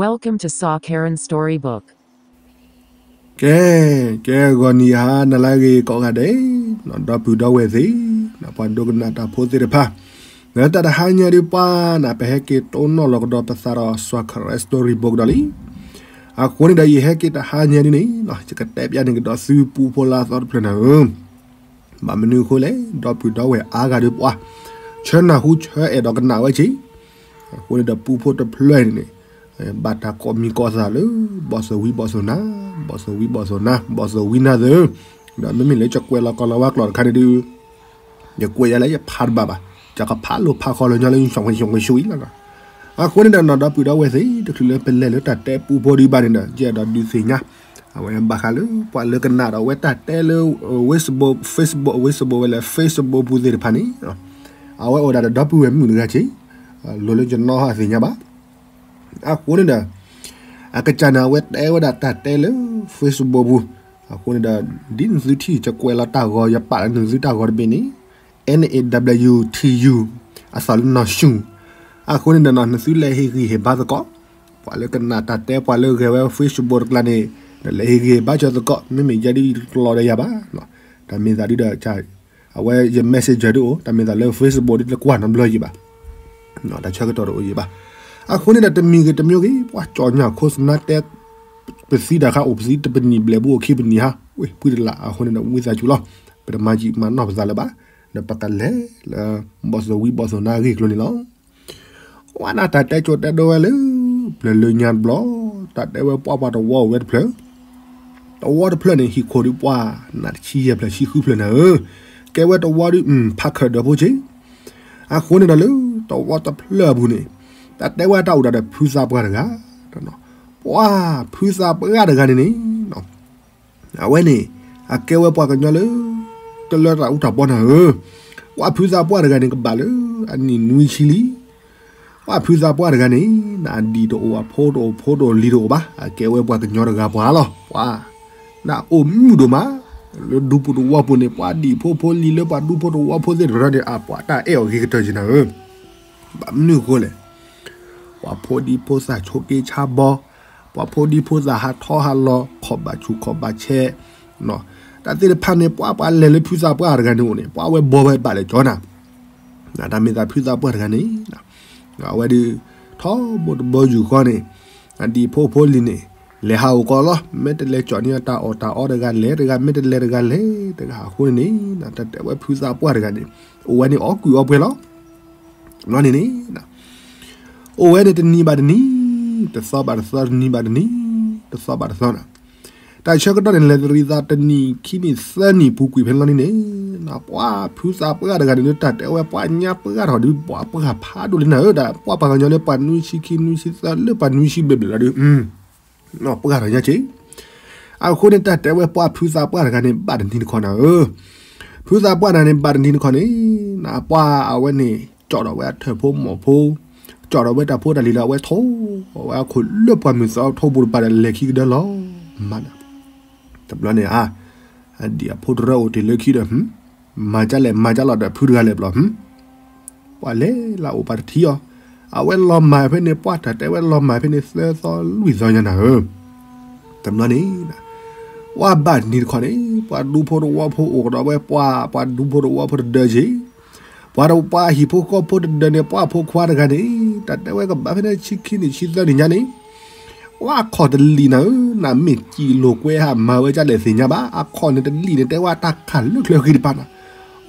Welcome to Saw Karen Storybook. ကဲ, ကဲဂီၤနံၤဟါနၤလၢအဂ့ၤကိးဂၤဒဲး, ဒီပုၢ်ဒီဝဲၢ်သ့ၣ်, ပှၤဒိကနၣ်တၢ်ဖိသ့ၣ်တဖၣ်, လၢတၢ်တဟါညါဒ်ပှၤနၤ ပဟဲက့ၤတိၢ်နီၣ်လီၤကဒီးပသးဒီး Saw Karen Storybook ကဒီးလံ. အဃိန့ၣ်ဒီး ယဟဲက့ၤတဟါညါဒ်န့ၣ်, ယကတဲပျးန့ၢ်ကဒီးသုပူဖိလၢအသီတဖျၢၣ်နၤဧၢ. ဘၣ်မနုၤအဃိလဲၣ်, ဒီပုၢ်ဒီဝဲၢ်အါဂၤဒ်ပှၤ ဆၢနၢ်ဟူဆၢအဲၣ်ဒိးကနၣ်ဝဲက့ၤ, အဃိန့ၣ်ဒီးပူဖိတဖျၢၣ်အံၤန့ၣ်, ဘၣ်တၢ်ကိးမံၤကိးသးလၢ ဘီၣ်စိၤဝံဘီၣ်စိၤနၤ, ဘီၣ်စိၤဝံဘီၣ်စိၤနၤ, ဘီၣ်စိၤဝံနၤသၢ, ဒီးမ့မ့ၢ်လၢယကွဲးလီၤကီလီၤဝါကျိာ်တခါန့ၣ်ဒုး, ယကွဲးယၤလၢယဖးတဘၣ်ဘၣ်, ယကဖးလိာ်ဖးခီလၢညါလၢယဆှီၣ်ဆှီၣ်ဆှီၣ်လီၤ. အဃိန့ၣ်ဒီး ဒီပုၢ်ဒီဝဲၢ်သ့ၣ်, တချုးလၢပလဲၤလၢတၢ်တဲပူဖိဒံးဘၣ်န့ၣ်ဒီး ယအဲၣ်ဒိးဒုးသ့ၣ်ညါ အဝဲဘၣ်ဃးလၢပှၤလၢကနၣ်ဒီးအဝဲတၢ်တဲလၢ Facebook, Facebook, Facebook ဝဲလၢ Facebook ပူၤသ့ၣ်တဖၣ်န့ၣ်, အဝဲအိၣ်ဒၣ်ဒီးဒီပုၢ်ဝဲၢ်မုၣ်တဂၤက့ၤ, လိၤလၢယနီၢ်ဟးသ့ၣ်ညါဘၣ်. အဃိန့ၣ်ဒီး အကစၢ်န့ၣ် အဝဲတဲဝဲဒၣ်တၢ်တဲလၢ Facebook ပူၤ, အဃိန့ၣ်ဒီး ဒ်နသုထံၣ် ယကွဲးလီၤတၢ်ဂီၤ ယပာ်လၢနသုတၢ်ဂီၤတဘ့ၣ်န့ၣ် N A W T U အသီၣ်လၢနီၢ်ဆူၣ်, အဃိန့ၣ်ဒီး နသုလဲၤဟ့ၣ်ဂံၢ်ဟ့ၣ်ဘါသကိး, ပှၤလၢကနၣ်တၢ်တဲ ပှၤလၢဂဲၤဝဲ Facebook တကျါန့ၣ်, ဒီးလဲၤဟ့ၣ်ဂံၢ်ဟ့ၣ်ဘါစၢၤသကိး, မ့မ့ၢ်ယဲဒ်တကျိၤဒီးယၤဘၣ်, တၢ်မ့ၢ်သးဒ်ဒီး အဝဲယ messenger ဒ်အိၣ်, တၢ်မ့ၢ်သးလၢ Facebook ဒ်တကွၢ်နီတဘျီယံၤဘၣ်, တၢ်ဆၢကတီၢ်တအိၣ်ယံၤဘၣ်. အဃိန့ၣ်ဒီး တမံၤဂ့ၤတမံၤဂ့ၤ ပှၤကၠီၣ်ညၣ် ခိၣ်စနါတဲ ပသံတၢ်ခါအိၣ်ပသံတပနံၣ်ဘျဲၣ်ဘူးအိၣ်ခံပနံၣ်ဟါ, ဝ့ၢ်ပှံတလး, အဃိန့ၣ်ဒီး ဝံသးစူၤလီၤ, ပတမၤကံမၤနီၢ်ပသးလၢၤဘၣ်, ဒီးပကလဲၤလၢ ဘီၣ်စိၤဝံဘီၣ်စိၤနၤအဂ့ၢ်အကျိၤန့ၣ်လီၤ. ဝဲဒၣ်တၢ်တဲကၠိတဲဒိဝဲလၢ ပျၢၤလၢညါတဘျီ, တၢ်တဲဝဲပှၤပှၤတဝီအိၣ်ဝဲတဖျၢၣ်, တဝီတဖျၢၣ်န့ၣ် ဟံၣ်ခိၣ်ဒ်ပှၤ နးတဆံယဲၢ်ဖျၢၣ်ဆံဃုဖျၢၣ်နၤဧၢ, ကဲဝဲတဝီဒ် ဖးခၢၣ်ဒၢးဖိက့ၤ, အဃိန့ၣ်ဒီးလၢ တဝီတဖျၢၣ်အပူၤန့ၣ်, တၢ်တဲဝဲတၢ်အိၣ်ဒၣ်ဒီးဖုသးပှၢ်တဂၤ, ပှၤဖုသးပှၢ်တဂၤန့ၣ်န့ၣ် အဝဲန့ၣ် အကဲဝဲပှၤကညီလၢ တလၢတၢ်အူတၢ်ပီနၤဧၢ, ပှၤဖုသးပှၢ်တဂၤန့ၣ် ကဘၣ်လၢအနံၣ်နွံဆံလံ. ပှၤဖုသးပှၢ်တဂၤန့ၣ် နအဒံၣ်တအိၣ်အဖိတအိၣ်ဖိတအိၣ်လံၤတအိၣ်ဘၣ်, အကဲဝဲပှၤကညီတဂၤပှၤလီၤ. ပှၤ နအိၣ်မုာ်ဒိၣ်မး လၢဒူပူၤတဝီပူၤန့ၣ်, ပှၤဒံၣ်ဖိဖိလံၤလၢပှၤဒူဖိတဝီဖိသ့ၣ်တဖၣ်န့ၣ် အပှၤတၢ်အဲၣ်အီၤဂ့ၤကတၢၢ်က့ၤနၤဧၢ. ဘၣ်မနုၤအဃိလဲၣ်, ပှၤဖိဒံဖိသၣ်ဆိးက့ဆါဘီ, ပှၤဖိဒံဖိသၣ်ဟးထီၣ်ဟးလီၤ ခီၣ်ဘၣ်ဆူၣ်ခီၣ်ဘၣ်ဆဲး, တၢ်သ့ၣ်တဖၣ်န့ၣ် ပှၤပှၤလဲၤလၢဖုသးပှၢ်တဂၤန့ၣ်အိၣ်န့ၣ် ပှၤဝဲဘီဝဲဘၣ်လဲၤကၠီနၤ, တၢ်မ့ၢ်သးဖုသးပှၢ်တဂၤန့ၣ် အဝဲဒုး ထီဘိတဘီယူၢ်ဃီန့ၣ်, အဒံၣ်ဖိဖိလံၤန့ၣ် လဲၤဟးအိၣ်ကီးလီၤ. မ့ၢ်တလဲၤကၠီၣ်န့ၢ်တၢ်အီၣ်တၢ်အီတဂၤလဲၤတဂၤ, မ့ၢ်တလဲၤတဂၤလဲၤတဂၤအဃိန့ၣ်န့ၣ်, တၢ်တဲဝဲဖုသးပှၢ်တဂၤန့ၣ် အိၣ်ဝဲန့ၣ်အီၣ်ကွံာ်အီပှဲၤလီၤ. ဘျီန့ၣ်န့ၣ် အိၣ်ဝဲန့ၣ်တနံၤဘၣ်တနံၤ, တသီဘၣ်တသီ, တနံၤဘၣ်တနံၤ, တသီဘၣ်တသီနၤ. တၢ်ဆၢကတီၢ်န့ၣ် လဲၤတရံးသးတနံၣ်ခံနံၣ်သၢနံၣ်ပူၤကွံာ်ဖဲလီၤန့ၣ်န့ၣ်, ပှၤဖုသးပှၢ်တဂၤန့ၣ် တၢ်တဲဝဲပှၤညါပှၢ်ထီၣ်ဒုး ပှၤပှၢ်ဖးဒိၣ်လံနၤဧၢ, ဒီးပှၤပှၤကညီလၢပှၤနွံဆံခံနွံဆံသၢလၢပှၤနွံဆံဘျဲၣ်ဘျဲၣ်လီၤဒုး ပှၢ်ထီၣ်ညါက့ၤ. အဃိန့ၣ် တၢ်တဲဝဲပှၤဖုသးပှၢ်တဂၤန့ၣ် ဘၣ်တနံၤတခီနၤဧၢ, ဖုသးပှၢ်တဂၤန့ၣ် ဘၣ်တနံၤတခီန့ၣ်, ပှၤအဝဲန့ၣ် ကၠီၣ်ထီၣ်ဝဲအထၢၣ်ဖိမိၢ်ဖိ, ကၠီၣ်ထီၣ်ဝဲတၢ်ဖိတၢ်လံၤဒီး အဝဲထိၣ်ဝဲအခိၣ်လၢပှၢ်မုၢ်သီထိၣ်ဖိတပၤဒီး လဲၤခံကဒၢလီၤမးနၤ. တဘျီန့ၣ်ဧါ, အဒံၣ်အဖိတရၢအိၣ်တ့ၢ်လၢခံဒီး မၤကၢ်လဲၣ်မၤကၢ်လီၤဒီးဖုတဂၤလဲၣ်ဘျီ, ပှၤလဲၤလၢအိၣ်ပာ်တထံအီၤ, အဝဲလီၤမၢ်ဖဲန့ၣ် ပှၤတၢ်တဲဝဲလီၤမၢ်ဖဲန့ၣ် သၢသီလွံၢ်သီညါနၤဧၢ. တဘျီန့ၣ် ပှၤဘၣ်တနံၤတခီန့ၣ် ပှၤဒူဖိတဝီဖိအိၣ်ကဒီးဝဲပှၤ, ပှၤဒူဖိတဝီဖိတဒၢက့ၤ, ပှၤတပှၤဟံၣ်ဖိဃီဖိတဒၢန့ၣ် ပှၤဖိခွါတဂၤန့ၣ် တၢ်တဲဝဲကဘၣ်ဖဲန့ၣ်ဆံခံနံၣ်ဆံသၢနံၣ်ညါန့ၣ်, ပှၤအခီၣ်တလံၣ်နၤဧၢ, နမ့ၢ်စံၣ်လိာ်ကွဲဟးမၤဝဲကၢ်လဲၣ်သ့ၣ်ညါဘၣ်, အခီၣ်န့ၣ်တလံၣ်န့ၣ် တဲဝဲတၢ်ခးလၢချၢဃံတပၤနၤ.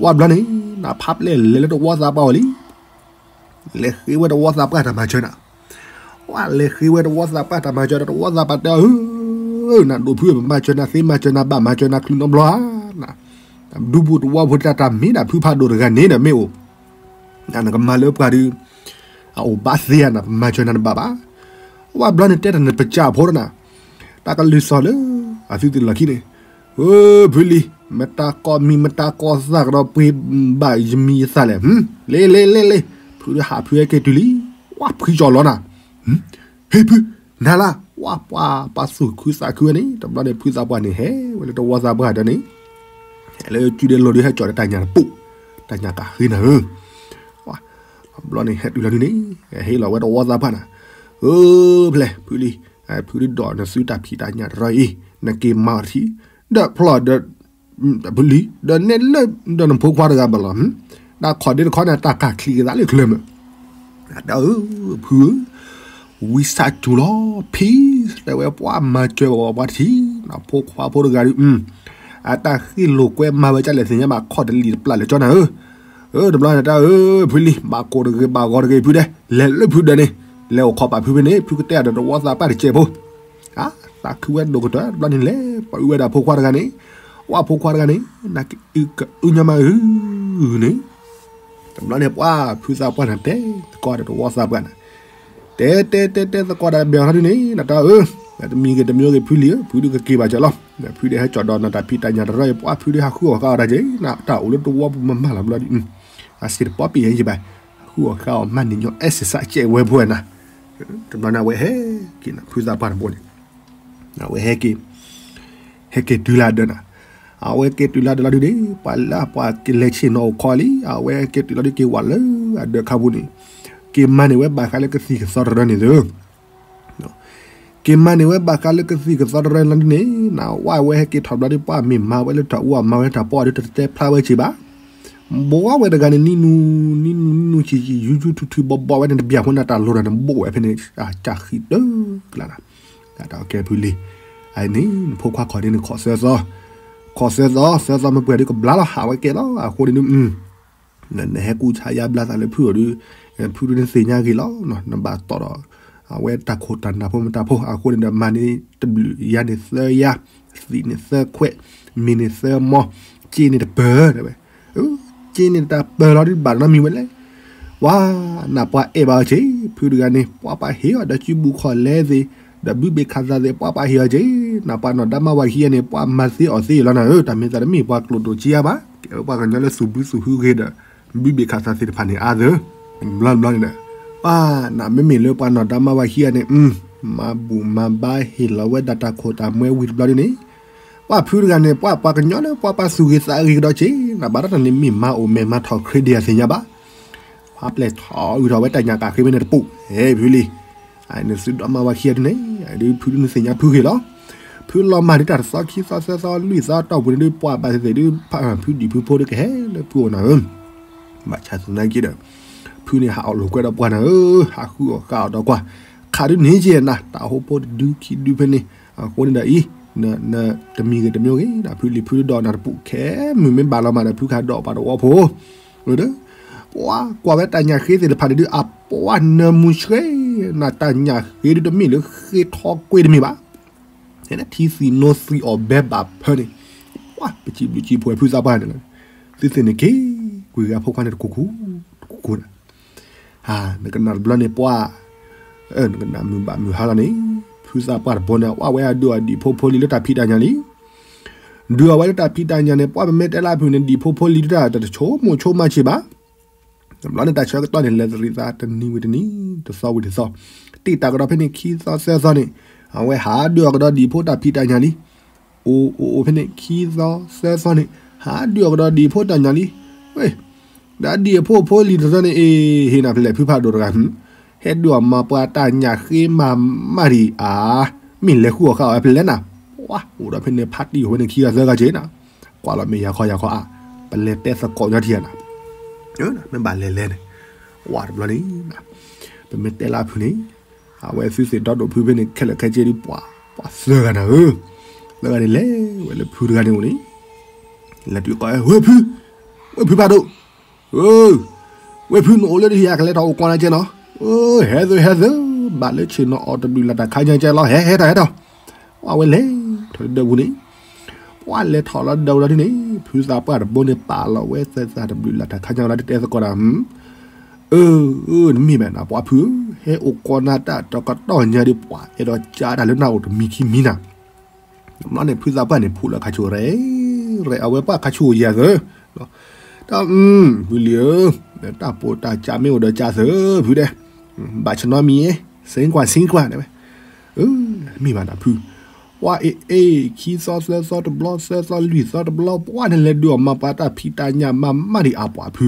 ပှၤဘျီန့ၣ် နဖးပျဲၢ်လဲၤလၢတဝီသးပှၢ်ဝဲလံ လဲၤဃ့ဝဲတဝီသးပှၢ်တၢ်မၤစၢၤနၤ, ပှၤလဲၤဃ့ဝဲတဝီသးပှၢ်တၢ်မၤစၢၤဒီး တဝီသးပှၢ်တဲအီၤ, နဒိးဖုပမၤစၢၤနၤသ့ မၤစၢၤနၤဘၣ် မၤစၢၤနၤချုးနီတဘျီဧါ, ဒူပူၤတဝီဖိတၢ်တၢ်မ့ၢ်ဒၣ်ဖုဖးဒိၣ်တဂၤန့ၣ်ဒီးမ့ၢ်အိၣ်, နကမၤလၢပှၤဒုး အအိၣ်ဘၣ်သ့ဧါနၤ ပမၤစၢၤနၤတဘၣ်ဘၣ်. ပှၤဘျီန့ၣ်တဲတၢ်န့ၣ်ပစၢ်ဖိဒီးနၤ, တၢ်ကလုၢ်စီၤလၢ အသုသ့ၣ်လီၢ်ခံန့ၣ်, ဧၢ ဖုလံၤ မတၤကိးမံၤ မတၤကိးသးကဒီးပှ့ၤဘၣ်ယမံၤယသးလဲၣ်, လ့လ့လ့လ့, ဖုဟးဖုဟဲက့ၤတုၤလံ, ဝဲဖုကၠီၣ်လီၤနၤ, ဟ့ၣ်ဖု နၤလၢ ဝဲပှၤပှၤသူၣ်ခုသးခုဝဲန့ၣ် တဘျီန့ၣ် ဖုသးပှၢ်န့ၣ်ဟဲဝဲလၢတဝီသးပှၢ်ဒီးန့ၣ်, ဟဲလၢစုဒဲလိၤဒုးဟဲကၠီၣ်ဒီးတၢ်ညၣ်တပူၤ, တၢ်ညၣ်ကဟ့နၤဧၢ, တဘျီန့ၣ်ဟဲတုၤလီၤဒုန့ၣ်, ဟဲဟ့ၣ်လီၤဝဲတဝီသးပှၢ်နၤ, အၢ ဖဲလဲၣ် ဖုလံ, ဖုဒုးဒီးနသုတၢ်ဖံးတၢ်ညၣ်တရၢအံၤ နက့ၤမၤအီၤတထံၣ်, ဒီးဖျီၣ်ဒီး ဖုလံ, ဒီးနဲၣ်လၢ ဒီးနဖိခွါတဂၤဘၣ်လီၤ, တၢ်ခီၣ်ဒ့တခီန့ၣ် တၢ်ကၢ်ချံကသးလၢချၢမး, တၢ်အၢ ဖုဧၢ, ဝံစၢ်စူၤလီၤ ဖံ, တဲဝဲပှၤမၤစၢၤဘၣ်ပှၤတထံၣ်, နဖိခွါဖိတဂၤဒုး အတၢ်ဃ့ၢ်လိာ်ကွဲမၤဝဲဒ်လဲၣ်သ့ၣ်ညါဘၣ် ခီၣ်တလံၤတပျၢ်လၢာ်ကၠီနၤဧၢ, အၢ တဘျီန့ၣ်တၢ်အၢ ဖုလံ ဘၣ်ကိၢ်တဂ့ၤ ဘၣ်ဂီၤတဂ့ၤ ဖုဒဲး လဲၤလၢဖုဒၢးန့ၣ် လဲၤအိၣ်ခိးပာ်ဖုဖဲန့ၣ် ဖုကတဲအီၤဒီးတဝီသးပှၢ်တစဲးဖိ, သးခုဝဲဒိၣ်ကတၢၢ် တဘျီန့ၣ်လဲၤပာ်အုၣ်ဝဲဒၣ်ဖိခွါတဂၤန့ၣ်, ဝဲဖိခွါတဂၤန့ၣ် နကအုကနၢမးဧၢန့ၣ် တဘျီန့ၣ်ပှၤဖုသးပှၢ်န့ၣ် တဲသကိးဒီးတဝီသးပှၢ်န့ၣ်, တဲတဲတဲတဲသကိးဒီးဘဲအီၤထီၣ်ဒုန့ၣ် နတၢ်အၢ, တမံၤဂ့ၤတမံၤဂ့ၤ ဖုလံဧၢ ဖုဒုးကက့ၤဘၣ်စၢၤလီၤ, ဖုဒုးဟဲကၠီၣ်ဒီးနတၢ်ဖံးတၢ်ညၣ်တရၢအံၤ ပှၤဖုဒုးဟးဃုအီၣ်ဃာ်အီၤတၢ်က့ၤ နတၢ်အိၣ်လၢတဝီပူၤမးမးလီၤဘျီဒုး, အစ့တပီပံၤယဲယဲဘၣ်, ဟးဃုအီၣ်ဃာ်အီၤမၤန့ၢ်ညီ exercise စဲးဝဲဖိဝဲနၤ, တဘျီန့ၣ်အဝဲဟဲက့ၤနၤ ဖုသးပှၢ်တဘိန့ၣ် အဝဲဟဲက့ၤ ဟဲက့ၤတုၤလၢဒၢးနၤ, အဝဲက့ၤတုၤလၢဒၢးလီၤဒုန့ၣ် ပှၤလၢပှၤကလဲၤဆ့ၣ်နီၤအိၣ်ခီလံ အဝဲက့ၤတုၤလီၤဒုက့ၤဝဲလၢအဒၢးခါပူၤန့ၣ်, က့ၤမၤန့ၢ်ဝဲဘၣ်ဃးလၢကသံၣ်ကသီတရၢန့ၣ်သၢ က့ၤမၤန့ၢ်ဝဲဘၣ်ဃးလၢကသံၣ်ကသီတရၢလီၤဒုန့ၣ် နဝဲဟဲက့ၤထီၣ်ဘျီဒု ပှၤမ့ၢ်မၤဝဲလၢတၢ်အူအမၤဝဲလၢတၢ်ပီအီၤဒု တတဲဖျါဝဲစ့ၢ်ဘၣ်, ဘိးဝဲတဂၤန့ၣ် နံၤနူနံၤနူနံၤနူဆံးဆံး ယူၤယူၤထူထူ ဘီဘီဝဲန့ၣ် တဘၣ်ဖိန့ၣ် တၢ်လိၤတၢ်န့ၣ်ဘိးဝဲဖဲန့ၣ် ကၢ်ဃံးတၢ်ကျါနၤ, တၢ်တၢ်အကဲဖုလံ, အန့ၣ် နဖိခွါခီၣ်ဒ့န့ၣ် ခီၣ်သၢသီ, ခီၣ်သၢသီ သၢသီမ့ၢ်ပှဲၤဒုကဘျါလီၤ ဟးဝဲကဲလီၤ အဃိန့ၣ်ဒု နဟဲကူၣ်ဆါယါဘျါသးလၢဖုအီၤဒု, ဖုဒုန့ၣ်သ့ၣ်ညါဂ့ၤလီၤ နဘၣ်တီၢ်ဒီး အဝဲတၢ်ခိၣ်တၢ်နၢ်ဖိမတၤဖိ အဃိန့ၣ်ဒီး မၤန့ၢ်တဘျုးယါန့ၣ်သၢယါ, သံးန့ၣ်သၢခွဲး, မ့ၤန့ၣ်သၢမီ, စ့န့ၣ်တပၢၢ်တဲဝဲ, စ့န့ၣ်တၢ်ပၢၢ်လီၤဒု ဘၣ်နီတမံၤဝဲလဲၣ်, ပှၤနၢ်ပှၤအဲၣ်ဘၣ်အီၤစ့ၢ် ဖုတဂၤန့ၣ် ပှၤပာ်ဟ့ၣ်အီၤဒီးစုဘူၣ်ခီၣ်လဲသ့ၣ်, ဒီးဘုဘ့ၣ်ခးသးသ့ၣ် ပှၤပာ်ဟ့ၣ်အီၤစ့ၢ်, နၢ်ပှၤနီၢ်ဒါမါဝၤခံဂၤန့ၣ် ပှၤမၤသ့အီၣ်သ့အီၤလီၤနၤဧၢ, တၢ်မ့ၢ်သးတမ့ၢ်ပှၤကျိာ်ဒိၣ်က့ဧါဘၣ်, ကဲဝဲပှၤကညီလၢသူၣ်ဘုသူၣ်ဟုဂ့ၤဒီး ဘုဘ့ၣ်ခးသးသ့ၣ်တဖၣ်န့ၣ်အါသၢ, ဘျီတဘျီန့ၣ်ဒီး, ပှၤနၢ်မ့မ့ၢ်လၢပှၤနီၢ်ဒါမါဝၤခံဂၤန့ၣ် မၤဘူၣ်မၤဘါဟ့ၣ်လီၤဝဲဒၣ်တၢ်ခိၣ်တၢ်မှဲဝံၤတဘျီဒုန့ၣ်, ပှၤဖုတဂၤန့ၣ် ပှၤပှၤကညီလၢပှၤပာ်သူၣ်ဂ့ၤသးဂ့ၤကဒီးစ့ၢ်, နဘၣ်တၢ်တၢ်န့ၣ်မ့ၢ်မၤအိၣ်မဲာ်မၤထီၣ် credit အသ့ၣ်ညါဘၣ် ပှၤပျဲၢ်ထီၣ်အုၣ်ထီၣ်ဝဲတၢ်ညၣ်ကၣ်ဃ့ဖဲန့ၣ်တပူၤ, ဟဲဖုလံ, နသုဒီမါဝၤခံဂၤဒုန့ၣ်, ဒုဖုဒုန့ၣ်သ့ၣ်ညါဖုဂ့ၤလီၤ, ဖုလီၤမၢ်ဒုတၢ်တသီခံသီသၢသီလွံၢ်သီတီၢ်ပူၤန့ၣ်ဒု ပှၤဘၣ်သ့ၣ်သ့ၣ်ဒု ဖုဒံၣ်ဖုဖိဒုကဟဲလၢဖုအိၣ်နၤဧၢ, ဘၣ်ဆၣ်သနာ်က့ဒီး, ဖုန့ၣ်ဟးအီၣ်လိာ်ကွဲဒီးပှၤနၤဧၢ, ဟးဃုအီၣ်ဃာ်အီၤဒီးကွၢ်, ခးဒုန့ၣ်က့နၤ တၢ်အိၣ်ဖှိၣ်ဖိတဒုခံဒုဖဲန့ၣ်, အဃိန့ၣ်ဒီးအံၤ, တမံၤဂ့ၤတမံၤဂ့ၤ ဖုလံၤဖုဒုဒီးနၤတပူၤခဲမုၢ်မ့ၢ်ဘၣ်လီၤမၢ်ဒီး ဖုခးဒီးပှၤတဝီဖိ ဒီး, ပှၤကွၢ်ဝဲတၢ်ညၣ်ဃ့သ့ၣ်တဖၣ်န့ၣ်ဒု အပှၤနၢမူဆှဲ, နတၢ်ညၣ်ဃ့ဒုတမ့ၢ်လၢဃ့ထီကွ့တမ့ၢ်ဘၣ်, ထံသံၣ်နိသံၣ်အီၣ်ဘဲဘၣ်ဖၢန့ၣ်, ပှၤပစံးဘျုးစံးဖှိၣ်ဖုသးပှၢ်န့ၣ်လီၤ, သုသ့ၣ်န့ၣ်က့ၤ, ကွံာ်ဂၤဖိခွါန့ၣ်တကိၢ်ကိၢ်, တကိၢ်ကိၢ်, နကနၣ်တဘျီန့ၣ်ပှၤ နကနၣ်မုာ်ဘၣ်မုာ်ဟါလီၤန့ၣ်, ဖုသးပှၢ်တဘိန့ၣ် အဝဲဟဲဒုးအီၤဒံၣ်ဖိဖိလံၤလၢတၢ်ဖံးတၢ်ညၣ်လံ, ဒုးအီၤဝဲလၢတၢ်ဖံးတၢ်ညၣ်န့ၣ် ပှၤပမ့ၢ်တဲလၢအဖုန့ၣ် ဒံၣ်ဖိဖိလံၤတၢ်တဆိကမိၣ်ဆိကမးစ့ၢ်ဘၣ်, တဘျီန့ၣ်တၢ်ဆၢကတီၢ်န့ၣ် လဲၤသရံးသးတနံၤဝံၤတနံၤ, တသီဝံၤတသီ, တ့ၢ်တၢ်ကဒီးဖဲန့ၣ်ခံသီသၢသီန့ၣ်, အဝဲဟးဒုးအီၤကဒီးဒံၣ်ဖိတၢ်ဖံးတၢ်ညၣ်လံ, အိၣ်အိၣ်အိၣ်ဖဲန့ၣ်ခံသီသၢသီန့ၣ်, ဟးဒုးအီၤကဒီးဒံၣ်ဖိတၢ်ညၣ်လံ, ဝဲ ဒီးဒံၣ်အဖိဖိလံၤတသီန့ၣ် အ့ၣ် ဟ့ၣ်နၤဖဲလဲၣ်ဖုဖးဒိၣ်တဂၤ, ဟဲဒုးအီၤမၤပှၤတၢ်ညၣ်ဃ့မၤမးဒံးဧါ, မ့ၢ်လဲၤဃုအီၣ်ဃာ်အီၤဖဲလဲၣ်နၤ, ပှၤအိၣ်ဒီးဖဲန့ၣ်ဖးတံၢ်အိၣ်ဖဲန့ၣ်ခံဂၤသၢဂၤက့ၤနၤ, ကွၢ်လီၤမ့ၢ်ယၤခီယၤခီအါ, ပလဲၤတဲသကိးညီထံဧါနၤ, မ့ၢ်ဘၣ်လဲၤလဲၤန့ၣ်, ဝဲတဘျီန့ၣ်, ပမ့ၢ်တဲလၢအဖုန့ၣ်, အဝဲသုသ့ၣ်ဒီဒိၣ်ဖုဖဲန့ၣ် ခဲလၢာ်ခဲဆ့ဒုးပှၤ, ပှၤသၢဂၤနၤဧၢ, သၢဂၤန့ၣ်လဲၤဝဲလၢဖုတဂၤန့ၣ်အိၣ်န့ၣ်, လဲၤတုၤကိးဝဲ ဝဲၢ်ဖု, ဝဲၢ်ဖုဖးဒိၣ် ဝဲၢ်ဖုနအိၣ်လၢတဟံၣ်အကလဲၤထီၣ်အိၣ်ကီးနၤကဲနီၤ, ဟဲသုဟဲသု, ဘၣ်လၢဆ့ၣ်နီၤအီၤတဘျုးလၢ်တၢ်ခါညါကဲလီၤ ဟဲဟဲထီၣ်ဟဲထီၣ်, အဝဲလဲၤထီၣ်လၢဒၢးပူၤန့ၣ်, ပှၤလဲၤထီၣ်လီၤဒၢးဝဲလီၤဒ်န့ၣ်, ဖုသးပှၢ်တဘိန့ၣ် ပာ်လီၤဝဲသးတဘျုးလၢ်တၢ်ခါညါလီၤ တတဲသကိးတၢ် အၢ နမ့ၢ်ဘၣ်နၤပှၤဖုဧၢ, ဟဲအိၣ်ကီးနၤတၢ်တကတီၢ်ညါဒီး ပှၤအဲၣ်ဒိးကၢ်တၢ်လၢနအိၣ်တမံၤခံမံၤနၤ, တဘျီန့ၣ် ဖုသးပှၢ်န့ၣ် ဖူးလီၤခါဆိၣ်ရဲၣ်, ရဲၣ်အဝဲပှၤခါဆိၣ်ယၤသၢ, တၢ် ဖုလံၤဧၢ, တၢ်ပိာ်တၢ်ကၢ်မ့ၢ်အိၣ်ဒီးကၢ်သၢ ဖုဒဲး, ဘၣ်ဆၢနီတမံၤ, စ့ၢ်ကွၢ်စ့ၢ်ကွၢ်တဲဝဲ, မ့ၢ်ဘၣ်နၤဖု, ပှၤအ့ၣ်အ့ၣ် ခံသီသၢသီတဘျီ သၢသီလွံၢ်သီတဘျီ ပှၤနလဲၤဒုးအီၣ်မၤပှၤတၢ်ဖံးတၢ်ညၣ်မၤမးဒံးအါပှၤဖု,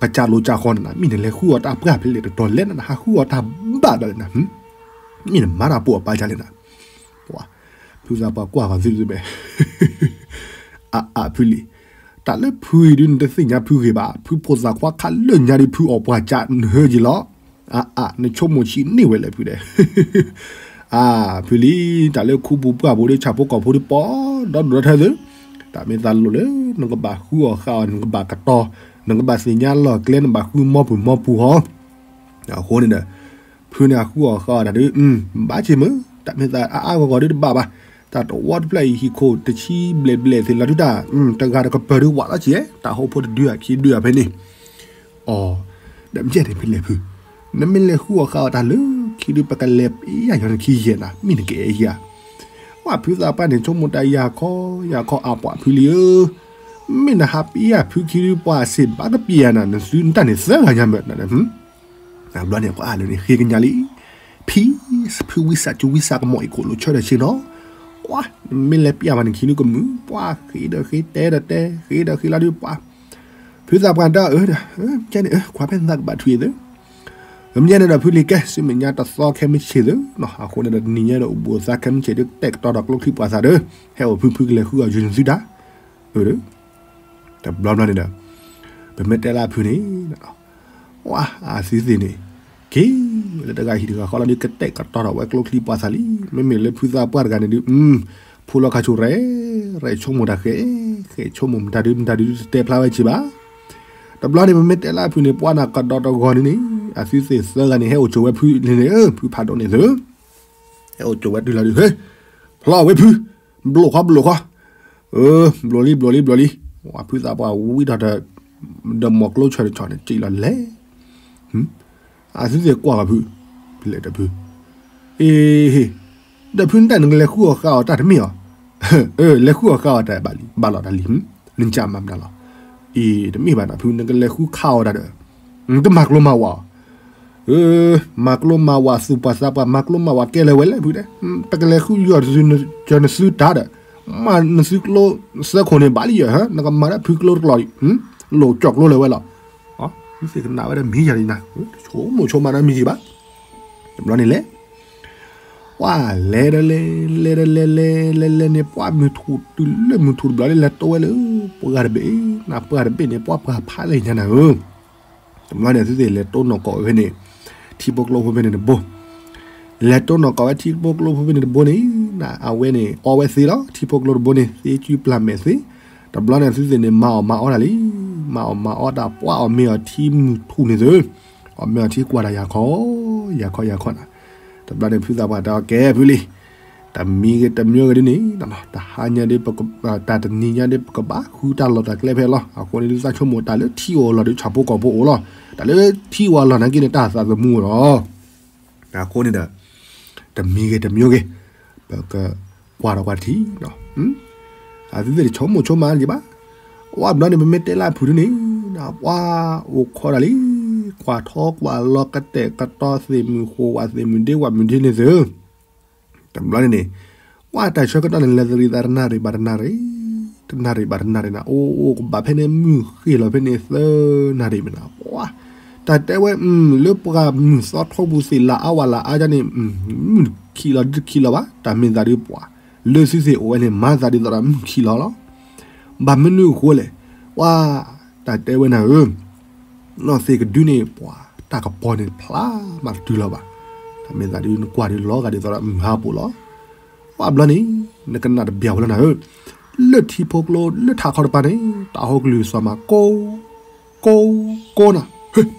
ကစၢ်လိၤကစၢ်ဃီနၤ မ့ၢ်နလဲၤဃုအီၤတၢ်ပှၢ်ဖဲလဲၣ်တတီၤလဲၣ်နၤ ဟးဃုအီၤတၢ်ဘၣ်ဒီးနၤ, မ့ၢ်နမၤတၢ်ပိာ်အပၢ်ဒ်လဲၣ်နၤ, ဖုသးပှၢ်ကွၢ်ဂီၤသုသုမဲာ်, အါအါဖုလံၤ, တၢ်လၢဖုအံၤဒုး နတသ့ၣ်ညါဖုဂ့ၤဘၣ်, ဖုဖိသၣ်ခွါခးလၢညါဒုး ဖုအီၣ်ပှၢ်ကးနဟၢက့ၤလီၤ. အါအါ နဆိကမိၣ်ဆံးန့ၢ်ဝဲလဲၣ်ဖုဒဲး, အါဖုလံၤ, တၢ်လၢခူပူၤပှၢ်ပူၤဒီး ဆၣ်ဖိကီၢ်ဖိဒီး ပီဒီဒူၣ်ဒီထၢသု, တၢ်မ့ၢ်သးလိၣ်လၢ နကဘၣ်ဃုအီၣ်ဃုအီၣ် နကဘၣ်ကတီၤ, နကဘၣ်သ့ၣ်ညါလီၢ်ကျဲ နဘၣ်ဃုမီပူၤမီပူၤဟီ, အဃိန့ၣ်ဒီး ဖုန့ၣ်အဃုအီၣ်ဃုအီၣ်တၢ်ဒုး ဘၣ်ဆ့ၣ်မုၢ်, တၢ်မ့ၢ်သးအါအါဂီၢ်ဂီၢ်ဒုးတဘၣ်ဘၣ်, တၢ်တဝီတဖျၢၣ်အံၤ ဟံၣ်ခိၣ်တဆံဘျဲၣ်ဘျဲၣ်သ့ၣ်လီၤဒုးတၢ်, တဂၤတကပၤဒုးဝးလီၤဆံး, တၢ်ဟိဖိတဒုအခံဒုအဖဲန့ၣ်, အီ, ဒီးမ့ၢ်န့ၣ်ဖဲလဲၣ်ဖု, နမ့ၢ်လဲၤဃုအီၣ်ဃုအီၣ်တၢ်လၢခံဒုး ပကလဲၤပယီၤနခံယဲၢ်နၤ မ့ၢ်နကအဲၣ်ယၤ, ဝဲဖုသးပှၢ်န့ၣ် ဆိကမိၣ်တၢ်ယၤခီ, ယၤခီအါပှၤဖုလံၤဧၢ, မ့ၢ်နဟးပယီၤဖုခံဒုး ပှၤစ့ၢ်ဘၣ်ကပယီၤနၤ နသုနတၢ်န့ၣ်သၢဂၤညါမၢ်နၤ ဘျီန့ၣ် ပှၤအါလၢန့ၣ် ဃ့ကညးလံ, ဖံ, ဖုဝံစးကဝံစးကမီၤအံၤ ကိးလိာ်ဆၢဒီးဆ့နီၤ, ကွၢ်, မ့ၢ်လဲၤပျၢ်ဘၣ်နခံနုကမုာ်, ပှၤဃ့ဒီးဃ့ တဲဒီးတဲ, ဃ့ဒီးဃ့လီၤဒုး ပှၤ, ဖုသးပှၢ်တၢ်အၢ, ကဲန့ၣ် ကွၢ်ဖဲနသးကဘၣ်ထွံၣ်သု, မ့ၢ်န့ၣ်ဒီးဖုလံၤကဲ ဆူမဲာ်ညါတသီခဲမုၢ်ဆ့ၣ်သု, အဃိန့ၣ်ဒီးတနံၤညါဒီးအိၣ်ဘှံးအိၣ်သါခဲမုၢ်ဆ့ၣ်ဒီး ကတဲာ်ကတီၤဒီးကျိချံပှၤသးဒီး, ဟဲအိၣ်ဖုဖုကလဲၤဃုအီၣ်ယုာ်နသုတၢ်, အၢ တဘျီဘျီန့ၣ်ဒီး, ပမ့ၢ်တဲလၢအဖုန့ၣ်, ဝါ အသုသ့ၣ်န့ၣ်, က့ၤလၢတဂၤဟံၣ်တဂၤဃီလီၤဒုး ကတဲာ်ကတီၤဒီးဝဲကျိချံပှၤသးလံ, မ့မ့ၢ်လၢဖုသးပှၢ်တဂၤန့ၣ်ဒုး, ဖိလီၤခါဆိၣ်ရဲၣ်, ရဲၣ်ဆိကမိၣ်တၢ်ဃဲ, ဃဲဆိကမိၣ်မတၤဒုးမတၤဒုးတတဲဖျါဝဲဆံးဘၣ်, တဘျီန့ၣ် ပမ့ၢ်တဲလၢအဖုန့ၣ် ပှၤနၤကဒီးတဂီၤန့ၣ်န့ၣ်, အသုသ့ၣ်သၢဂၤန့ၣ် ဟဲအိၣ်ဆိၣ်ဝဲဖုန့ၣ်န့ၣ်, ဖုဖးဒိၣ်န့ၣ်သု ဟဲအိၣ်ဆိၣ်ဝဲတုၤလီၤဒုး, ဟ့, ဖျီအီၣ်ဝဲဖု, ဘျိၣ်ဃီဘျိၣ်ဃီ, ဘျိၣ်လံဘျိၣ်လံဘျိၣ်လံ, ဖုသးပှၢ်ဝံထီၣ်ဒီး, ဒီးမိၢ်ကျိဆၢတဆီၣ်န့ၣ် စံၣ်လီၤလဲၣ်, အသုသ့ၣ်ကွၢ်ဂီၤဖု, လဲၤတဖု, အ့, ဒီးဖုနတၢ်နကလဲၤဃုအီၣ်ဃုအီၣ်တၢ်တမ့ၢ်အီၤ, အၢ လဲၤဃုအီၣ်ဃုအီၣ်တၢ်ဘၣ်လံ ဘၣ်လီၤတၢ်လံ, နကမၤမတၤလီၤ, အ့ တမ့ၢ်ဘၣ်နၤဖု နကလဲၤဃုခးအီၣ်တၢ်ဒီး, နတမၤကျိမၤဝးအီၤ မၤကျိမၤဝးသူၣ်ပှၢ်သးပှၢ် မၤကျိမၤဝးကဲလၢၤဝဲလဲၣ်ဖုတဲ, ပကလဲၤဃုယီၢ်နသုတၢ်ဒီး, မၤနသုကျိသၢခိၣ်န့ၣ်ဘၣ်လံယီၢ်, နကမၤဒၣ်ဖုကျိတကျိာ်လံ, လိၣ်ကၠီၣ်ကျိလၢၤဝဲလီၤ, သုသ့ၣ်ကနၣ်ဝဲဒၣ်မံၤယၤလံနၤ, ဆိကမိၣ်ဆိကမးနီတမံၤယံၤဘၣ်, တဘျီန့ၣ်လဲၣ် ပှၤလဲၤဒီးလဲၤ လဲၤဒီးလဲၤလဲၤ လဲၤလဲၤန့ၣ် ပှၤမုၢ်ထူၣ်တုၤလၢမုၢ်ထူၣ်တဘျီန့ၣ် လဲၤတိဝဲလၢ ပှၢ်တဘ့ၣ်, နပှၢ်တဘ့ၣ်န့ၣ် ပှၤပှၢ်ဖးလဲၣ်ညါနၤဧၢ, တဘျီန့ၣ် သုသ့ၣ်လဲၤတိနီၢ်ကီၢ်ဝဲဖဲန့ၣ်, ထံဖိကျိဖိဖဲန့ၣ်တဘိ, လဲၤတိနီၢ်ကီၢ်ဝဲထံဖိကျိဖိဖဲန့ၣ်တဘိန့ၣ်, အဝဲန့ၣ် အီဝဲသ့လီၤ, ထံဖိကျိတဘိန့ၣ် သ့စုပျၢ်မဲာ်သ့, တဘျီန့ၣ် သုသ့ၣ်န့ၣ် မၤအီၣ်မၤအီတၢ်လံ, မၤအီၣ်မၤအီတၢ် ပှၤအီၣ်မ့ၤအီၣ်ထံမုၢ်ထူၣ်န့ၣ်သု အီၣ်မ့ၤအီၣ်ထံကွၢ်တၢ်ယၤခီ, ယၤခီယၤခီနၤ, တဘျီန့ၣ် ဖုသးပှၢ်တဲအီၤကဲဖုလံ, တမံၤဂ့ၤတမံၤဂ့ၤဒ်န့ၣ်, တဟါညါဒီး, တၢ်တနံၤညါဒီး ပကဘၣ်ဃုတၢ်လီၢ်တၢ်ကျဲဖဲလီၤ, အဃိန့ၣ် ဒုးသးဆိကမိၣ်တၢ်လၢထံအိၣ်အလီၢ်ဒီး ဆၣ်ဖိကီၢ်ဖိအိၣ်လီၤ, တၢ်လၢထံအိၣ်အလီၢ်နာ်က့န့ၣ် တၢ်သးသမူလီၤ, အဃိန့ၣ်ဒီး တမံၤဂ့ၤတမံၤဂ့ၤ, ပကကွၢ်ဒီးကွၢ်တထံၣ်, အသုသ့ၣ်ဆိကမိၣ်ဆိကမးက့ၤဘၣ်, ဝဲဘျီန့ၣ် ပမ့ၢ်တဲလၢအဖုဒ်န့ၣ်, ပှၤအိၣ်ခိးတၢ်လံ, ကွၢ်ထီကွၢ်လီၤ ကတဲာ်ကတီၤသ့ၣ်မုၢ်ဃိဝဲ သ့ၣ်မုၢ်ဒ့ဝဲမုၢ်ဒ့န့ၣ်သု, တဘျီန့ၣ်န့ၣ်, ပှၤတၢ်ဆၢကတီၢ်န့ၣ် လဲၤတရံးသးတနၣ်ရံၣ်ဘၣ်တနၣ်ရံၣ်, တနၣ်ရံၣ်ဘၣ်တနၣ်ရံၣ်နၤ, အိၣ်အိၣ်ကဘၣ်ဖဲန့ၣ် မုၢ်ဃ့ၢ်လီၤဖဲန့ၣ်သၢနၣ်ရံၣ်မနၤ, ပှၤ တၢ်တဲဝဲ, လၢပှၤမုၢ်သီထီပူၤသ့ၣ်လၤအါဝးလၤအါဒ်န့ၣ်, မုၢ်ခံးလီၤတခံးလီၤဘၣ်, တၢ်မ့ၢ်သးဒ်ပှၤ, လၢသုသ့ၣ်အိၣ်ဝဲန့ၣ် မၤသးဒ်သိးဒီးမုၢ်ခံးလီၤလီၤ, ဘၣ်မနုၤအဃိလဲၣ်, ပှၤ တၢ်တဲဝဲနၤဧၢ နီၢ်သ့ၣ်ကဒုန့ၣ် ပှၤတၢ်ကပီၤန့ၣ်ဖျါမးတတုၤလီၤဘၣ်, တၢ်မ့ၢ်သးဒ်နကွၢ်ဒ်လီၤဂာ်ဒ်သိးဒီးမုၢ်ဟါပူၤလီၤ, ပှၤဘျီန့ၣ်, နကနၣ်တဘၣ်ဝဲလီၤနၤဧၢ, လၢထံဖိကျိလၢထးခီတပၤန့ၣ် တၢ်ဟိကလုၢ်စီၤမၤကိး, ကိး, ကိးနၤ,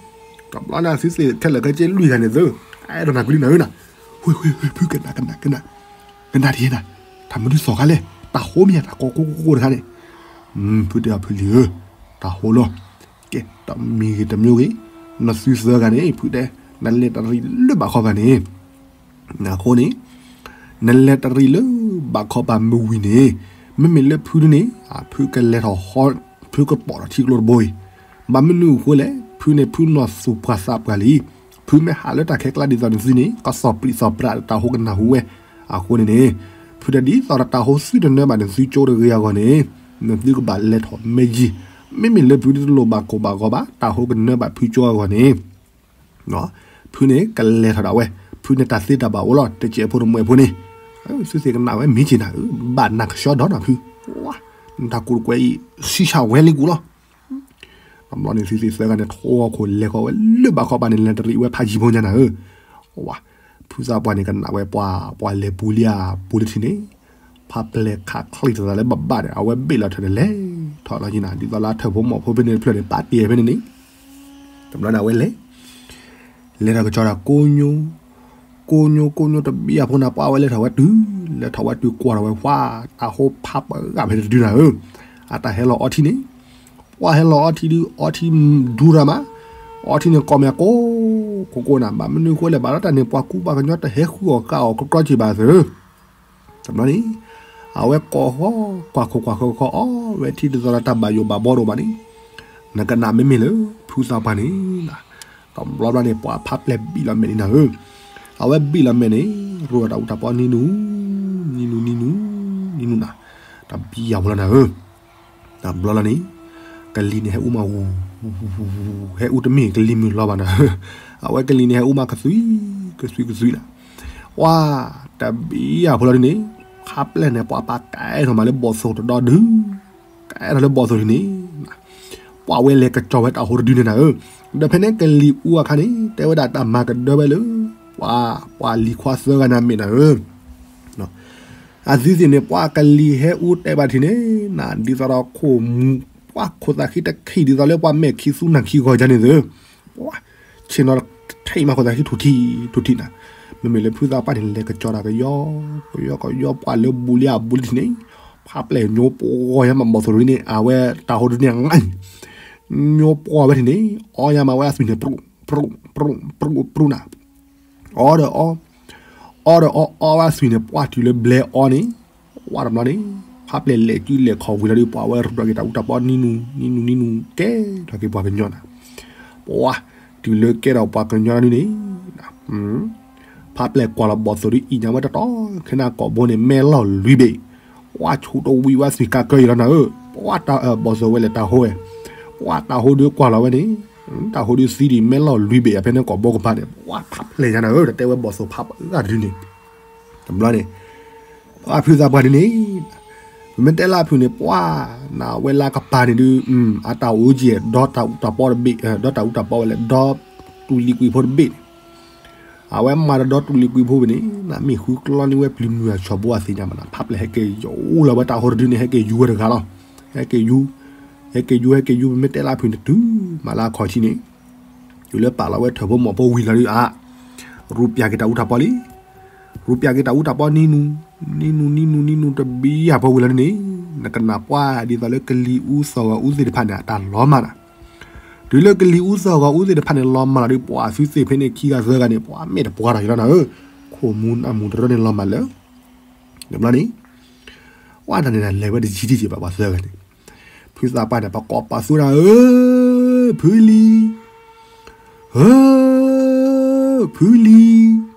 တဘျီန့ၣ် သုသ့ၣ်ခဲလၢာ်ခဲဆ့လွံၢ်ဂၤန့ၣ်သု, အဲၣ်ဒိးနၤကွံာ်နၤဧၢနၤ, ဟု ဟု ဟု ဖုကနၣ် ကနၣ် ကနၣ်, ကနၣ်တယဲနၤ, တၢ်မနုၤသီၣ်ခါလဲၣ်, တၢ်ဟိမ့ၢ်ယါတၢ်ကိးကိးကိးကိးတခါန့ၣ်, ဖုတဲအီၤဖုလံၤဧၢ, တၢ်ဟိလီၤ, ကဲ တမံၤဂ့ၤတမံၤဂ့ၤ, နသုသၢဂၤန့ၣ် ဖုတဲ, နလဲၤတရံးလၢဘးခီဘၣ်န့ၣ်, အဃိန့ၣ်, နလဲၤတရံးလၢဘးခီဘၣ်မ့ၢ်ဝံၤန့ၣ်, မ့မ့ၢ်လၢဖုဒ်န့ၣ်, ဖုကလဲၤထီၣ်ဟီ, ဖုကပိာ်ထီၣ်ထံကျိတဘိအံၤ, ဘၣ်မနုၤအဃိလဲၣ်, ဖုန့ၣ်ဖုနီၢ်သူၣ်ပှၢ်သးပှၢ်လံ, ဖုမ့ၢ်ဟးလၢတၢ်ခဲကျါဒ်သိးနသုန့ၣ် ကသီၣ်ပြံးသီၣ်ပြးဒီးတၢ်ဟိကနၣ်ဟူဝဲ, အဃိန့ၣ်န့ၣ်, ဖုတဒ်သိးဒီးတၢ်ဟိသုတနၢဘၣ်နသုကၠိတဂ့ၤအဂီၢ်န့ၣ်, နသုကဘၣ်လဲၤထီၣ်မ့ၢ်ယံၤ, မ့မ့ၢ်လၢဖုဒ်တလိၣ်ဘၣ်ကိၢ်ဘၣ်ဂီၤဘၣ် တၢ်ဟိကနၢဘၣ်ဖုကၠိအဂီၢ်န့ၣ် ဖုန့ၣ်ကလဲၤထီၣ်ဒၣ်ဝဲ, ဖုန့ၣ်တၢ်သ့တၢ်ဘၣ်အိၣ်လီၤ တစဲးဖိတမှဲးဖိန့ၣ်, သုသ့ၣ်ကနၣ်ဝဲမ့ၢ်က့ၤနၤဧၢ, ဘၣ်နၤကဆှီဒီးနၤဖု, နတၢ်ကူၣ်တကွဲအံၤ ဆံၣ်ဆၣ်ဝဲလံကူၣ်လီၤ. တဘျီန့ၣ် သုသ့ၣ်သၢဂၤန့ၣ် ထီၣ်ခိၣ်လဲၤဃီၤဝဲလၢဘၣ်ခီဘၣ်န့ၣ် လဲၤတရံးဝဲဖးယံၤဖိညါနၤဧၢ, ဝါ, ဖုသးပှၢ်န့ၣ်ကနၣ်ဝဲပှၤ ပှၤလဲၤပူၤလံဧါ ပူၤလံထံးန့ၣ်, ဖးပျဲၢ်ခးချံတသးလၢဘၣ်ဘၣ်ဒီး အဝဲဘ့ၣ်လီၤထၢၣ်န့ၣ်လဲၤထီၣ်လီၤက့ၤနၤ ဒ်သိးလၢအထၢၣ်ဖိမီၢ်ဖိဖဲန့ၣ်တဖျၢၣ်န့ၣ် ပာ်တ့ၢ်ဖဲန့ၣ်န့ၣ်, တဘျီန့ၣ် အဝဲလဲၤ လဲၤထီၣ်ကစီၤတၢ်ကိညိ, ကိညိကိညိတဘံၣ်အဖိနၤ ပှၤဝဲလဲၤထီၣ်ဝဲတုၤ, လဲၤထီၣ်ဝဲတုၤကွၢ်ထီၣ်ဝဲဝါ, တၢ်ဟိဖးပှၤဂၤဖဲန့ၣ်တဒုနၤဧၢ, အတၢ်ဟဲလီၤအီထံန့ၣ်, ပှၤဟဲလီၤအီထံဒု အီထံဒူရၤမး, အီထံန့ၣ်ကိးမ့ၢ်ကိး, ကိးကိးနၤ ဘၣ်မနုၤဃိလဲၣ် ဘၣ်ဒီးတၢ်န့ၣ် ပှၤကူပှၤကညီတဟဲဃုအီၣ်ဃုအီၣ်ကီကီက့ၤဘၣ်သ့ၣ် တဘျီန့ၣ်, အဝဲကိးဃီ, ကွၢ်ခိၣ်ကွၢ်ဃၢၤဃီအီၣ်ဝဲထံဒ်သိးဒီးတၢ်ဘၣ်ယိၣ်ဘၣ်ဘီတအိၣ်ဘၣ်န့ၣ်, နကနၣ်မ့မ့ၢ်လၢ ဖုသးပှၢ်န့ၣ်, တဘျီဘျီန့ၣ် ပှၤဖးပျဲၢ်ဘံၣ်လီၤမဲာ်န့ၣ်နၤဧၢ, အဝဲဘံၣ်လီၤမဲာ်န့ၣ်, ရိၣ်တၢ်အူတၢ်ပီနံၤနူ, နံၤနူနံၤနူ, နံၤနူနၤ, တဘံၣ်ယၤဖိလီၤနၤဧၢ တဘျီလီၤန့ၣ်, ကလံၤန့ၣ်ဟဲအူမး ဟဲအူတမ့ၢ်ကလံၤမုၢ်လီၤဘၣ်နၤ, အဝဲကလံၤန့ၣ်ဟဲအူမးကသွံ, ကသွံကသွံနၤ, ဝါ, တဘံၣ်ယၤဖိလီၤဒ်န့ၣ်, ဖးပျဲၢ်န့ၣ် ပှၤပာ်ကဲထီၣ်မးလၢဘီၣ်သိၣ်တဒီဒု, ကဲထီၣ်လၢဘီၣ်သိၣ်ဒ်န့ၣ်, ပှၤဝဲလဲၤကစီၤဝဲတၢ်ဟိတဒုန့ၣ်နၤဧၢ, ဒီးဖဲန့ၣ်ကလံၤအူအခါန့ၣ် တဲဝဲဒၣ်တၢ်မၤကဒၢဝဲလၢ, ပှၤ, ပှၤလံၤခွါသၢဂၤန့ၣ်မ့ၢ်နၤဧၢ အသုသ့ၣ်န့ၣ် ပှၤကလံၤဟဲအူတဲဘၣ်ထံးန့ၣ်, ဒ်သိးဒီးခိၣ်မူ, ပှၤခိၣ်သးခံတခံးဒ်သိးလၢပှၤမဲာ်ခံသူနၢ်ခံဂီၤယါန့ၣ်သ့, ပှၤ, ဆ့ၣ်နီၤထံၣ်မးခိၣ်သးခံထူၣ်ထံ, ထူၣ်ထံနၤ, မ့မ့ၢ်လၢဖုသးပှၢ်န့ၣ် လဲၤကစီၤတၢ်ကယီ, ကယီကယီ ပှၤလၢဘူးလံအဘူးလံထံးန့ၣ်, ဖးပျဲၢ်ညိပှီၢ်ယါမးဘီၣ်သိၣ်ဒ်န့ၣ် အဝဲတၢ်ဟိဒ်န့ၣ်, ညိပှီၢ်ဝဲထံးန့ၣ်, အီယါမးဝဲအသွံၣ်န့ၣ် ပြူၣ်, ပြူၣ်, ပြူၣ်, ပြူၣ်နၤ အီဒီးအီ, အီဒီးအီအီဝဲအသွံၣ်န့ၣ် ပှၤတုၤလၢဘျဲအီန့ၣ်, ဝါတဘျီန့ၣ်, ဖးပျဲၢ်လဲၤကုလဲၤခီၣ်ဝံၤလီၤဒီး ပှၤဝဲရူးထီၣ်က့ၤတၢ်အူတၢ်ပီနံၤနူ, နံၤနူနံၤနူ, ကဲထီၣ်က့ၤပှၤကညီနၤ, ပှၤ, တုၤလၢကဲထီၣ်ပှၤကညီနၤဒ်န့ၣ် ဖးပျဲၢ်ကွၢ်လီၤဘီၣ်သိၣ်ဒ်အံၤညါဝဲတတီၤ, ခဲန့ၣ်ကိာ်ဘိန့ၣ် မဲလီၢ်လွံၢ်ဘ့ၣ်, ပှၤဆိးတဝံၤဝဲသွံၣ်ကးကၢအံၤလီၤနၤဧၢ, ပှၤတၢ်ဘီၣ်သိၣ်ဝဲလဲၤတၢ်ဟိဝဲ, ပှၤတၢ်ဟိဒုးကွၢ်လီၤဝဲန့ၣ်, တၢ်ဟိဒုးသံဒံး မဲလီၢ်လွံၢ်ဘ့ၣ်အဖဲန့ၣ်ကိာ်ဘိကပၤန့ၣ် ပှၤဖးပျဲၢ်ညါနၤဧၢ, တၢ်တဲဝဲဘီၣ်သိၣ်ဖးပှၤဂၤတဒုန့ၣ်, တဘျီန့ၣ် အဖုသးပှၢ်ဒ်န့ၣ်, ပမ့ၢ်တဲလၢအဖုန့ၣ် ပှၤ, နဝဲလၢကပၤန့ၣ်ဒုး, အတၢ်အိၣ်ကဲၣ် ဒီတၢ်အူတၢ်ပီတဘ့ၣ်, ဒီတၢ်အူတၢ်ပီဝဲလဲၣ် ဒီတူၢ်လံၤကွံာ်ဖိတဘ့ၣ်န့ၣ်, အဝဲမၤဒီးဒီတူၢ်လံၤကွံာ်ဖိဝဲန့ၣ် နမ့ၢ်ဃုကျီန့ၢ်ဝဲပျုၤမုၢ်အဆီၣ်ဘိအသ့ၣ်ညါမးနၤ ဖးပျဲၢ်ဟဲက့ၤယူၤလီၤဝဲတၢ်ဟိတဒုန့ၣ် ဟဲက့ၤယူၤဝဲတဂၤလီၤ, ဟဲက့ၤယူၤ, ဟဲက့ၤယူၤ ဟဲက့ၤယူၤ ဟဲက့ၤယူၤ ပမ့ၢ်တဲလၢအဖုန့ၣ်တုၤမးလၢအခီၣ်ထံးန့ၣ် တုၤလၢပာ်လီၤဝဲထၢၣ်ဖိမီၢ်ဖိဝံၤလီၤဒုးအါ, ရူးပၠးက့ၤတၢ်အူတၢ်ပီလံ, ရူးပၠးက့ၤတၢ်အူတၢ်ပီနံၤနူ, နံၤနူ နံၤနူ နံၤနူ တဘံယၤဖိဝံၤလီၤဒ်န့ၣ်, နကနၣ်ပှၤဒ်သိးလၢကလံၤအူသီၣ်ဂီၤအူသ့ၣ်တဖၣ်န့ၣ် အတၢ်လီၤမၢ်နၤ, တုၤလၢကလံၤအူသီၣ်ဂီၤအူသ့ၣ်တဖၣ်န့ၣ် လီၤမၢ်လီၤဒုး ပှၤသုသ့ၣ်ဖဲန့ၣ်ခံဂၤသၢဂၤန့ၣ် ပှၤမဲာ်တပှၤထီၣ်က့ၤလီၤနၤဧၢ, ခိၣ်မူနၢ်မူတရၢန့ၣ်လီၤမၢ်လၢ တဘျီန့ၣ်, ဝဲတၢ်န့ၣ်လဲၤဝဲတယံၤတယံၤဘၣ်ပှၤသၢဂၤန့ၣ်, ဖုသးပှၢ်န့ၣ် ပကိးပာ်သူဒၣ်ဧၢ, ဖုလံၤ, ဧၢ, ဖုလံၤ,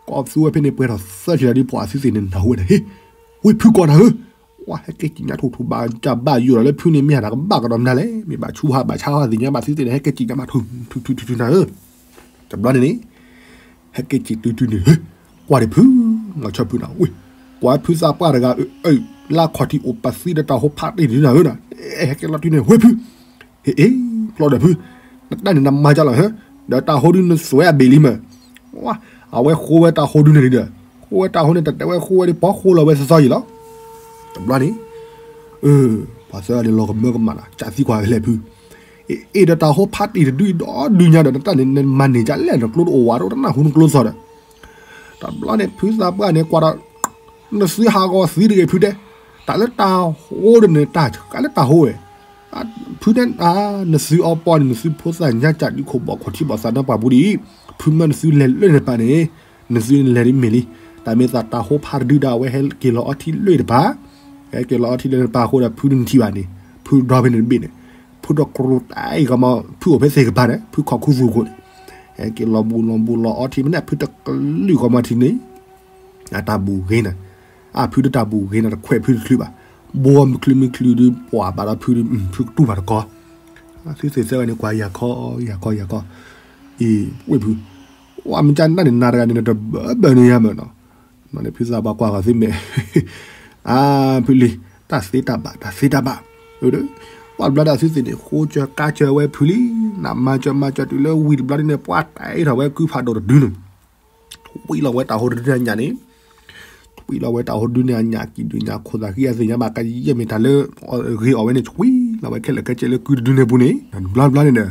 ကိးသူဝဲဖဲန့ၣ် ပှဲၤထီၣ်သၢထံၣ်လီၤဒုး ပှၤသုသ့ၣ်န့ၣ်နၢ်ဟူဝဲန့ၣ် ဟ့ၣ်, ဝ့ၢ်ဖုကိးနၤဧၢ, ဝဲဟဲက့ၤကံၣ်ညါထူၣ်ထူၣ်ဘၣ်ကၢ်ဘၣ်ယိာ်လီၤလၢဖုန့ၣ် မ့ၢ်ဟးတၢ်ကဘၣ်ကဒီးမနုၤလဲၣ်, မ့ၢ်ဘၣ်ဆူးဟးဘၣ်ဆါဟးသ့ၣ်ညါဘၣ်သုသ့ၣ်န့ၣ် ဟဲက့ၤကံၣ်ညါမးထူၣ်ထူၣ်ထူၣ်ထူၣ်နၤဧၢ, တဘျီန့ၣ်န့ၣ် ဟဲက့ၤက့ၤတုၤတုၤန့ၣ်, ကွၢ်ဒံးဖု, မၤဆီဖုနၤဝ့ၢ်, ကွၢ်ဖုသးပှၢ်တဂၤ, လၢအခီၣ်ထံးအိၣ်ပသံဒီးတၢ်ဟိဖးတ့ၢ်ဒုးနၤဧၢနၤ, ဟဲက့ၤလီၤတုၤန့ၣ် ဝ့ၢ်ဖု, ဟ့ၣ်အ့ၣ်, ကျီဒီးဖု, နတၢ်န့ၣ်နမၤကၢ်လီၤဟၢ, ဒီးတၢ်ဟိဒုးနသွဲအဘ့ၣ်လံမၢ်, အဝဲဃိဝဲတၢ်ဟိဒုးန့ၣ်ဒီး, ဃိဝဲတၢ်ဟိန့ၣ် တတဲဝဲဃိဝဲဒ်ပှၤဃိလီၤဝဲသီသီယံၤလီၤ, တဘျီန့ၣ် ပှၤသၢဂၤန့ၣ်လီၤကမၢကမၣ်နၤ ကၢ်သံကွၢ်ဝဲလဲၣ်ဖု, အ့ၣ်ဒီးတၢ်ဟိဖးတ့ၢ်တဒုအံၤဒီဒုညါဒီး နတၢ်န့ၣ်နမၤန့ၢ်ကၢ်လဲၣ် နကျိတအိၣ်ဝဲဒီးတနၢ်ဟူနကျိသီဒီး, တဘျီန့ၣ် ဖုသးပှၢ်န့ၣ်ကွၢ်ဒီး, နသုဟးဂီၤသံတဂ့ၤဖုတဲ, တၢ်လၢတၢ်ဟိဒီးန့ၣ် တၢ်ကးလၢတၢ်ဟိဝဲ ဖုတဲ, နသုအီပီန့ၣ် နသုဖိသၣ်ညါကၢ်ဒုးခိၣ်ဘီၣ်ခီၣ်ထံးဘီၣ်သးနါပှၢ်ပူၤဒ်အံၤ, ဖုမၢနသုလဲၤလၢန့ၣ်တပၤန့ၣ်, နသုန့ၣ်လဲၤဒ်မ့ၢ်လံ, တၢ်မ့ၢ်သးတၢ်ဟိဖးတဒုဒီး အဝဲဟဲက့ၤလီၤအီထံလၢတပၤ, ဟဲက့ၤလီၤအီထံလၢတပၤအဃိဒီး ဖုဒုးနထံၣ်ဘၣ်န့ၣ်, ဖုဒီဖဲန့ၣ်တဘ့ၣ်န့ၣ်, ဖုဒီးကြိးတၢ်အံၤကမီၤ ဖုအိၣ်ဖဲသ့ၣ်ကပၤန့ၣ် ဖုခီၣ်ခူသူၣ်ခိၣ်န့ၣ်, ဟဲက့ၤလီၤဘူးလီၤဘူးလီၤအီထံမ့ၢ်န့ၣ် ဖုတကလုာ်ကမီၤထံန့ၣ် အတၢ်ဘူးဂ့ၤနၤ, အဖုတၢ်ဘူးဂ့ၤနၤ တခွဲးဖုတချုးဘၣ်, ဘိမုၢ်ချုးမုၢ်ချုးဒုး ပှၤဘၣ်ဒီးဖုဒုး ဖုကတူၢ်ဘၣ်တကီ, သုသ့ၣ်သၢဂၤန့ၣ် ကွၢ်ယၤခီ ယၤခီ ယၤခီ, အ့ၣ် ဝ့ၢ်ဖု, ဝ ပှၤမ့ၢ်ကနၣ်န့ၣ် နၤတဂၤန့ၣ် နတဘၢဘၢန့ၢ်ယၤမးနီၤ. န့ၣ်ဖုသးပှၢ်ကွၢ်ဃီၤသုမဲာ်, အါ ဖုလံၤ, တၢ်သ့တၢ်ဘၣ် တၢ်သ့တၢ်ဘၣ်, ပှၢ်တဘျီဒီးသုသ့ၣ်န့ၣ် ဃိကၢကၢဝဲဖုလံ, နမၤစၢၤမၤစၢၤတုၤလၢဝံၤတဘျီဒ်န့ၣ် ပှၢ်တဲထီၣ်ဝဲကုဖးဒိၣ်တဒုန့ၣ် ထွံလီၤဝဲတၢ်ဟိတဒုန့ၣ်အညၣ်န့ၣ်, ထွံလီၤဝဲတၢ်ဟိတဒုန့ၣ်အညၣ် ကံၣ်ဒုးညါခိၣ်သးဃံအသ့ၣ်ညါဘၣ် ကယဲၢ်မ့ၢ်တၢ်လၢ ဂ့ၤအီၣ်ဝဲန့ၣ် ထွံလီၤဝဲခဲလၢာ်ခဲဆ့လၢကုတဒုန့ၣ်ပူၤန့ၣ် တဘျီတဘျီန့ၣ်ဒီး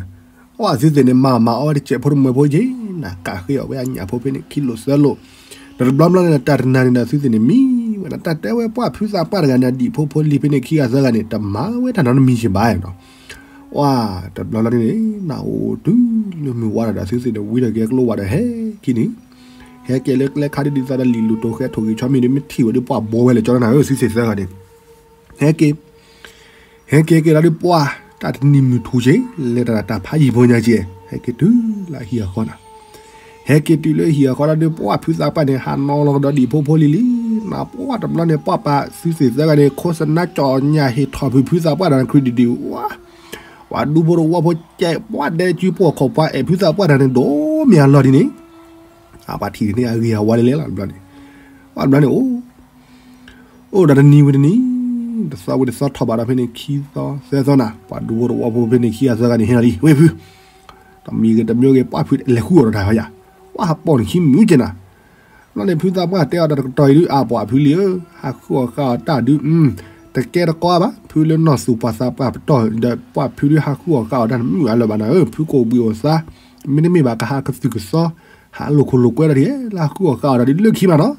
အဝဲသုသ့ၣ်န့ၣ် မၤမၤအီၣ်ဝဲတစဲးဖိတမှဲၤဖိက့ၤ နကးဃ့အီၣ်ဝဲအညၣ်ဖိဖဲန့ၣ် ခံလိာ်သၢလိာ်, ဒီးတဘျီဘျီန့ၣ်ဒီး တၢ်တနၤန့ၣ်ဒီးသုသ့ၣ်န့ၣ် မံဝဲဒၣ် တၢ်တဲဝဲပှၢ်ဖုသးပှၢ်တဂၤန့ၣ် အဒံၣ်ဖိဖိလံၤဖဲန့ၣ်ခံဂၤသၢဂၤန့ၣ် တမၤဝဲတၢ်နီတမံၤစ့ၢ်ဘၣ်နီၤ. ဝါ တဘျီလီၤန့ၣ် နအိၣ်တုၤလၢမုၢ်ဝါဒီး သုသ့ၣ်န့ၣ် ဝံထီၣ်က့ၤကျိဝါဒီးဟဲက့ၤန့ၣ်, ဟဲက့ၤလၢကျဲခါဒ်ဒ်သိးဒီးလံာ်လူၤတိၤဃဲထိၣ်ဂံၢ်ဆီမ့ၢ်န့ၣ် မ့ၢ်ထံၣ်ဝဲဒီးပှၢ်ဘီဝဲလဲၣ် ကၠီနၤဧၢ သုသ့ၣ်သၢဂၤန့ၣ်, ဟဲက့ၤ ဟဲက့ၤက့ၤလီၤဒ်ပှၢ် တၢ်တနံၤမုၢ်ထူၣ်က့ၤ လဲၤတၢ်တၢ်ဖးယံၤဖိညါက့ၤ ဟဲက့ၤတုၤလၢအဟံၣ်အဃီနၤ, ဟဲက့ၤတုၤလၢဟံၣ်အဃီဒီး ပှၢ်ဖုသးပှၢ်န့ၣ် ဟးနီၤလီၤကဒီးဒံၣ်ဖိဖိလံၤလံၤ, နပှၢ်တဘျီန့ၣ် ပှၢ်ပာ်သုသ့ၣ်သၢဂၤန့ၣ် ခိၣ်စနါကၠီၣ်ညၣ်ဟ့ၣ်ထီၣ်ဖုးဖုသးပှၢ်ဒီးခရံာ်ဒံးဒံး ဝါ ပှၤဒူဖိတဝီဖိကဲး ပှၢ်ဒဲကၠူပှီၢ်ခီၣ်ပှၤအဲၣ်ဖုသးပှၢ်တဂၤန့ၣ် ဒိၣ်မ့ၢ်အလီၢ်ဒ်န့ၣ်, အပှၤထံၣ်န့ၣ်အဂ့ၤအဝါလဲၣ်လဲၣ်လီၤတဘျီန့ၣ်, ပှၢ်တဘျီန့ၣ် အိၣ် အိၣ်ဒီးတနံၤဝံၤတနံၤ, တသီဝံၤတသီထီၣ်ဘၣ်ဒီးဖဲန့ၣ်ခံသီသၢသီနၤ, ပှၤဒူဖိတဝီဖိဖဲန့ၣ်ခံဂၤသၢဂၤန့ၣ် ဟဲလီၤလံ ဝ့ၢ်ဖု, တမံၤဂ့ၤတမံၤဂ့ၤ ပှၢ်ဖုလဲၤဃုအီၣ်ဒီးတၢ်ဟီယၤ, ပှၢ်ဟးပိာ်န့ၣ်ခံမံၤက့ၤနၤ, ဘျီန့ၣ်ဖုသးပှၢ်တဲအီၤဒီးတကတီၢ်အံၤဒုး အါပှၤဖုလံၤဧၢ, ဟးဃုအီၣ်ဃုအီတၢ်ဒုး, တကဲတကီဘၣ် ဖုလၢနီၢ်သူၣ်ပှၤသးပှၢ်ပတီၢ် ဒီးပှၢ်ဖုဒုးဟးဃုအီၣ်ဃုအီတၢ်တမုာ်အလၢၤဘၣ်နၤဧၢ, ဖုကိးဘှံးအိၣ်သါ, မ့တမ့ၢ်ဘၣ်ကဟးကသုၣ်ကသီ, ဟးလိာ်ခိၣ်လိာ်ကွဲဒီးတက့ၢ် လၢဟးဃုအီၣ်ဃုအီတၢ်ဒုးလၢခံမးနီၤ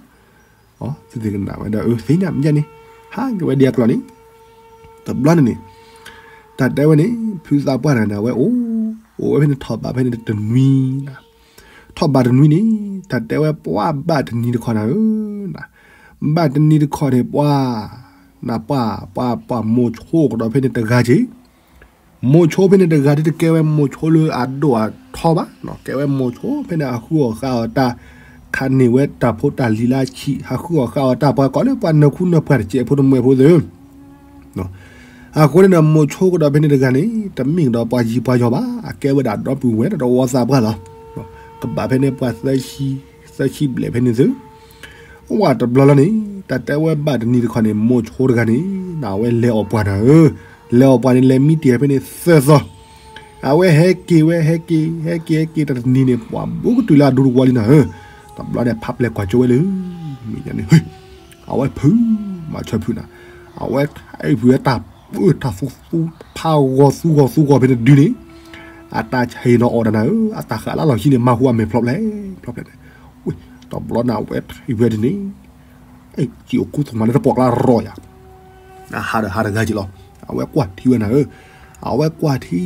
သုသ့ၣ်ကနၣ်ဝဲဒီး အၢ သ့ၣ်ညါမ့ၢ်ယဲန့ၣ်, ဟးက့ၤဝဲဒ်အကျိၤန့ၣ်, တဘျီန့ၣ်န့ၣ်, တၢ်တဲဝဲန့ၣ် ဖုသးပှၢ်တဂၤန့ၣ် အဝဲအိၣ်, အိၣ်ဝဲဖဲန့ၣ်ထီၣ်ဘးဖဲန့ၣ်တနွံနၤ, ထီၣ်ဘးတနွံန့ၣ်, တၢ်တဲဝဲပှၢ်ဘၣ်တနံၤတခီနၤဧၢ, ဘၣ်တနံၤတခီန့ၣ် ပှၢ်, နပှၢ်, ပှၢ်, ပှၢ်မိၤဆိကဒီးဖဲန့ၣ်တဂၤက့ၤ မိၤဆိဖဲန့ၣ်တဂၤဒ်တကဲဝဲမိၤဆိလၢအဒိၣ်အထီဘၣ်, ကဲဝဲမိၤဆိဖဲန့ၣ် ဟးဃုအီၣ်ဃုအီတၢ်, ခးန့ၢ်ဝဲတၢ်ဖိတၢ်လံၤလၢအဆံး, ဟးဃုအီၣ်ဃုအီတၢ်ပှၤကိးလၢပှၤနၢၤခူနၢၤပှၤတစဲးဖိတမှဲၤဖိသ့ၣ်ဧၢ, အဃိန့ၣ်ဒီး မိၤဆိကဒီးဖဲန့ၣ်တဂၤန့ၣ် တမ့ၢ်ကဒီးပှၤယံၤပှၤယီၤဘၣ်, အကဲဝဲဒၣ်ဒီပုၢ်ဝဲၢ်ဒီးတဝီသးပှၢ်လီၤ, ကဘၣ်ဖဲန့ၣ်ပှၤသၢဆံ, သၢဆံဘျဲၣ်ဖဲန့ၣ်သု ဝဲတဘျီလီၤန့ၣ်, တၢ်တဲဝဲဘၣ်တနံၤတခီန့ၣ် မိၤဆိတဂၤန့ၣ် နဝဲလဲၤအီၣ်ပှၢ်နၤဧၢ, လဲၤအီၣ်ပှၢ်န့ၣ် လဲၤမံတ့ၢ်ဖဲန့ၣ်သၢသီ, အဝဲဟဲက့ၤဝဲ ဟဲက့ၤ ဟဲက့ၤ ဟဲက့ၤ တၢ်တနံၤန့ၣ် ပှၤဘူးကတုၤလၢအဒူတဝီလံနၤဧၢ, တဘျီန့ၣ် ဖးပျဲၢ်ကွၢ်ကၠိဝဲလၢ မ့ၢ်ညါန့ၣ် အဝဲဖုး မၤဆၢဖုးနၤ, အဝဲထံၣ်ဖုးဝဲတၢ်ပၢတၢ်သူသူ ဖးဂီၤသူဂီၤသူဂီၤဖဲန့ၣ်ဒုန့ၣ်, အတၢ်ဆံးနီၤအီၣ်တၢ်နၤဧၢ, အတၢ်ဃးလၢလီၢ်ခံန့ၣ် မၤဟူအမဲာ်ဖျီဖျဲၣ်ဖျီဖျဲၣ်န့ၣ်, တဘျီန့ၣ် အဝဲထံၣ်ဖုးဝဲဒ်န့ၣ် စံၣ်အိၣ်ခူသူၣ်မးလၢတပှၢ်ကျါရီယၤ, အဟးဒီးဟးတဂၤက့ၤလီၤ, အဝဲကွၢ်ထံဝဲနၤဧၢ, အဝဲကွၢ်ထံ,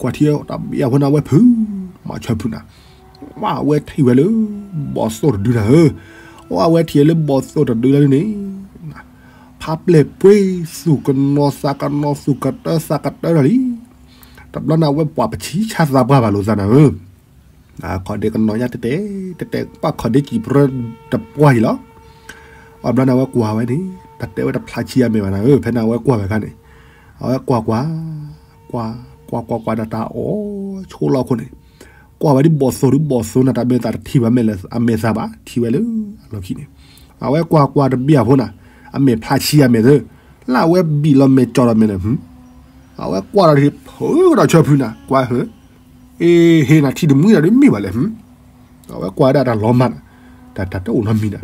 ကွၢ်ထံတဘျီဖိန့ၣ် အဝဲဖုး မၤဆၢဖုးနၤ, ဝဲအဝဲထံၣ်ဝဲလၢ ဘီၣ်သိၣ်တဒုနၤဧၢ, အဝဲထံၣ်ဝဲလၢဘီၣ်သိၣ်တဒုလၢန့ၣ်, ဖးပျဲၢ်ပှ့ၤသူၣ်ကနီၤသးကနီၤသူၣ်ကတၢသးကတၢဒီးလံ, တဘျီန့ၣ် အဝဲပှၤပဆံးဆါသးပှၢ်ဘၣ်လိာ်သးနၤဧၢ ခီၣ်ဒ့ကနီၤညါတဲတဲ, တဲတဲပှၢ်ခီၣ်ဒ့စံၣ်ပြၢတပှၢ်အံၤလီၤ, အဘျီန့ၣ် အဝဲကွၢ်ဝဲန့ၣ် တၢ်တဲဝဲတဖျါဆံးအမဲာ်ဘၣ်နၤဧၢ, ဖဲန့ၣ်အဝဲကွၢ်ဝဲအခါန့ၣ်, အဝဲကွၢ်ကွၢ်, ကွၢ်, ကွၢ်ကွၢ်ကွၢ်ဒီးတၢ်အီၣ်ဆိလီၤအဃိန့ၣ်, ကွၢ်ဝဲဒ်ဘီၣ်သိၣ်ဒ်ဘီၣ်သိၣ်နၤ တၢ်မ့ၢ်သးတထံၣ်ဘၣ်မဲာ်လၢအမဲာ်သးဘၣ် ထံၣ်ဝဲလၢအလီၢ်ခံန့ၣ်, အဝဲကွၢ်ကွၢ်တဘျီဖိနၤ, အမဲာ်ဖျါဆံးအမဲာ်သၢ, လၢအဝဲဘံၣ်လီၤမဲာ်ကၠီၣ်လီၤမဲာ်န့ၣ်, အဝဲကွၢ်ဒီးဖုးကဒီးဆၢဖုးနၤ ကွၢ်ဟၢ အ့ဟ့နၤ ထံၣ်တမှံဒၣ်ဒ်မ့ၢ်ဘၣ်လဲၣ်, အဝဲကွၢ်ဝဲဒၣ်တၢ်လီၤမၢ်နၤ, တၢ်တအိၣ်နီတမံၤနၤ,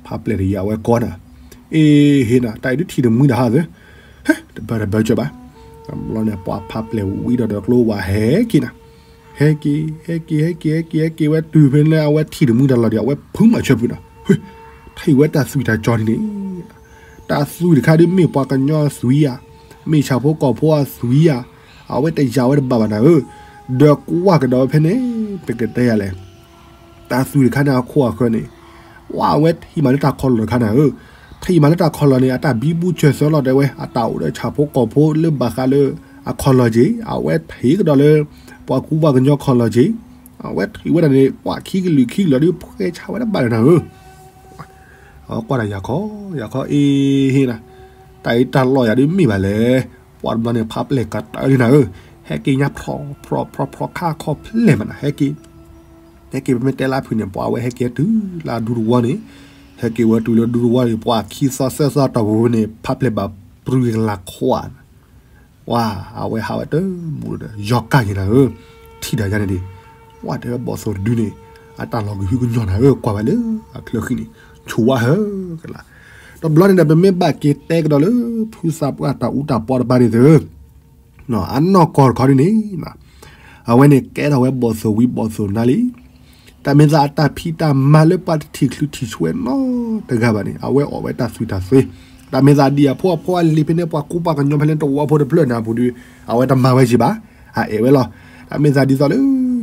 ဖးပျဲၢ်တယံၤအဝဲကီနၤ, အ့ဟ့နၤ တၢ်အံၤဒ်ထံၣ်တမှံတၢ်ဟါသၢ, တဘၢတဘၢကၢဘၣ်, တဘျီန့ၣ် ပှၤဖးပျဲၢ်ဝံဒီးဒီးကျိဝဲဟဲက့ၤနၤ, ဟဲက့ၤ ဟဲက့ၤ ဟဲက့ၤ ဟဲက့ၤ ဟဲက့ၤဝဲတုၤဖဲန့ၣ်လၢအဝဲထံၣ်တမှံတၢ်လီၤဒီး အဝဲဖုးမၤဆၢဖုးနၤ, ထံၣ်ဝဲတၢ်သွံၣ်တၢ်ကၠီန့ၣ်န့ၣ် တၢ်သွံၣ်တခါဒ်မ့ၢ်ပှၤကညီအသွံၣ်ဧါ, မ့ၢ်ဆၣ်ဖိကီၢ်ဖိအသွံၣ်ဧါ, အဝဲတယာ်ဝဲတဘၣ်ဘၣ်နၤဧၢ, ဒီးကွၢ်ကဒီးဝဲဖဲန့ၣ်, ပကတဲယၤလဲၣ်, တၢ်သွံၣ်တခါန့ၣ်အခိၣ်အဃၢၤန့ၣ်, ဝဲအဝဲထံၣ်မးလၢတၢ်ခီလီၢ်တခါနၤဧၢ, ထံၣ်မးလၢတၢ်ခီလီၢ်န့ၣ် အတၢ်ဘံဘူဆၢၣ်သၢလီၤတဲဝဲ အတၢ်အိၣ်ဒီးဆၣ်ဖိကီၢ်ဖိလၢဘၣ်ဃးလၢအခီလီၢ်က့ၤ, အဝဲထံၣ်ကဒီးလၢ ပှၤကူပှၤကညီခီလီၢ်က့ၤ, အဝဲထံၣ်ဝဲဒၣ်န့ၣ် ပှၤခံကလုာ်ခံကလုာ်ဒ်ဖှဲဆါဝဲတဘၣ်လၢနၤဧၢ အဝဲကွၢ်ဒီးယၤခီ, ယၤခီ အ့ဟ့နၤ, တၢ်အံၤတၢ်လီၢ်ယၤဒ်မ့ၢ်ဘၣ်လဲၣ်, ပှၤတဘျီန့ၣ် ဖးပျဲၢ်ကတၢၢ်လံနၤဧၢ, ဟဲက့ၤညါဖြီဖြီဖြီဖြီခါခီဖျဲၣ်မးနၤ ဟဲက့ၤ, ဟဲက့ၤပမ့ၢ်တဲလၢဖုးန့ၣ် ပှၤဝဲဟဲက့ၤတုၤလၢအဒူသဝီန့ၣ်, ဟဲက့ၤဝဲတုၤလၢဒူသဝီန့ၣ် ပှၤခံသီသၢသီတီၢ်ပူၤန့ၣ် ဖးဖျဲးဘၣ်ပြံကလၤခွး, ဝါ, အဝဲဟးဝဲတမူၤဒီး ယီၤကၢ်က့ၤနၤဧၢ, ထံၣ်တၢ်ယါန့ၣ်ဒံး, ဝါ တဲဝဲဘီၣ်သိၣ်တဒုန့ၣ် အတၢ်လီၤကဟုကညီၢ်နၤဧၢ, ကွၢ်ဝဲလၢအချၢဃံန့ၣ် ဆိးဝါဟၢကလး, တဘျီန့ၣ်ဒီး ပမ့ၢ်ဘၣ်က့ၤတဲကဒီးလၢ ဖုသးပှၢ်တၢ်အူတၢ်ပီတဖၣ်န့ၣ်သု အနီၢ်ကီၢ်တခီဒ်န့ၣ်, အဝဲန့ၣ်ကဲထီၣ်ဝဲဘီၣ်သိၣ်ဝံၤဘီၣ်သိၣ်နါလံ, တၢ်မ့ၢ်သးအတၢ်ဖံးတၢ်မၤလၢပှၤတထံၣ်ချုးထံၣ်ဆှဲနီတဂၤဘၣ်န့ၣ် အဝဲအီၣ်ဝဲတၢ်သွံၣ်တၢ်သ့, တၢ်မ့ၢ်သးဒ်အဖိအဖိအလံၤဖဲန့ၣ် ပှၤကူပှၤကညီဖဲန့ၣ်တဝီဖိတဖျၢၣ်န့ၣ်အပူၤဒီး အဝဲတမၤဝဲက့ၤဘၣ်, အအဲၣ်ဝဲလီၤ, တၢ်မ့ၢ်သးဒ်သိးလၢ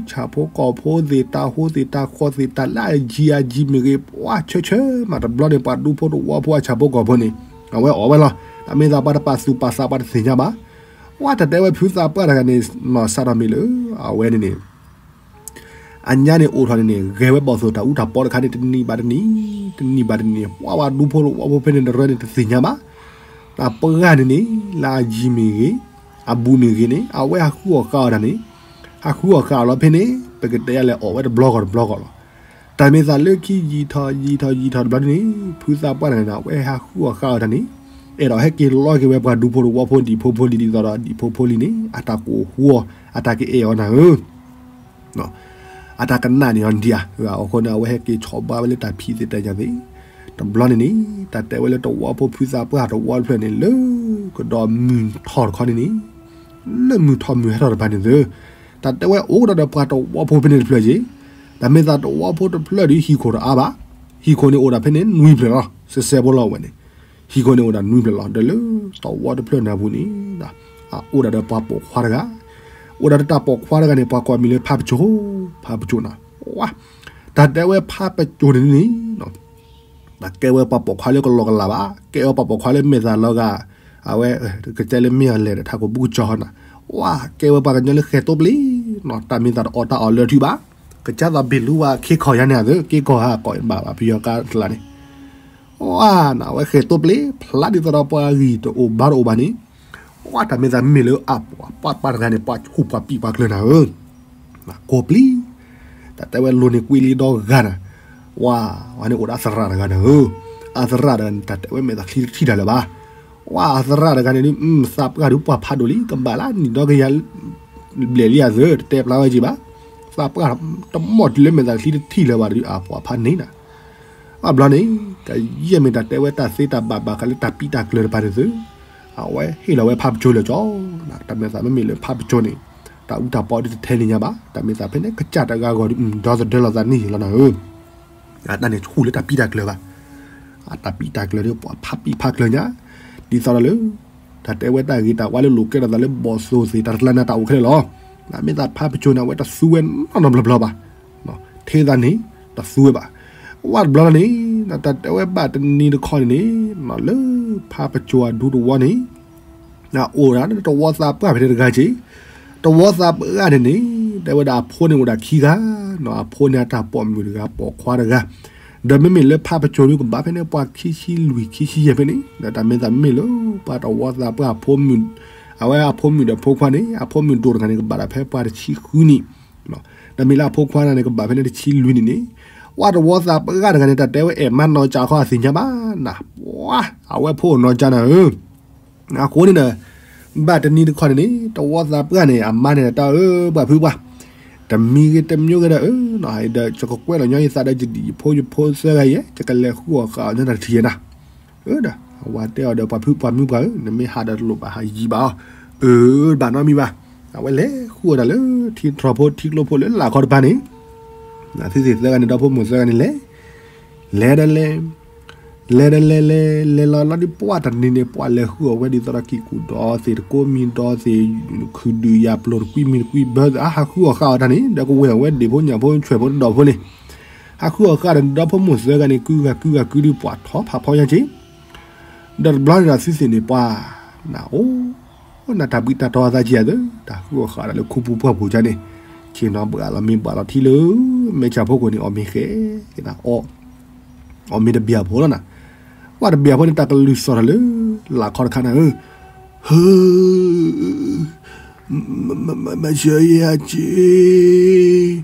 ဆၣ်ဖိကီၢ်ဖိသ့ၣ်တၢ်ဟိသ့ၣ်တၢ်ဃီသ့ၣ်တၢ်လၢအယံၤအယံၤမ့ၢ်ဂ့ၤ ပှၤဆၢဆၢမးတဘျီန့ၣ် ပှၤဒူဖိတဝီဖိအဆၣ်ဖိကီၢ်ဖိန့ၣ် အဝဲအီၣ်ဝဲလီၤ, တၢ်မ့ၢ်သးပှၤတပာ်သူၣ်ပာ်သးပှၤတသ့ၣ်ညါဘၣ်, ဝါ တၢ်တဲဝဲဖုသးပှၢ်တဂၤန့ၣ် နီၢ်စးထီၣ်မ့ၢ်လၢ အဝဲန့ၣ်န့ၣ် အညါန့ၣ်အိၣ်ထီၣ်န့ၣ်န့ၣ် ဂဲၤဝဲဘီၣ်သိၣ်တၢ်အူတၢ်ပီတခါန့ၣ် တနံၤဘၣ်တနံၤ, တနံၤဘၣ်တနံၤန့ၣ် ပှၤဝဲဒူဖိတဝီဖိဖဲန့ၣ်တရၢန့ၣ်တသ့ၣ်ညါဘၣ်, တၢ်ပှၢ်န့ၣ်န့ၣ် လၢအယံၤမ့ၢ်ဂ့ၤ, အဘူးမ့ၢ်ဂ့ၤန့ၣ် အဝဲဟးဃုအီၣ်ဃုအီၣ်တၢ်န့ၣ်, ဟးဃုအီၣ်ဃုအီၣ်လီၤဖဲန့ၣ် ပကတဲယၤလဲၣ်အီၣ်ဝဲတဘျီဂီၢ်တဘျီဂီၢ်လီၤ, တၢ်မ့ၢ်သးလၢခံယံာ်ထီၣ်ယံာ်ထီၣ်ယံာ်ထီၣ်တဘျီန့ၣ် ဖုသးပှၢ်တဂၤန့ၣ် အဝဲဟးဃုအီၣ်ဃုအီၣ်တၢ်န့ၣ် အဲၣ်ဒိးဟဲက့ၤလီက့ၤဝဲပှၤဒူဖိတဝီဖိဒံၣ်ဖိဖိလံၤဒ်သိးဒီး ဒံၣ်ဖိဖိလံၤန့ၣ် အတၢ်ကိၢ်ဟူအီၤ အတၢ်ကအဲၣ်အီၤနၤဧၢ အတၢ်ကနၣ်န့ၣ်အီၤဒံးဧါ, အဃိန့ၣ် အဝဲဟဲက့ၤဆီၣ်ဘၣ်ဝဲလၢတၢ်ဖံးသ့ၣ်တၢ်ညၣ်သ့ၣ်, တဘျီန့ၣ်န့ၣ် တၢ်တဲဝဲလၢတဝီဖိဖုသးပှၢ်တဝီတဖျၢၣ်န့ၣ် လၢကဒီးမုၢ်ထီၣ်တခီန့ၣ်န့ၣ်, လၢမုၢ်ထီၣ်မုၢ်ဟဲထီၣ်တဖၣ်န့ၣ်သု, တၢ်တဲဝဲအိၣ်ကဒီးဒီးပှၤတဝီဖိဖဲန့ၣ်တဖျၢၣ်က့ၤ, တၢ်မ့ၢ်သးတဝီဖိတဖျၢၣ်ဒီးဟံၣ်ခိၣ်တအါဘၣ်, ဟံၣ်ခိၣ်န့ၣ်အိၣ်ဒၣ်ဖဲန့ၣ်နွံဖျၢၣ်လီၤ, စဲးစဲးဖိလီၤဝဲန့ၣ် ဟံၣ်ခိၣ်န့ၣ်အိၣ်ဒၣ်နွံဖျၢၣ်လီၤ, ဒီးလၢတဝီတဖျၢၣ်န့ၣ်အပူၤန့ၣ် အိၣ်ဒၣ်ဒီးပှၤပိာ်ခွါတဂၤ, အိၣ်ဒၣ်ဒီးတၢ်ပိာ်ခွါတဂၤန့ၣ် ပှၤကိးမံၤလၢဖးပစိၤ, ဖးပစိၤနၤ, ဝါ, တၢ်တဲဝဲဖးပစိၤန့ၣ်န့ၣ်, တၢ်ကဲဝဲပှၤပိာ်ခွါလၢကလီကလးဘၣ်, ကဲဝဲပှၤပိာ်ခွါလၢမဲာ်သးလီၤဂာ်, အဝဲ, ကတဲလၢမ့ၢ်အလဲၣ်ဒီး ထးခိၣ်ဘူးကစီၤဟီနၤ, ဝါ, ကဲဝဲပှၤကညီလၢဃဲၤတိပလ့ၤ, တၢ်မ့ၢ်သးတအီၣ်တၢ်အီၣ်လၢာ်ထံဘၣ်, ကစၢ်သးဘ့ၣ်လူဝါခ့ခီၣ်ယါန့ၣ်အသး က့ၤကီၢ်ဟးကီၢ်ဘၣ်ဘၣ်ပယီၤကါတလးန့ၣ် ဝါနၤ အဝဲဃဲၤတိပလ့ၤ ဖျါဒ်သိးဒီးပှၤဂံၢ်တအိၣ်ဘါတအိၣ်ဘၣ်န့ၣ်, ဝါ တၢ်မ့ၢ်သးမ့ၢ်လၢအပှၤပှၢ်တဂၤန့ၣ် ပှၤဆူၣ်ပှၤပံာ်ပှၤကျၢၤနၤဧၢ, ကိးပျံၤ, တၢ်တဲဝဲလိၤန့ၣ်ကွံာ်လံဒီဂၤနၤ, ဝါ, ဝဲန့ၣ်အိၣ်ဒီးအသရၣ်တဂၤနၤဧၢ, အသရၣ်တဂၤန့ၣ် တၢ်တဲဝဲမဲာ်သးချံတထံၣ်တၢ်လၢၤဘၣ်, ဝါ အသရၣ်တဂၤန့ၣ်ဒုး သးပှၢ်ဒုးပှၤဖးဒိၣ်လံ ကဘၣ်လၢနံၣ်ဒီကယၤ ဘျဲၣ်လံအသး တတဲဖျါဝဲက့ၤဘၣ်, သးပှၢ်တမီၢ်တုၤလၢမဲာ်သးချံတထံၣ်လၢၤဘၣ်ဒီး အပှၤဖးန့ၢ်နၤ အဘျီန့ၣ်, ကယဲၢ်မ့ၢ်တၢ်တဲဝဲတၢ်သ့တၢ်ဘၣ်ဘၣ်ဃးလၢတၢ်ပံးတၢ်ကျၢၤတဖၣ်န့ၣ်သု, အဝဲဟ့ၣ်လီၤဝဲဖးပစိၤလၢာ်ကၠီ, တၢ်မ့ၢ်သးမ့မ့ၢ်လၢဖးပစိၤန့ၣ်, တၢ်အူတၢ်ပီဒုးတထဲန့ၣ်ညါဘၣ်, တၢ်မ့ၢ်သးဖဲန့ၣ် ကစၢ်တဂၤဂီၢ်ဒုး ဒီသဒၢလီၤသးန့ၣ်လီၤနၤဧၢ, အတၢ်န့ၣ်ဆူၣ်လၢတၢ်ပံးတၢ်ကျၢၤဘၣ်, အတၢ်ပံးတၢ်ကျၢၤဒီး ပှၤဖးပံးဖးကျၢၤညါ, ဒ်သိးဒီးလၢ တၢ်တဲဝဲတၢ်ဂ့ၤတၢ်ဝါလၢလိာ်ကဲထီၣ်သးလၢဘီၣ်သိၣ်သ့ၣ်တၢ်တကျါန့ၣ် တၢ်အိၣ်ခဲလၢာ်လီၤ, တၢ်မ့ၢ်သးဖးပစိၤန့ၣ် အဝဲတသူဝဲနီတဘျီဘျီဘၣ်, ထဲသးန့ၣ် တသူဝဲဘၣ်, ဝဲတဘျီလီၤန့ၣ်, တၢ်တဲဝဲဘၣ်တနံၤတခီန့ၣ်န့ၣ်, လၢဖးပစိၤအဒူတဝီန့ၣ် အိၣ်ဒၣ်တဝီသးပှၢ်ဖဲန့ၣ်တဂၤက့ၤ, တဝီသးပှၢ်န့ၣ်န့ၣ်, တဲဝဲဒၣ်အဖိန့ၣ်အိၣ်ဒၣ်ခံဂၤ, အဖိန့ၣ်အတၢ်ပိာ်မုၣ်တဂၤပိာ်ခွါတဂၤ, ဒီးမ့မ့ၢ်လၢဖးပစိၤဒုးကဘၣ်ဖဲန့ၣ် ပှၤခံဆံလွံၢ်ခံဆံယဲၢ်ဖဲန့ၣ်, ဒီးတၢ်မ့ၢ်သးမ့မ့ၢ်လၢ ပှၤတဝီသးပှၢ်အဖိမုၣ်, အဝဲအဖိမုၣ်ဒီးဖိခွါန့ၣ် အဖိမုၣ်ဒိၣ်တဂၤန့ၣ် ကဘၣ်ဒၣ်ဖဲပှၤတဆံဃုနံၣ်, ဒီးမ့ၢ်လၢအဖိခွါန့ၣ် ကဘၣ်ဖဲန့ၣ်တဆံလွံၢ်နံၣ်န့ၣ်, ဝဲတဝီသးပှၢ်တဂၤန့ၣ် တၢ်တဲဝဲအဲၣ်မါနီၢ်ကၠးခီအသ့ၣ်ညါဘၣ်နၤ, ဝါ, အဝဲဖိအိၣ်နီၢ်ကၠးနၤဧၢ အဃိန့ၣ်ဒီး, ဘၣ်တနံၤတခီန့ၣ်န့ၣ် တဝီသးပှၢ်န့ၣ် အမါန့ၣ်တၢ်အၢ ပှၤဖုပှၢ်, တမံၤဂ့ၤတမံၤဂ့ၤဒီးအၢ, ဒီးယကကွဲးလီၤညီယသးဒီးယဒံၣ်ယဖိယဖိသၢဂၤယဲ, ယကလဲၤဃုအီၣ်ဃုအီၣ်ညီတၢ်ထံၣ်ယဲနၤ, အၢဒီး, အဝဲတဲအီၤဒီးပှၤဖုပှၢ်မုၣ်ပှၢ်ဧၢ, နမ့ၢ်ဟးဒီးတလိၣ်ဘၣ်ဟးယံၤဘၣ်အီၤ, အၢ, ဘၣ်နီတမံၤဘၣ်, အဝဲလဲၤဃုအီၣ်တၢ်လၢ ထံတြီၤဖိထံကျိဖိလၢလာ်ခီတဖၣ်န့ၣ် သုသ့ၣ်သၢဂၤန့ၣ် ဒီဖိမိၢ်သၢဂၤန့ၣ်လဲၤ, လဲၤဒီးလဲၤ, လဲၤဒီးလဲၤလဲၤ လဲၤလီၤလီၤဒ်ပှၢ်တနံၤန့ၣ် ပှၤလဲၤဃုအီၣ်ဝဲဒ်သိးဒီးကံၢ်ကူၣ်ဒီသ့ၣ် တကိးမံၤဒီသ့ၣ် ခုၣ်ဒုၣ်ယၤပျိၤတကွံမံၤတကွံဘၢသ့ၣ် အဟးဃုအီၣ်ဃုအီၣ်တၢ်န့ၣ် ဒီးကဝဲၢ်ဝဲဒၣ်ဖိညၣ်ဖိဆွဲၣ်ဖိတဒီးဖိန့ၣ်, ဟးဃုအီၣ်ဃုအီၣ်တၢ်န့ၣ် ဒီဖိမိၢ်သၢဂၤန့ၣ် ကုဂၤကုဂၤကုဒုးပှၤထီဖးဖီညါက့ၤ ဒီးတဘျီန့ၣ်ဒီးသုသ့ၣ်န့ၣ်ပှၤ, နအိၣ်, နတၢ်ဘှံးတၢ်တီၤအသးကံၢ်အသး, တၢ်ဃုအီၣ်ဃုအီၣ်တၢ်လၢခူပူၤပှၢ်ပူၤကါန့ၣ်, ဆ့ၣ်နီၤဘှးလီၤမ့ၢ်ဘှးလီၤထံလၢ, မဲာ်ဆၣ်ဖိခိၣ်န့ၣ် အီၣ်မ့ၢ်ဃဲ, အီၣ်မ့ၢ်တဘျီဖိလီၤနၤ, ဝဲတဘျီဖိန့ၣ် တၢ်ကလုၢ်စီၤတၢ်လၢ, လၢ်ခီတခါနၤဧၢ, ဟၢ, မဆၢယၤက့ၤ,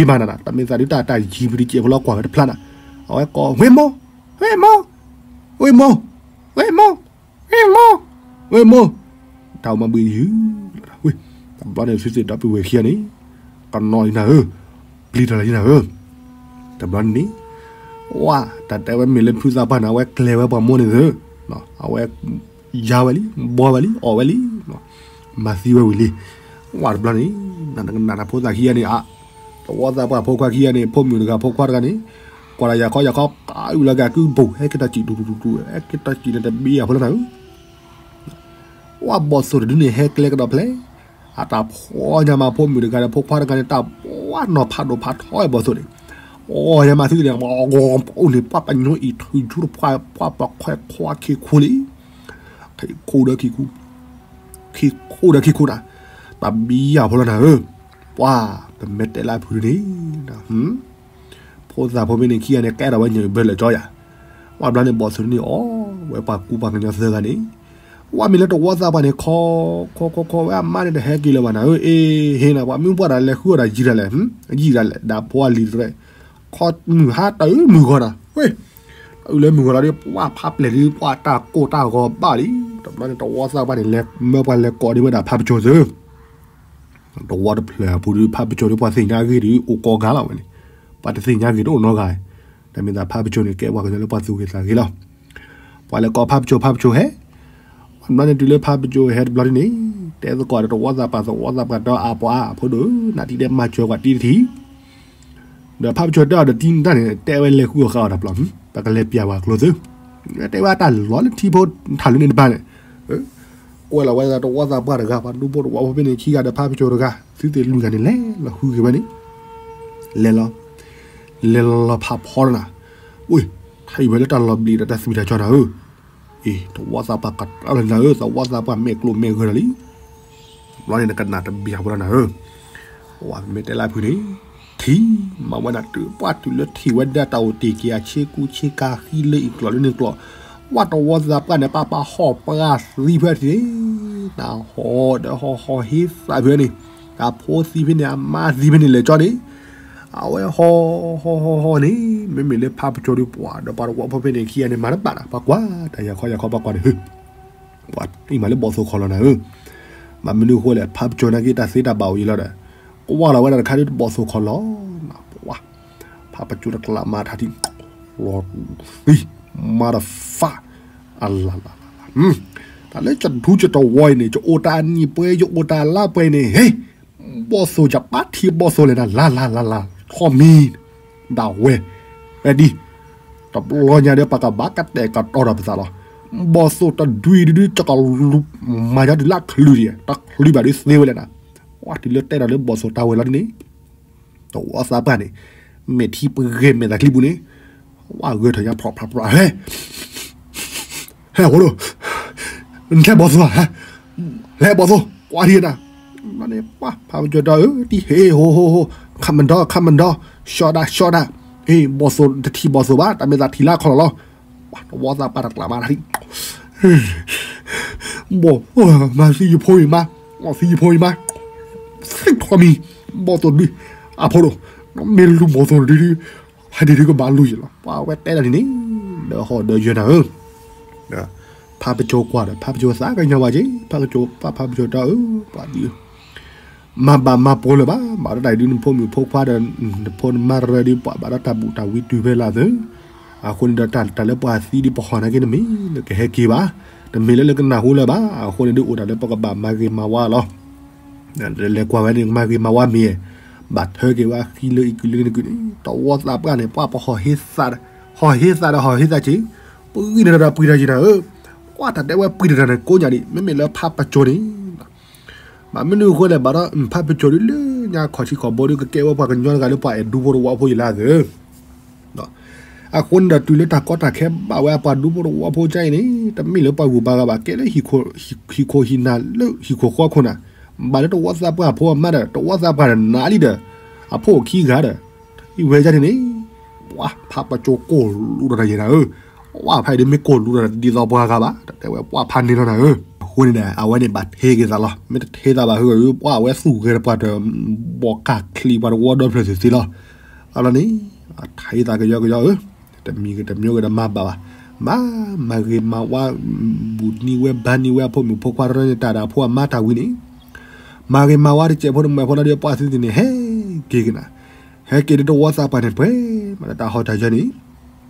အဝဲသးဒုးယံၤမးနၤ, တၢ်မ့ၢ်သးဒုးတၢ်တၢ်ယံၤပူၤတကဲးဖိလီၤကွၢ်ဝဲတဖျါနၤ, အဝဲကိး ဝ့ၢ်မိၢ်, ဝ့ၢ်မိၢ်, ဝ့ၢ်မိၢ်, ဝ့ၢ်မိၢ်, ဝ့ၢ်မိၢ်, ဝ့ၢ်မိၢ်, တၢ်အိၣ်မးဘှံးယုၢ်လီၤ, တဘျီန့ၣ် သုသ့ၣ်ဒီပုၢ်ဝဲၢ်ခံဂၤန့ၣ် ကနီၤလံနၤဧၢ, ပျံၤတၢ်လီၤလံနၤဧၢ, တဘျီန့ၣ်န့ၣ် ဝါ တၢ်တဲဝဲမ့ၢ်လၢဖုသးပှၢ်န့ၣ် အဝဲကျဲၤဝဲပှၤမိၢ်န့ၣ်သၢ, အဝဲ ယါဝဲလံ ဘှီဝဲလံ အီၣ်ဝဲလံ, မၤသံဝဲဝံၤလံ, ဝါတဘျီန့ၣ် နကနၣ်နဖိသၣ်ခံဂၤန့ၣ် အ သဝီသးပှၢ်ဖိခွါခံဂၤန့ၣ် ဖိမုၣ်တဂၤဖိခွါတဂၤန့ၣ် ကွၢ်တၢ်ယၤခီယၤခီ ကးအုၣ်လီၤက့ၤကုပူၤ ဟဲက့ၤတၢ်စံၣ်တူတူတူတူ ဟဲက့ၤတၢ်စံၣ်န့ၣ်တဘံယၤဖိလီၤနၤဧၢ, ဝါဘီၣ်သိၣ်တဒုန့ၣ် ဟဲကျဲကဒီးဖျဲး, အတၢ်ဖှီညါမး ဖိမုၣ်တဂၤဒီးဖိခွါတဂၤန့ၣ် တၢ်ပှၤနီၤဖးဒိၣ်ဖးထီဝဲဘီၣ်သိၣ်န့ၣ်, အီၣ်ညါမးသုန့ၣ် အိၣ်န့ၣ် ပှၤပညိအံၤထုးယူတဖှီ ပှၤပခွဲးခွါခံခိၣ်လံ, ခံခိၣ်ဒီးခံခိၣ်, ခံခိၣ်ဒီးခံခိၣ်တၢ်, တၢ်ဘံယၤဖိလီၤနၤဧၢ, ပှၤ တမဲာ်တဲလၢအဖုန့ၣ် ဖိသၣ်ဖိမ့ၢ်န့ၣ်ခံဂၤန့ၣ် ကဲထီၣ်ဝဲညၣ်အုၣ်ဘၢလၢာ်ကၠီယၤ, ဝံၤဘျီန့ၣ် ဘီၣ်သိၣ်န့ၣ်အီၣ်ဝဲပှၤကူပှၤကညီသၢဂၤန့ၣ်, ဝံၤမ့ၢ်လၢတဝီသးပှၢ်န့ၣ် ခီ ခီခီခီဝဲအမါန့ၣ်တဟဲက့ၤလၢၤဘၣ်နၤဧၢ, အ့ ဟ့နၤ ပှၤမ့ၢ်ပှၢ်တၢ်လဲၤဃုအီၣ်တၢ်ယံာ်တၢ်လဲၣ်, ယံာ်တၢ်လဲၣ် ဒၣ်ဖိအလံၤတရဲၣ်, ခီမုၢ်ဟါတၢ်အၢမုၢ်ဂီၤနၤ, ဝ့ၢ် တၢ်အၢလၢမုၢ်ဂီၤလီၤဒီး ပှၤဖးပျဲၢ်ဒုး ပှၤတၢ်ကိၢ်တၢ်ဂီၤဘၣ်လံ, တဘျီန့ၣ် တဝီသးပှၢ်န့ၣ် လဲၤမၢပှၤလဲၤကိးဒံးဝဲဒၣ်ဖးပစိၤသု တဝီတဖျၢၣ်အပူၤဒီး ဖးပစိၤဒီးပှၤသ့ၣ်ညါအဂ့ၢ်ဒီး အိၣ်ကိးဂၤလီၤဝဲန့ၣ်, ပှၤတသ့ၣ်ညါဂ့ၢ်တအိၣ်နီတဂၤ, တၢ်မ့ၢ်သးဖးပစိၤန့ၣ် ကဲပှၤကညီလၢပှၤသူၣ်ဂ့ၤသးဂ့ၤလီၤ, ပှၤလဲၤကိးဖးပစိၤ ဖးပစိၤဟဲ, ဘျီန့ၣ်တုၤလၢဖးပစိၤဟဲတဘျီဒ်န့ၣ်, တဲသကိးဒီးတဝီသးပှၢ် တဝီသးပှၢ်ဒီးအပှၤအဖိဒိၣ် နၤတံၤဒဲးမၤစၢၤကွၢ်တံၤတထံၣ် ဒီးဖးပစိၤတဲအီၤဒီးတံၤတၢ်န့ၣ် တဲဝဲလဲၤဃုအီၣ်ဃာ်အီၣ်တၢ်ပျီ, ပကလဲၤပျၢ်ပှၤကျိၤသု, တဲဝဲတၢ်လီၤလၢထံဖိထၣ်လၢန့ၣ်တဘၣ်န့ၣ်, ကွဲးလီၤဝဲဒၣ်တဝီသးပှၢ်တဂၤ ပှၤဒူဖိတဝီဖိဖဲန့ၣ်ခံဂၤဒီးဖးပစိၤတဂၤ သုသ့ၣ်လွံၢ်ဂၤန့ၣ်လဲၤလီၤဃုက့ၤဝဲန့ၣ်, လဲၤလီၤ, လဲၤလီၤဖးဖီလီၤနၤ, အိၣ်, ထံၣ်ဝဲလၢတၢ်လီၤဘျံးဒီးတၢ်သွံၣ်တၢ်စီနၤဧၢ အ့ တဝီသးပှၢ်ကတၢၢ်လၢနၤဧၢ, တဝီသးပှၢ်မဲာ်ကျိၤမဲာ်ဂၢၢ်လီၤလံ, ဘျီန့ၣ်နကနၣ်တဘၣ်ဝဲလီၤနၤဧၢ, ဝဲမ့ၢ်တဲလၢအဖုန့ၣ်, ထံၣ်မၤဝဲဒၣ်တုၤပှၢ်တုၤလၢထံၣ်ဝဲဒၣ်တၢ်အိၣ်တ့ၢ်က့ၤ အဆ့ကူဆ့ကၤဃံလၢအံၤကျိာ်လၢန့ၣ်ကျိာ်, ဝဲတဝီသးပှၢ်န့ၣ် ပၢ်ပၢ်ဟီၣ်ပှၢ်သံဖဲန့ၣ်, နဟီၣ်ဒီးဟီၣ်ဟီၣ်ဟ့သးဖဲန့ၣ်, အဖိသံဖဲန့ၣ် အမါသံဖဲန့ၣ်လဲၤကၠီန့ၣ် အဝဲဟီၣ်ဟီၣ်ဟီၣ်ဟီၣ်န့ၣ် မ့မ့ၢ်လၢဖးပစိၤဒီးပှၤဒီးပှၤတဝီဖိဖဲန့ၣ်ခံဂၤန့ၣ် မၤတဘၣ်ဒီး ပှၤကွၢ်တၢ်ယၤခီယၤခီ ပှၤကွၢ်ဒီး ဟ့ၣ် ပှၤအံၤမးလၢဘီၣ်သိၣ်ခီၣ်လီၤနၤဧၢ, မ့ၢ်မနုၤအဃိလဲၣ် ဖးပစိၤနာ်က့တၢ်သ့တၢ်ဘၣ်အိၣ်အံၤလီၤဒီး ကွၢ်လီၤဝဲဒၣ်တခါဒီးတဘီၣ်သိၣ်ခီၣ်လီၤ, ပှၤ ဖးပစိၤတကျးမၤထးထံ လီၤသံ motherfuck အလၤလၤလၤလၤ, တၢ်လၢယထူယတဝီအံၤန့ၣ် ယအိၣ်တၢ်အနံၣ်ပှဲၤ ယအိၣ်တၢ်လါပှဲၤန့ၣ် ဟ့ၣ် ဘီၣ်သိၣ် ယပာ်ထံဘီၣ်သိၣ်လဲၣ်နၤ လါလါလါလါ ထီၣ်မံၤ ဒၣ်ဝဲ ဝဲဒ် တဘျီညါဒီး ပကဘၣ်ကတဲာ်ကတီၤဒီးပသးလီၤ. ဘီၣ်သိၣ်တဒုအံၤဒုဒု ယကလူၤမၤညီတုၤလၢချုးဒံး တချုးဘၣ်ဒုးသ့ဝဲလဲၣ်နၤ. ဝဲတုၤလၢတဲဒီးလၢဘီၣ်သိၣ်တၢ်ဝဲလီၤဒ်န့ၣ် တဝီသးပှၢ်န့ၣ် မဲာ်ထံပဂဲၤမဲာ်သးချံပူၤန့ၣ် ဝဲဂဲၤထီၣ်ညါဖျီၣ်ဖျီၣ်ဖျီၣ် ဟဲ ဟဲဖိဒိၣ် နထဲဘီၣ်သိၣ်ဧါ ဟဲ လဲၤဘီၣ်သိၣ် ကွၢ်ထံနၤ ဘျီန့ၣ် ပှၤ ဖးပစိၤတၢ်ဧၢ တံၤဟ့ၣ် ဟိဟိဟိ ခမဒီ ခမဒီ ရှီဒၣ် ရှီဒၣ် ဟ့ၣ် ဘီၣ်သိၣ် တထံၣ်ဘီၣ်သိၣ်ဘၣ် တၢ်မ့ၢ်သးထံၣ်လၢအခီၣ်လီၤလီၤ ပှၤ တဝီသးပှၢ်တကျးမၤထံ ဘီၣ် မၤသံယဖိအံၤမါ မၤသံယဖိအံၤမါ သံထီၣ်မံၤ ဘီၣ်သိၣ်ဒု အဖိဒိၣ် မ့ၢ်လူၤဘီၣ်သိၣ်ဒုဒု ဟဲဒုဒုကဘၣ်လူၤယံၤလီၤ ပှၤဝဲတဲဒၣ်ဒ်န့ၣ် ဒီးဟီၣ်ဒီးယၢၤနၤဧၢ ဖးပစိၤကွၢ်ဒီး ဖးပစိၤသးကညီၤဘၣ်က့ၤ ဖးပစိၤ ပှၤဖးပစိၤတၢ်ဧၢ ပှၤဒု မၤဘၣ်မၤပိာ်လၢၤဘၣ် ဘၣ်ဒီးတၢ်အံၤဒု နဖိမုၣ်ဖိခွါဒီး နဖိနမါရၢဒု ပှၤဘၣ်ဒီးတၢ်ဘူၣ်တၢ်ဝံတုၤဖဲလၢသု အဃိန့ၣ်ဒီး တၢ်လၢပှၤသံဒု ပဟီၣ်နာ်က့ နမ့ၢ်လၢကဟဲက့ၤဘၣ် တမ့ၢ်လၢလၢကနၢ်ဟူလၢၤဘၣ် အဃိန့ၣ်ဒု အိၣ်ဒၣ်လၢပကဘၣ်မၤဂ့ၤမၤဝါလီၤ လဲၤကွၢ်ဝဲန့ၣ် မၤဂ့ၤမၤဝါမ့ၢ် ဘၣ်ထၢက့ၤဝဲဃံလၢအံၤကုလၢန့ၣ်ကုန့ၣ် တဝီသးပှၢ်န့ၣ် ပှၤပဟီၣ်ဟ့သး ဟီၣ်ဟ့သးဒီးဟီၣ်ဟ့သးက့ၤ ပှံၤတၢ်ဒီးပှံၤတၢ်က့ၤနၤဧၢ ကွၢ်တၢ်တဲဝဲပှံၤတၢ်တၢ်န့ၣ် ကိးညါဒံး မ့မ့ၢ်လၢဖးပစိၤန့ၣ် ဘၣ်မနုၤအဃိလဲၣ် ဘၣ်ဒီး ဖးပစိၤဒုလၢညါ ခီၣ်ဆံခီၣ်ဘိဒု ကကဲဝဲပှၤကညီတဂၤလၢပှၤအဲၣ်ဒူဖိတဝီဖိယံၤလၢအဂၢၢ် အဃိန့ၣ်ဒီး တုၤလၢတၢ်ကီတၢ်ခဲဘၣ်ဝဲအပှၤဒူဖိတဝီဖိကအံၤန့ၣ် တမ့ၢ်လၢပှၤဂုၤပှၤဂၤဘၣ် ကဲလၢ ဟံၣ်ခိၣ်ဟံၣ်နၤလၢဟံၣ်ခိၣ်ဃီခိၣ်နၤ ဘၣ်လၢတဝီသးပှၢ်အဖိအမါဒီး တဝီသးပှၢ်ဒီးနၤလံဒီး အဖိခံဂၤဒီး အံၤဝဲဒၣ်န့ၣ် ပှၤဖးပစိၤကိၢ်လူဒီးတၢ်ယဲနၤဧၢ ပှၤဖးအံၤဒ်မ့ၢ်ကိၢ်လူဒီးဒ်သိးပှၤဂၤဘၣ် တၢ်တဲဝဲပှၤဖးန့ၢ်လီၤနၤဧၢ အဃိန့ၣ်ဒီး အဝဲန့ၣ်ဘၣ်ထဲက့ၤသးလီၤ မ့ၢ်တထဲသးဘၣ်ဟၢဂီၤဒု ပှၤအဝဲသူၣ်ဂဲၤတပှၤဒီး ဘီၣ်ကၢ်ချံပှၤတဝီဒီဖျၢၣ်သ့ၣ်သ့လီၤ အလီၤန့ၣ် အထဲသးကယီကယီဧၢ တမံၤဂ့ၤတမံၤဂ့ၤဒီးမၤဘၣ်ဘၣ် မၤ မၤဂ့ၤမၤဝါ ဘူၣ်နံၤဝဲဘါနံၤဝဲ အဖိမုၣ်ဖိခွါတရၢန့ၣ် တၢ်ဒီးအဖိအမါတၢ်ဝံၤန့ၣ် မၤဂ့ၤမၤဝါတစဲးဖိတမှဲးဖိလီၤဒီး ပှၤသုသ့ၣ်န့ၣ် ဟဲက့ၤက့ၤနၤ ဟဲက့ၤဒီးတဝီသးပှၢ်န့ၣ် ပှဲၤမးဒီးတၢ်ဟီၣ်တၢ်ယၢၤန့ၣ်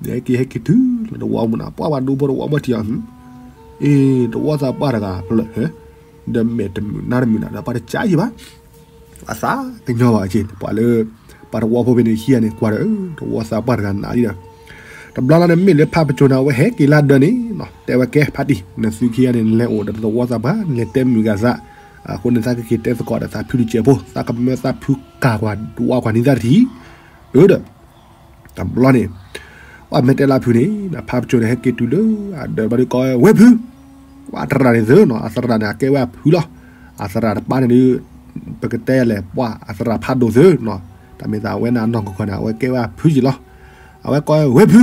ဟဲက့ၤဟဲက့ၤတုၤလၢတဝီပူၤနၤ ပှၤပှၤဒူဖိတဝီဖိထံၣ်အီၤ အ့ တဝီသးပှၢ်တဂၤဖျၢၣ် ဒီးမဲာ်တမုာ်နါတမုာ်နၤဒီး ပှၤတကးယံၤဘၣ် အသးကညီၤဘၣ်က့ၤ ပှၤလၢ ပှၤတဝီဖိဖဲန့ၣ်ခံဂၤန့ၣ် ကွၢ်ဒီး တဝီသးပှၢ်တဂၤနၤလံဒီး တဘျီလီၤန့ၣ် မ့ၢ်လၢဖးပစိၤန့ၣ် အဝဲဟဲက့ၤလၢဒၢးန့ၣ် တဲဝဲကဲဖးတံၢ် နသုခံဂၤန့ၣ် နလဲၤအိၣ်ဒီးတဝီသးပှၢ် နလဲၤတဲမုာ်ဂၤသး အဃိန့ၣ် သးကက့ၤတဲသကိးဒီးသးဖုတစဲးဖိ သးကမၢသးဖုကၢ်ကွၢ်ဒွးကွၢ်န့ၢ်သးတထံၣ် အၢဒီး တဘျီန့ၣ် ပှၤမ့ၢ်တဲလၢဖုန့ၣ် ဖးပစိၤန့ၣ် ဟဲက့ၤတုၤလၢ အဒၢးဘျီဒုးကိးဝဲ ဝဲဖု ပှၤအသရၣ်န့ၣ်သၢနီၤ အသရၣ်န့ၣ် အကဲဝဲအဖုလီၤ အသရၣ်တပၤန့ၣ်ဒုး ပကတဲလဲၣ် ပှၤအသရၣ်ဖးဒိၣ်သု, တၢ်မ့ၢ်သးအဝဲန့ၣ်အနီၢ်ကီၢ်န့ၣ် အဝဲကဲဝဲအဖုက့လီၤ. အဝဲကိးဝဲဖု,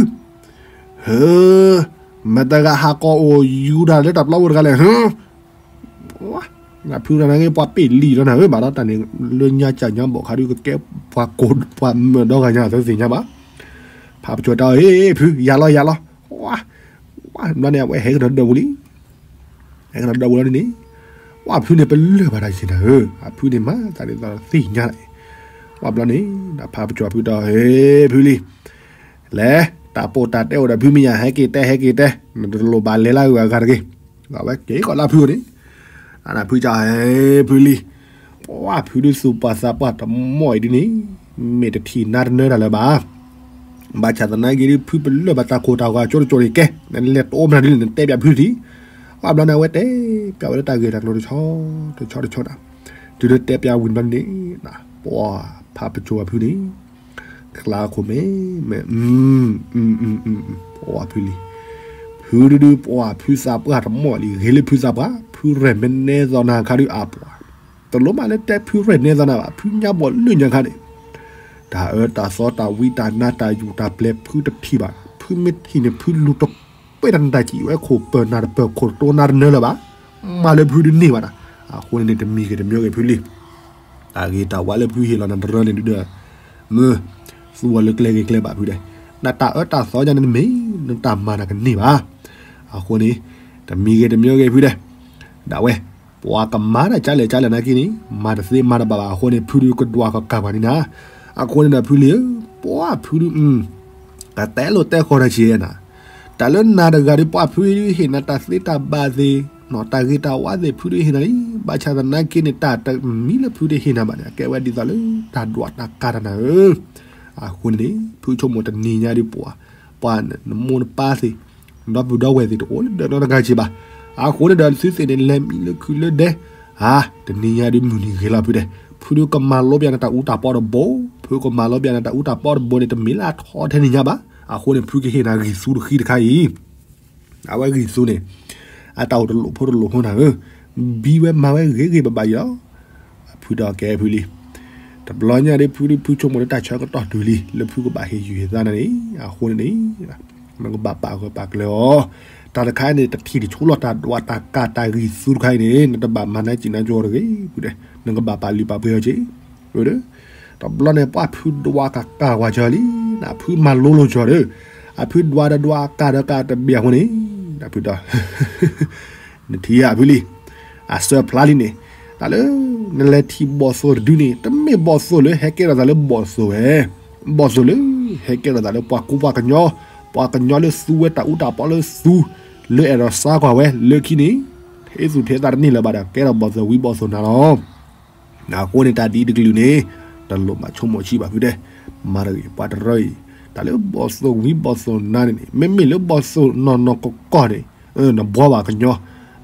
ဟၢ, မတၤဂၤဟးကိးအိၣ်ယူၤတၢ်လၢတၢ်ပျီပူၤတဂၤလဲၣ်, ဟၢ, ဖုတဂၤန့ၣ်ဂ့ၤ ပှၤပ့ၢ်လံာ်လီၤနၤဧၢ, ဘၣ်ဒီးတၢ်န့ၣ် လၢညါကၢ်ညါဘီၣ်ခါဒုး ကကဲပှၤကိးပှၤမၢဒီဂၤညါ သုသ့ၣ်ညါဘၣ်. ဖးပစိၤတၢ်အီၤ ဟ့ၣ် ဖု ယၤလီၤယၤလီၤ, ဘျီန့ၣ် အဝဲဟဲကဒီးဒၢးပူၤလံ. ဟဲကဒီးဒၢးပူၤလီၤဒ်န့ၣ်, ပှၤဖုန့ၣ်ပလၢၢ်ဘၣ်တၢ်ယံၤနၤဧၢ, အဖုန့ၣ်မၤသးဒ်သိးသ့ၣ်ညါလီၤ. ပှၤဘျီန့ၣ် ဒီးဖးပစိၤဖုတၢ်အီၤ ဟ့ၣ် ဖုလံၤ လဲၤ တၢ်ပိာ်တၢ်တဲအိၣ်ဒီးဖုမ့ၢ်ယၤ ဟဲက့ၤတဲ ဟဲက့ၤတဲ, နတလိၣ်ဘၣ်လဲၤလၢအဂၤတဂ့ၤ. အဝဲက့ၤကီးလၢဖုအအိၣ်န့ၣ်, အဖုကၢ် ဟ့ၣ် ဖုလံၤ, ပှၤဖုဒုးသူၣ်ပှၢ်သးပှၢ်တမီၢ်အံၤဒ်န့ၣ်, မ့ၢ်တထံၣ်နါတနၢတၢ်လၢၤဘၣ်. ဘၣ်ဆၣ်သနာ်က့ဒုး ဖုပလၢၢ်ဘၣ်တၢ်ခိၣ်တၢ်ဂီၤကၠိတကၠိတကဲ, နလဲၤတအိၣ်မနုၤဒ်လဲၣ် နတဲပၠးဖုထံး. ပှၤဘျီန့ၣ် အဝဲတဲပၠးဝဲလၢတၢ်ဂ့ၢ်တၢ်ကျိၤတဆီတဆီတဆီန့ၣ်, တုၤလၢတဲပၠးဝံၤဘျီန့ၣ်, ပှၤဖးပစိၤအဖုန့ၣ် ကျါခိၣ်မဲမဲ, ပှၤဖုလံၤ, ဖုဒုဒု ပှၤဖုသးပှၢ်တမီၢ်လံ, ဂ့ၤလၢဖုသးပှၢ်, ဖုရဲၣ်မဲနဲသိးနၤခါဒုးအပှၤ, တလိၣ်မးလၢတဲဖုရဲၣ်နဲသိးနၤဘၣ်, ဖုညါဘီၣ်လၢညါခါန့ၣ်, တၢ်အၢတၢ်သီတၢ်ဝံတၢ်နါတၢ်ယူၢ်တၢ်ပျဲၤဖုတထံၣ်ဘၣ်, ဖုမ့ၢ်ထံၣ်န့ၣ် ဖုလူၤတပှဲၤတၢ်နတၢ်စံးဝဲခိၣ်ပၢၢ်နၢ်တပၢၢ်ခိၣ်တတိနါတနၢလၢၤဘၣ်, မၤလၢဖုဒုးန့ၢ်ဘၣ်နၤ, အဃိန့ၣ်န့ၣ် တမံၤဂ့ၤတမံၤဂ့ၤဖုလံၤ တၢ်ဂ့ၤတၢ်ဝါလၢဖုဟ့ၣ်လီၤနၤတရၢန့ၣ်ဒုဒီး, မ့ၢ်သူဝဲလၢကျဲဂ့ၤကျဲဘၣ်ဖုဒဲး, နတၢ်အၢတၢ်သီညါန့ၣ်မ့ၢ် နတၢ်မၤနၤကန့ၢ်ဘၣ်. အဃိန့ၣ် တမံၤဂ့ၤတမံၤဂ့ၤဖုဒဲး, ဒၣ်ဝဲ ပှၤကမၤတၢ်ကလဲၣ်ကလဲၣ်နာ်က့န့ၣ် မၤတသ့မၤတဘၣ်ဘၣ်အဃိန့ၣ် ဖုဒုကဒွးကကၢ်ပှၤန့ၣ်နၤ. အဃိန့ၣ်ဒီးဖုလံၤဧၢ, ပှၤဖုဒု ကတဲလိာ်တဲဃီၤတၢ်ဆံးနၤ, တၢ်လၢနၤတဂၤဒီး ပှၤဖုဒုဟ့ၣ်နၤတၢ်သ့တၢ်ဘၣ်သ့ၣ်, တၢ်ဂ့ၤတၢ်ဝါသ့ၣ် ဖုဒုဟ့ၣ်နၤလံ. ဘၣ်ဆၣ်သနာ်က့န့ၣ် တၢ်တမံၤလၢဖုဒုဟ့ၣ်နၤဘၣ်န့ၣ် အကဲဝဲဒ်သိးလၢတၢ်ဒွးတၢ်ကါတၢ်နၤဧၢ. အဃိန့ၣ်န့ၣ် ဖုဆိကမိၣ်တနံၤညါဒီးပှၤ, ပှၤနမိၢ်နပၢ်သ့ၣ်, ဒီပုၢ်ဒီဝဲၢ်သ့ၣ် တအိၣ်လၢဒၢးနီတဂၤက့ၤဘၣ်. အဃိန့ၣ်ဒီးသုသ့ၣ်န့ၣ် လဲၤမံလၢခုလၢဒဲ, အါ, တနံၤညါဒုးမုၢ်နံၤဂ့ၤလီၤဖုဒဲး, ဖုဒုကမၤလိပျၢ်နတၢ်အူတၢ်ပီတဘိ, ဖုကမၤလိပျၢ်နတၢ်အူတၢ်ပီတဘိန့ၣ် တမ့ၢ်လၢအထီထဲန့ၣ်ညါဘၣ်. အဃိန့ၣ် ဖုကဟ့ၣ်နၤဂံၢ်သူတဃံတခါအံၤ အဝဲဂံၢ်သူန့ၣ် အတၢ်အိၣ်တလိၣ်ဖိတလိၣ်ဖိနၤဧၢ, ဘံဝဲမၤဝဲဂ့ၤဂ့ၤဘၣ်ဘၣ်အံၤလီၤ. ဖုဒီးကဲဖုလံၤ, တဘျီညါဒ်ဖုဒုဖုဆိကမိၣ်လၢတၢ်ဆၢကတီၢ်တုၤလံ လၢဖုကဘၣ်ဟ့ၣ်ယုၢ်ဟ့ၣ်သါနၤန့ၣ်, အဃိန့ၣ်န့ၣ် နကဘၣ်ပာ်ဂၢၢ်ပာ်ကျၢၤအီၤ, တၢ်တခါအံၤန့ၣ် တထံၣ်တဆူလီၤတၢ်ဒွးတၢ်ကါတၢ်ဂံၢ်သူတခါအံၤန့ၣ် နတဘၣ်မၤနၢၤစံၣ်နၢၤကၠီတဂ့ၤ, နကဘၣ်ပာ်လုၢ်ပာ်ပှ့ၤအီၤက့ၤ တဘျီန့ၣ် ပှၤဖုဒွးကကၢ်ဝဲကၢလံ, နဖုမၤလိလိာ်ကၠီဒီး, အဖုဒွးဒီးဒွးကၢ်ဒီးကၢ်တဘ့ၣ်အဃိန့ၣ်, ဖုဒီး နထံၣ်ဧါဖုလံၤ, အစၢဖျါလံန့ၣ်, တၢ်လၢ နလဲၤထံၣ်ဘီၣ်သိၣ်တဒုန့ၣ် တမ့ၢ်ဘီၣ်သိၣ်လၢဟဲကဲထီၣ်သးလၢဘီၣ်သိၣ်ဝဲ, ဘီၣ်သိၣ်လၢ ဟဲကဲထီၣ်သးလၢပှၤကူပှၤကညီ, ပှၤကညီလၢသူဝဲတၢ်အူတၢ်ပီလၢသူ, လၢအဲၣ်ဒိးစါကွၢ်ဝဲလၢခံန့ၣ်, ထဲသူၣ်ထဲသးတန့ၢ်လၢၤဘၣ်ဒီး ကဲထီၣ်ဘီၣ်သိၣ်ဝံဘီၣ်သိၣ်နါလီၤ. အဃိန့ၣ် တၢ်ဒ်တကလုာ်န့ၣ် တလိၣ်မၤဆိကမိၣ်ဆံးဘၣ်ဖုဒဲး, မၤတဂ့ၤပှၤတရၢအံၤ, တၢ်လၢဘီၣ်သိၣ်ဝံဘီၣ်သိၣ်နါန့ၣ်န့ၣ် မ့မ့ၢ်လၢဘီၣ်သိၣ်နီၢ်နီၢ်ကီၢ်ကီၢ်န့ၣ်, နဘှီဘၣ်ကညီ,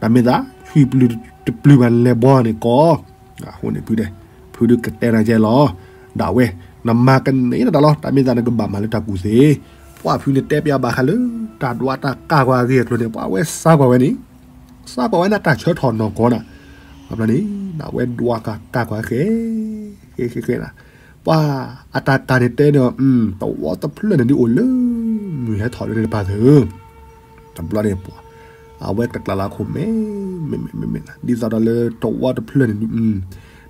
တၢ်မ့ၢ်သး ဆွံပျုၢ်တပျုၢ်ဘၣ်လဲၤဘှီန့ၣ်ကီး, အဃိန့ၣ်ဖုဒဲး, ဖုဒုကတဲနၤကဲလီၤ, ဒၣ်ဝဲ, နမၤကန့ၢ်တၢ်လီၤ တၢ်မ့ၢ်သးနကဘၣ်မၤလၢတၢ်ကူၣ်သ့, ပှၤဖုန့ၣ်တဲပျးဘၣ်ဃးလၢ တၢ်ဒွးတၢ်ကၢ်ကွၢ်အဂ့ၢ်အကျိၤန့ၣ် ပှၤဝဲစါကွၢ်ဝဲန့ၣ် စါကွၢ်ဝဲန့ၣ်တၢ်ဆၢထီၣ်နီၢ်ကီၢ်နၤ, ဘၣ်န့ၣ် ဒၣ်ဝဲဒွးကၢ်ကၢ်ကွၢ်ဃဲ, ဃဲဃဲဃဲနၤ, ပှၤအတၢ်ကၢ်န့ၣ်တဲန့ၣ်, တဝီတဖျၢၣ်န့ၣ်ဒုးအိၣ်လၢ မုၢ်ဟဲထီၣ်လၢန့ၣ်တပၤသၢ, တဘျီန့ၣ်ပှၤ, အဝဲတကျးလၢခိၣ်မဲ, မ့မ့ၢ်မ့မ့ၢ်နၤ ဒ်သိးဒီးလၢတဝီတဖျၢၣ်န့ၣ်ဒုး,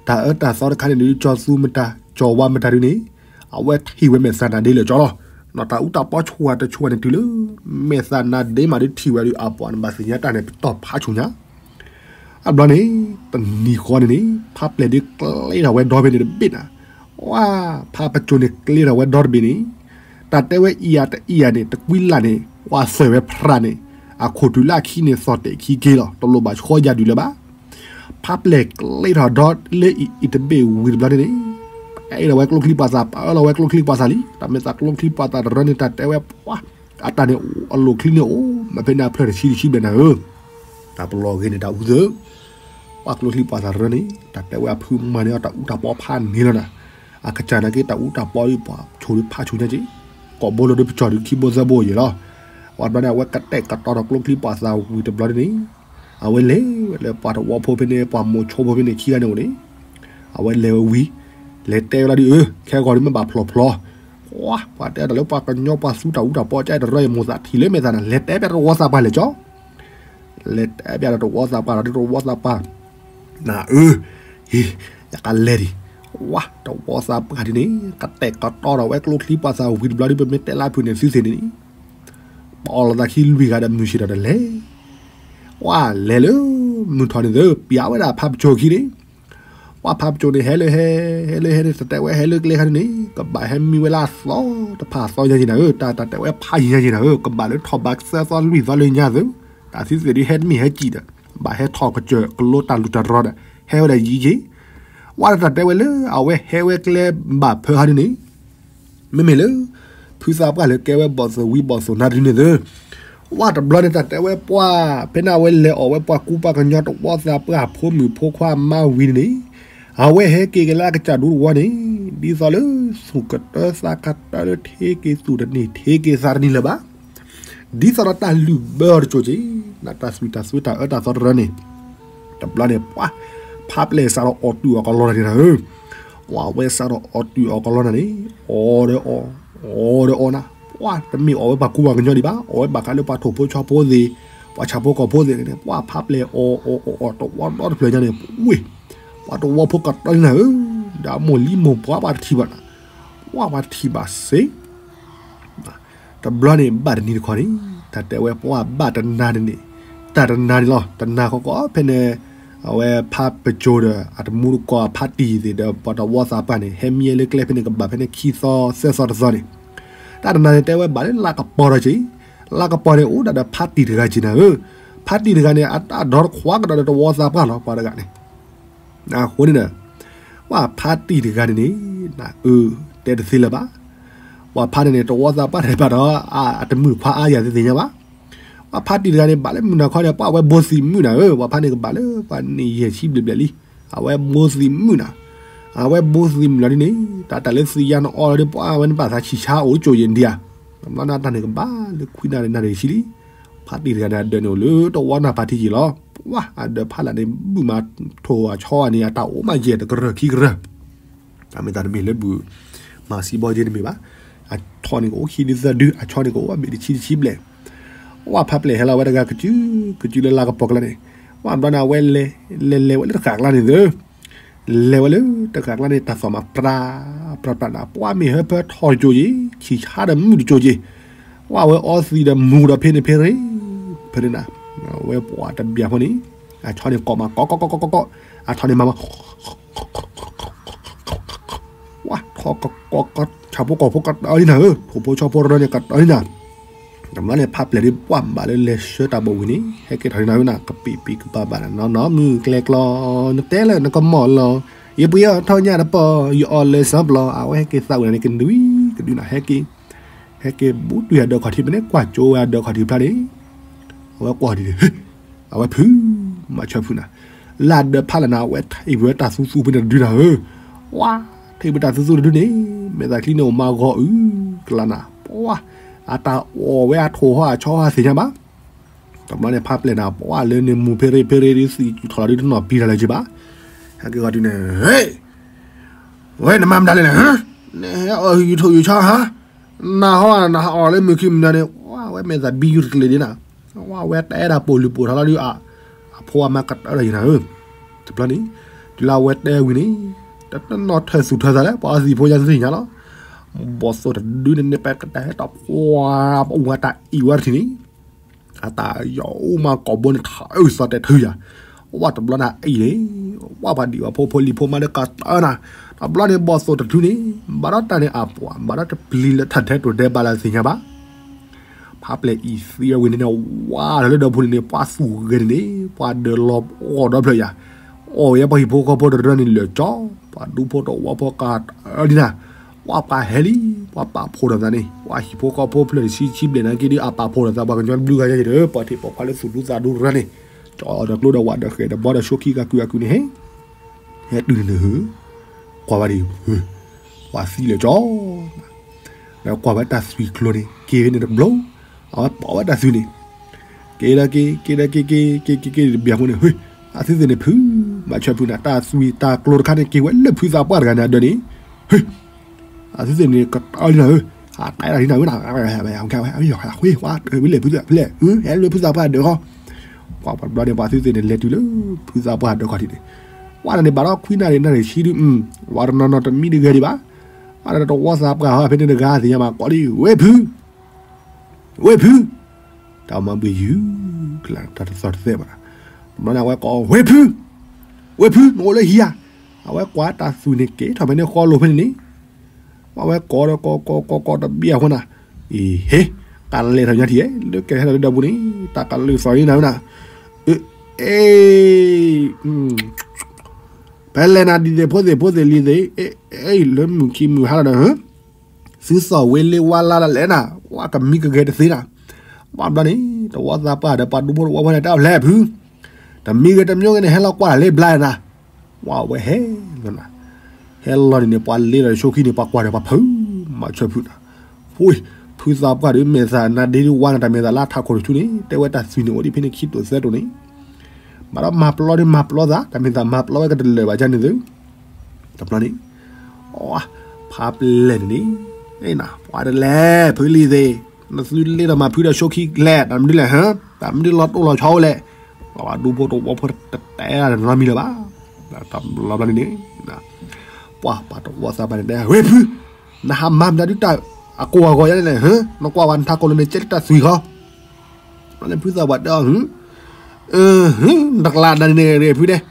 တၢ်အၢတၢ်သီတခါန့ၣ်ဒုး ကၠီၤသူမတၤ ကၠီၤဝါမတၤဒုးန့ၣ်, အဝဲထံၣ်ဝဲမဲာ်သးနါဒ့လၢာ်ကၠီလီၤ, နတၢ်အူတၢ်ပီဆူၣ်ဝါတဆူၣ်ဝါန့ၣ်တုၤလၢ မဲာ်သးနါဒ့မးဒုးထံၣ်ဝဲဒုး အပှၤနဘၣ်သ့ၣ်ညါတၢ်န့ၣ် ပတီၢ်ဖးဆူၣ်ညါ အဘျီန့ၣ်, တနံၤဃီန့ၣ်န့ၣ် ဖးပျဲၢ်ဒုးကျဲထီၣ်ဝဲဒီဘ့ၣ်န့ၣ်တဘ့ၣ်နၤ, ဝါ, ဖးပစိၤန့ၣ်ကျဲထီၣ်ဝဲဒီတဘ့ၣ်န့ၣ်, တၢ်တဲဝဲအံၤယၤတအံၤယၤန့ၣ် တကွံလၢ်န့ၣ် ဝါသွဲၣ်ဝဲဖြးန့ၣ်, အခိၣ်တုၤလၢအခံန့ၣ် သီၣ်တဲာ်ခံက့လီၤ တလိၣ်ဘၣ်ဆှီယၤဒုးလၢၤဘၣ် ဖးပျဲၢ်ကျဲထီၣ်ဒီလၢအံၤတဘ့ၣ်ဝံၤတဘျီန့ၣ်န့ၣ်, ပအဲၣ်ဒိးဝဲကျိချံပှၤသး ပအၢလီၤဝဲကျိချံပှၤသးလံ, တၢ်မ့ၢ်သးကျိချံပှၤသးတရၢန့ၣ် တၢ်တဲဝဲပှၤ, အတၢ်န့ၣ် အလိၣ်ချံန့ၣ်အိၣ်မ့ၢ်ဖဲန့ၣ်အဖျၢၣ်တဆံတဆံဘျဲၣ်နၤဧၢ, တၢ်ပလီၢ်ဂ့ၤန့ၣ်တၢ်အူသၢ, ပှၤကျိချံပှၤသးတရၢန့ၣ် တၢ်တဲဝဲအဖုမၤန့ၢ်အီၤတၢ်အူတၢ်ပီဖးန့ၢ်လီၤနၤ, အကစၢ်နာ်က့တၢ်အူတၢ်ပီဒ်ပှၤဆိၣ်ဒုးဖးဆိၣ်ညါက့ၤ, ကိးဘိလိၤဒုးပကၠီၣ်ဒုးခံဘိသၢဘိယဲၢ်လီၤ, ပှၤဘျီန့ၣ် အဝဲကတဲာ်ကတီၤဒီးကျိချံပှၤသးဝံၤတဘျီန့ၣ်, အဝဲလဲၤဝဲလၢပှၤတဝီဖိဖဲန့ၣ် ပှၤမိၤဆိဖိဖဲန့ၣ်ခံဂၤန့ၣ်အိၣ်န့ၣ် အဝဲလဲၤဝဲဝံၤ, လဲၤတဲဝဲလီၤဒ်အၢ ခဲဂီၤဒ်မ့ၢ်ဘၣ်ဖျိးဖျိး, ပှၤတဲတၢ်လၢပှၤကညီပှၤသူတၢ်အူတၢ်ပီ ကဲတရၢအံၤမိၢ်သးထံၣ်လၢမဲာ်သးန့ၣ် လဲၤတဲပျးတဝီသးပှၢ်လဲၣ်ကၠီ, လဲၤတဲပျးဒီးတဝီသးပှၢ်လီၤဒ်တဝီသးပှၢ်, နအၢ, ဟ့ၣ်, ယကလဲၤဒံး, ဝါ တဝီသးပှၢ်ဒ်န့ၣ် ကတဲာ်ကတီၤဒီးဝဲကျိချံပှၤသးဝံၤတဘျီဒ်ပမ့ၢ်တဲလၢဖုးန့ၣ်သုသ့ၣ်န့ၣ်, ပအီၣ်လီၤသးခံလွံၢ်ဂၤဒီးမုၢ်ဆ့ၣ်ထီၣ်တလဲၤ ဝါ လဲၤလၢမုၢ်ထီၣ်န့ၣ်သၢ ပျးဝဲဒၣ်ဖးပစိၤခံန့ၣ်, ဝါ ဖးပစိၤန့ၣ် ဟဲလၢဟဲ, ဟဲလၢဟဲန့ၣ် တၢ်တဲဝဲဟဲလၢကျဲခါန့ၣ်န့ၣ် ကဘၣ်ဟဲမံဝဲလၢအသီတဖၣ်အသီညါက့ၤနၤဧၢ, တၢ်တၢ်တဲဝဲဖးယံၤညါက့ၤနၤဧၢ, ကဘၣ်လၢထီၣ်ဘးသၢသီလွံၢ်သီလၢညါသု, တၢ်သုသ့ၣ်ဒ်ဟဲတမ့ၢ်ဟဲကံၣ်ဒီး ဘၣ်ဟဲထီၣ်ကစၢၢ်ကလိတၢ်လူၢ်တၢ်တရီဒီး ဟဲဝဲဒၣ်ယံၤက့ၤ, ဝါ တၢ်တဲဝဲလၢအဝဲဟဲဝဲကျဲဘၣ်ဖၢခါန့ၣ်န့ၣ် မ့မ့ၢ်လၢ ဖုသးပှၢ်လၢကဲဝဲဘီၣ်သိၣ်ဝံဘီၣ်သိၣ်နါတဒုန့ၣ်သၢ, ဝါ တဘျီန့ၣ် တၢ်တဲဝဲပှၢ် ဖဲန့ၣ်အဝဲလဲၤအီၣ်ဝဲပှၤကူပှၤကညီတဝီသးပှၢ်ဖိမုၣ်ဖိခွါမါဝံၤန့ၣ်န့ၣ်, အဝဲဟဲက့ၤက့ၤလၢအကစၢ်ဒူတဝီန့ၣ်, ဒ်သိးလၢသူၣ်ကတၢသးကတၢလၢထံက့ၤသူၣ်တနံၤထံက့ၤသးတနံၤလၢၤဘၣ် ဒ်သိးဒီးတၢ်လုၢ်ဘၢအီၤတကၠိၤက့ၤ, နတၢ်သွံၣ်တၢ်သွဲတၢ်အၢတၢ်သီတရၢန့ၣ်, တဘျီန့ၣ် ပှၤ ဖးပျဲၢ်စးထီၣ်အီၣ်တုာ်အီၣ်ကလီတၢ်န့ၣ်နၤဧၢ, ဝါ ဝဲစးထီၣ်အီၣ်တုာ်အီၣ်ကလီတၢ်န့ၣ်, အီၣ်ဒီးအီၣ်, အီၣ်ဒီးအီၣ်နၤ, ပှၤ တမ့ၢ်အီၣ်ဝဲပှၤကူပှၤကညီဒံးဘၣ်, အီၣ်ဝဲဘၣ်ဃးလၢပှၤထိၣ်ဖိဆီဖိသ့ၣ်, ပှၤဆၣ်ဖိကီၢ်ဖိသ့ၣ်န့ၣ်, ပှၤ ဖးပျဲၢ်အီၣ်အီၣ်အီၣ်အီၣ်တဝီဒီတဖျၢၣ်ညါန့ၣ်, ဝ့ၢ်, ပှၤတဝီဖိကတီၤန့ၣ်နၤဧၢ, ဒီးမိၢ်လံမိၢ်ပှၢ်ပှၤတထံၣ်ဘၣ်နၤ, ပှၤ ပှၤတထံၣ်ဘၣ်စ့ တဘျီန့ၣ် ဘၣ်တနံၤတခီန့ၣ်, တၢ်တဲဝဲပှၤဘၣ်တနၤန့ၣ်, တၢ်တနၤန့ၣ်လီၤ, တနၤဃီကီးဖဲန့ၣ်, အဝဲဖးပစိၤဒီး အတမူတကိးဖးတံၢ်သ့ၣ်ဒီး ပှၤတဝီသးပှၢ်န့ၣ် ဟဲမံလၢကျဲဖဲန့ၣ် ကဘၣ်ဖဲန့ၣ်ခံသီသၢသီတသီန့ၣ်, တၢ်တနၤန့ၣ် တဲဝဲဘၣ်လၢလါကပီၤဒီးက့ၤ, လါကပီၤန့ၣ် အိၣ်ဒၣ်ဒီးဖးတံၢ်တဂၤက့ၤနၤဧၢ, ဖးတံၢ်တဂၤန့ၣ် အတၢ်ဒီတခွါကဒီးဒီးတဝီသးပှၢ်လီၤ ပှၤတဂၤန့ၣ် အဃိန့ၣ်ဒီး, ပှၤဖးတံၢ်တဂၤန့ၣ်န့ၣ်, နအၢ, တဲတသ့လၢၤဘၣ်, ပှၤဖးန့ၣ်န့ၣ် တဝီသးပှၢ်တဘၣ်ဒီး, အတမုာ်ခွါအါယၤသ့ၣ်ညါဘၣ်, ပှၤဖးတံၢ်တဂၤန့ၣ် ဘၣ်လၢမုၢ်နၤခီဒီး ပှၤအဝဲဘိသံၣ်မုၣ်နၤဧၢ, ပှၤဖးန့ၣ်ကဘၣ်လၢပှၤန့ၣ်ယဲၢ်ဆံဘျဲၣ်ဘျဲၣ်လံ, အဝဲဘိသံၣ်မုၣ်နၤ, အဝဲဘိသံၣ်မုၣ်လီၤဒ်န့ၣ်, တၢ်တၢ်လၢသံၣ်ယါနအီလီၤဒီး ပှၤဝဲန့ၣ်ဘၣ်သးဆံၣ်ဆါအိၣ်ကၠိၣ်ယဲၢ်ဒံးဧါ, တဘျီန့ၣ်တၢ်န့ၣ်ကဘၣ်လၢခွံနၣ်ရံၣ်နၣ်ရံၣ်ဆံလံ ဖးတံၢ်တဂၤန့ၣ် အဒၢးန့ၣ်အိၣ်လၢတဝီနၢ်ဖးထံက့ၤလီၤ, ပှၤအဒၢးဖးလၢ်န့ၣ် ဘုၣ်မးထိၣ်အဆီအန့ၣ် အတၢ်အိၣ်မးယဲၢ်တကရၢၢ်ခံကရၢၢ်, တၢ်မ့ၢ်တၢ်တမ့ၢ်လၢဘုၣ်, မၤစံးဘီက့တမ့ၢ်ဘၣ်, အဆီန့ၣ်ကအိၣ်ခံဒုသၢဒု အဆီန့ၣ်ကအိၣ်အဘ့ၣ်တဆံတဆံဘျဲၣ်, ပှၤဖးပျဲၢ်ဟဲလီၤဝဲတဂၤကစု, ကစုလၢလါကပီၤကျါန့ၣ်, ပှၤဘျီန့ၣ် အဝဲလဲၤ, လဲၤလဲၤဝဲလၢတဃာ်ကျါန့ၣ်သၢ လဲၤဝဲလၢတဃာ်ကျါန့ၣ် တၢ်သီၣ်မးပြး, ပြးပြးနၤ ပှၤမ့ၢ်ဟၢဖၢထီၣ်ကၠိၣ်ယံၤ ဆံၣ်ဆါဒီးမုၣ်တကၠိၣ်ယံၤ, ပှၤဝဲအီသံးဒီးမူၤဒီးဖဲန့ၣ်ဖဲရ့, ဖဲန့ၣ်နၤ, ဝဲပှၤတဘျီဖိန့ၣ်, အဆီန့ၣ်ကိးမးကိးကိးကိးကိးကိး, အဆီန့ၣ်မၤမၤ ဝါ ထီၣ်ကကိးကီၢ်ဆၣ်ဖိကီၢ်ဖိကတီၤလံနၤဧၢ, ထိၣ်ဖိဆီဖိရၢန့ၣ်ကတီၤလံနၤ, တဘျီန့ၣ် ဖးပျဲၢ်ဒ်ပှၤဘၣ်လၢလဲၤဆှၢတၢ်ဘီဝံၤန့ၣ် ဟဲက့ၤထီၣ်လံနၤဧၢနၤ, ကပံာ်ပံာ်ကပၤဘၣ်နၤနီၢ်နီၢ်မုၢ်ကျဲကျီ, နတဲလၢနကမီၢ်လီၤ, ယပှ့ၤအီၣ်ထီၣ်ညၣ်တပီၢ်, ယအီၣ်လၢစီၤပျီ, အဝဲဟဲက့ၤသးဝံၤန့ၣ် ကဒုကဒုနၤ ဟဲက့ၤ, ဟဲက့ၤဘူးတုၤအဒၢးခီၣ်ထံးဖဲန့ၣ် ကွၢ်ကၠိဝဲအဒၢးခီၣ်ထံးဖျါန့ၣ်, အဝဲကွၢ်ဒ်န့ၣ် အဝဲဖုး, မၤဆၢဖုးနၤ, လၢအဒၢးဖးလၢ်နၤ အဝဲထံၣ်ဝဲတၢ်သူသူဖဲန့ၣ်တဒုနၤဧၢ, ဝါ, ထံၣ်ဝဲတၢ်သူသူတဒုန့ၣ်, မဲာ်သးချံန့ၣ်အိၣ်မးဂီၤအုးကလးနၤ, ပှၤ, အတၢ်အီၣ်ဝဲအထိၣ်ဟီအဆီဟီသ့ၣ်ညါဘၣ်, တဘျီန့ၣ် ဖးပျဲၢ်နၤ ပှၤလၢန့ၣ်မူၤဖဲရ့ဖဲရ့ဒ်သံးထီၣ်လီၤဒ်တနီၤပံၤတၢ်လၢၤက့ၤဘၣ်, ဟဲက့ၤဂီၤတုၤန့ၣ်, ဝဲနမၤမတၤလဲၣ်လဲၣ်, နဟဲအီၣ်ယူၤထိၣ်ယူၤဆီဟါ, နဟီနဟးအီၣ်လၢမုၢ်ခံမုၢ်နၤန့ၣ်, ဝဲမဲာ်သးဘံယူၤတကလုာ်ဒ်နၤ, ဝဲတဲဒၣ်ပိာ်လုၢ်ပိာ်ထီလီၤဒ်အ, အဖိအမါကတၢၢ်ဒီးယနၤဧၢ, တဘျီန့ၣ်, တုၤလၢအဝဲတဲဝံၤန့ၣ်, တနီၣ်ထၢၣ်သူၣ်ထၢၣ်သးလၢ ပှၤအသံၣ်ဖိညါသ့ၣ်ညါလီၤ, ဘီၣ်သိၣ်တဒုန့ၣ်န့ၣ် ပကတဲဟဲတီၣ်ပှၤ, ပအူအတၢ်အံၣ်ဝဲတထံၣ်န့ၣ် အတၢ်ယီၤအိၣ်မးကိာ်ဘိန့ၣ်ထးအုးသီတဲာ်ထုယၤ, ဝဲတဘျီန့ၣ်အံၤန့ၣ်, ဝဲပှၤဒံၣ်ဝဲဖိဖိလံၤဖိမါလၢကတၢၢ်နၤ, တဘျီန့ၣ်ဘီၣ်သိၣ်တထူန့ၣ်, ဘၣ်ဒီးတၢ်န့ၣ်အပှၤ ဘၣ်ဒီးတပျံၤလၢထးထဲတိၤဒဲးဘၣ်လၢသ့ၣ်ညါဘၣ် ဖးပျဲၢ်အံၤသံဝဲဝံၤန့ၣ်န့ၣ်, ဝါလၢလၢဒီဖိန့ၣ်န့ၣ် ပှၤသူၣ်ဂဲၤန့ၣ်န့ၣ် ပှၤဒၢးလီၤအီၣ်ဒီဖျၢၣ်ယၤ, အီၣ်ဝဲပှၤဟံၣ်ဖိဃီဖိတရၢန့ၣ်လၢာ်ကၠီ, ပှၤဒူဖိတဝီဖိကတၢၢ်လံနၤ, ဝဲပှၤဟဲလံ, ပှၤပာ်ဖှိၣ်ဒီးသးန့ၣ် ပှၤဟံၣ်ဖိဃီဖိဖျၢၣ်တဆံဆံဘျဲၣ်နာ်က့ဒီး အပာ်ဖှိၣ်ဒီးသး ပှၤကညီတဘျုးဂၤယဲၢ်ဒီး ပှၤထံၣ်ပိာ်ခွါလၢသူၣ်ဒူသးဒူတရၢန့ၣ်, ကၠီဒီးကျိဒီးဝးဒီးဃဲၤဒီးဘီဒီးဆိခံဂၤကုၢ်ဂၤကုၢ်န့ၣ်ဟဲ ဟဲတုၤန့ၣ်, ကွၢ်ဝဲဒ်, ပှၤသံလၢာ်ကၠီ, ဒီးကွၢ်ဝဲတၢ်သွံၣ်ကျိၤန့ၣ် က့ၤဖဲန့ၣ်တဘျီ, အဝဲပိာ်ဝဲတၢ်သွံၣ်န့ၣ်, က့ၤဒီးက့ၤ က့ၤဒီးက့ၤ က့ၤ က့ၤ က့ၤ က့ၤတဘျီဖိန့ၣ် အသုသ့ၣ်န့ၣ်ဖုး မၤဆၢဖုနၤ တၢ်သွံၣ်တၢ်ကျိတခါန့ၣ် က့ၤဝဲလၢဖုသးပှၢ်တဂၤန့ၣ်အဒၢးန့ၣ်, ဟ့ၣ်, အသုသ့ၣ်န့ၣ် ကတၢၢ်လံနၤဧၢ, အတၢ်လံနၤဧၢ, ဝဲလဲၤဖုသးပှၢ်, ဟဲလၢဖုသးပှၢ်အဒၢးဃီ, ပှၤတဘျီန့ၣ် ပှၤသုသ့ၣ်န့ၣ် လဲၤတုၤလၢဖုသးပှၢ်အဒၢးခီၣ်ထံးန့ၣ်, ပှၤန့ၣ်န့ၣ် ဘၣ်ဒီးခွံနၣ်ရံၣ်နၣ်ရံၣ်ဆံဒု, ပှၤတနီၤနီၤတမံတဂဲၤဒံးဘၣ်, ပှၤန့ၣ်တဝီသးပှၢ်ဟီ ဖဲန့ၣ်တဂၤသ့ၣ်ညါမး ကိးလံ ဝ့ၢ်ဖု ဝ့ၢ်ဖု, တၢ်မၤဘှံးယုၢ်ကလၢ် တၢ်တသီၣ်တသဲးဘၣ်နၤ, တဘျီန့ၣ် အဝဲကိး ဝ့ၢ်ဖု, ဝ့ၢ်ဖု နအိၣ်လၢဟံဧါ, အဝဲကွၢ်တၢ်သွံၣ်န့ၣ် က့ၤထီၣ်ဖဲန့ၣ်ဃီလိာ်ဖဲန့ၣ်န့ၣ်, အဝဲကိးဒီးကိးကိးကိးကိးတဘျီအဃိနၤ, အံၤ ဟ့ၣ်, ကလဲၤထီၣ်ညါထံၣ် လၢကဲဟဲလီၤလၢဒၢးပူၤန့ၣ် တၢ်ကလုၢ်သီၣ်အံၤနၤဝဲနၤ, အ့ ဖဲလဲၣ်နၤ ဒ်သိးဖိသ့ၣ်ဖိသ့ၣ်လံၤသ့ၣ်, လၢမုၢ်ခံမုၢ်ဟါလီၤဒီး သုသီၣ်ဝ့လ့ဝါလါဒ်လဲၣ်နၤ, ဝဲကမံကဂဲၤတသ့နၤ, ဘၣ်ဘျီန့ၣ် တဝီသးပှၢ်ဒီးပှၤဒူဖိတဝီဖိန့ၣ် တၢ်ဖျဲၣ်ဖု, တမံဂ့ၤတမံဂ့ၤန့ၣ် ဟဲလီၤကွၢ်တၢ်လၢဘျါနၤ, ဝဲဟဲလီၤနၤ, ဟဲလီၤန့ၣ်န့ၣ် ပှၤလ့လီၤဆိခံန့ၣ် ပှၤကွၢ်ဒီးပှၤဖု, မၤဆၢဖုနၤ, ဖုသးပှၢ်ဒီးမဲာ်သၣ်နါဒ့ဒုးဝါနၤ တၢ်မဲာ်သၣ်လၢထးခိၣ်တဆူန့ၣ် တဲဝဲတၢ်သွံၣ်န့ၣ် အိၣ်ဒံးဖဲန့ၣ်ခံတိာ်သၢတိာ်န့ၣ် ဘၣ်ဒီးမၤပျီဒုးမၤပျီသး တၢ်မဲာ်သၣ်မၤပျီဝဲကတလၢာ်ဘၣ်ကန့ၣ်သု, တဘျီန့ၣ်, ဖးပျဲၢ်န့ၣ်န့ၣ်, ပှၤတလဲၤ ဖုလံၤသ့ၣ်, နသုလ့ဒီးမၤဖုဒီးဆိခံလဲၣ် တၢ်မနုၤလဲၣ်ဟၢ, တၢ်မနုၤလီၤတိၢ်လီၤဆီအိၣ်လဲၣ်, ပှၤဒူဖိတဝီဖိတတဲတနီၤမံၤလၢၤဘၣ်, တဘျီဘျီန့ၣ်န့ၣ်, ပှၤပှၤတဝီသးပှၢ်န့ၣ်တဲ ဝ့ၢ်ဖု, နဟးမၤမတၤဒုးတၢ်အကိၢ်အဂီၤယါန့ၣ်လဲၣ်ဟၢ, နကွၢ်ဝဲနထးခိၣ်လၢန့ၣ် ကဲလၢတၢ်သွံၣ်ဃီ ဖုသးပှၢ်တဲအီၤ, နတကျးနၤန့ၣ်န့ၣ်ဖုဒဲး,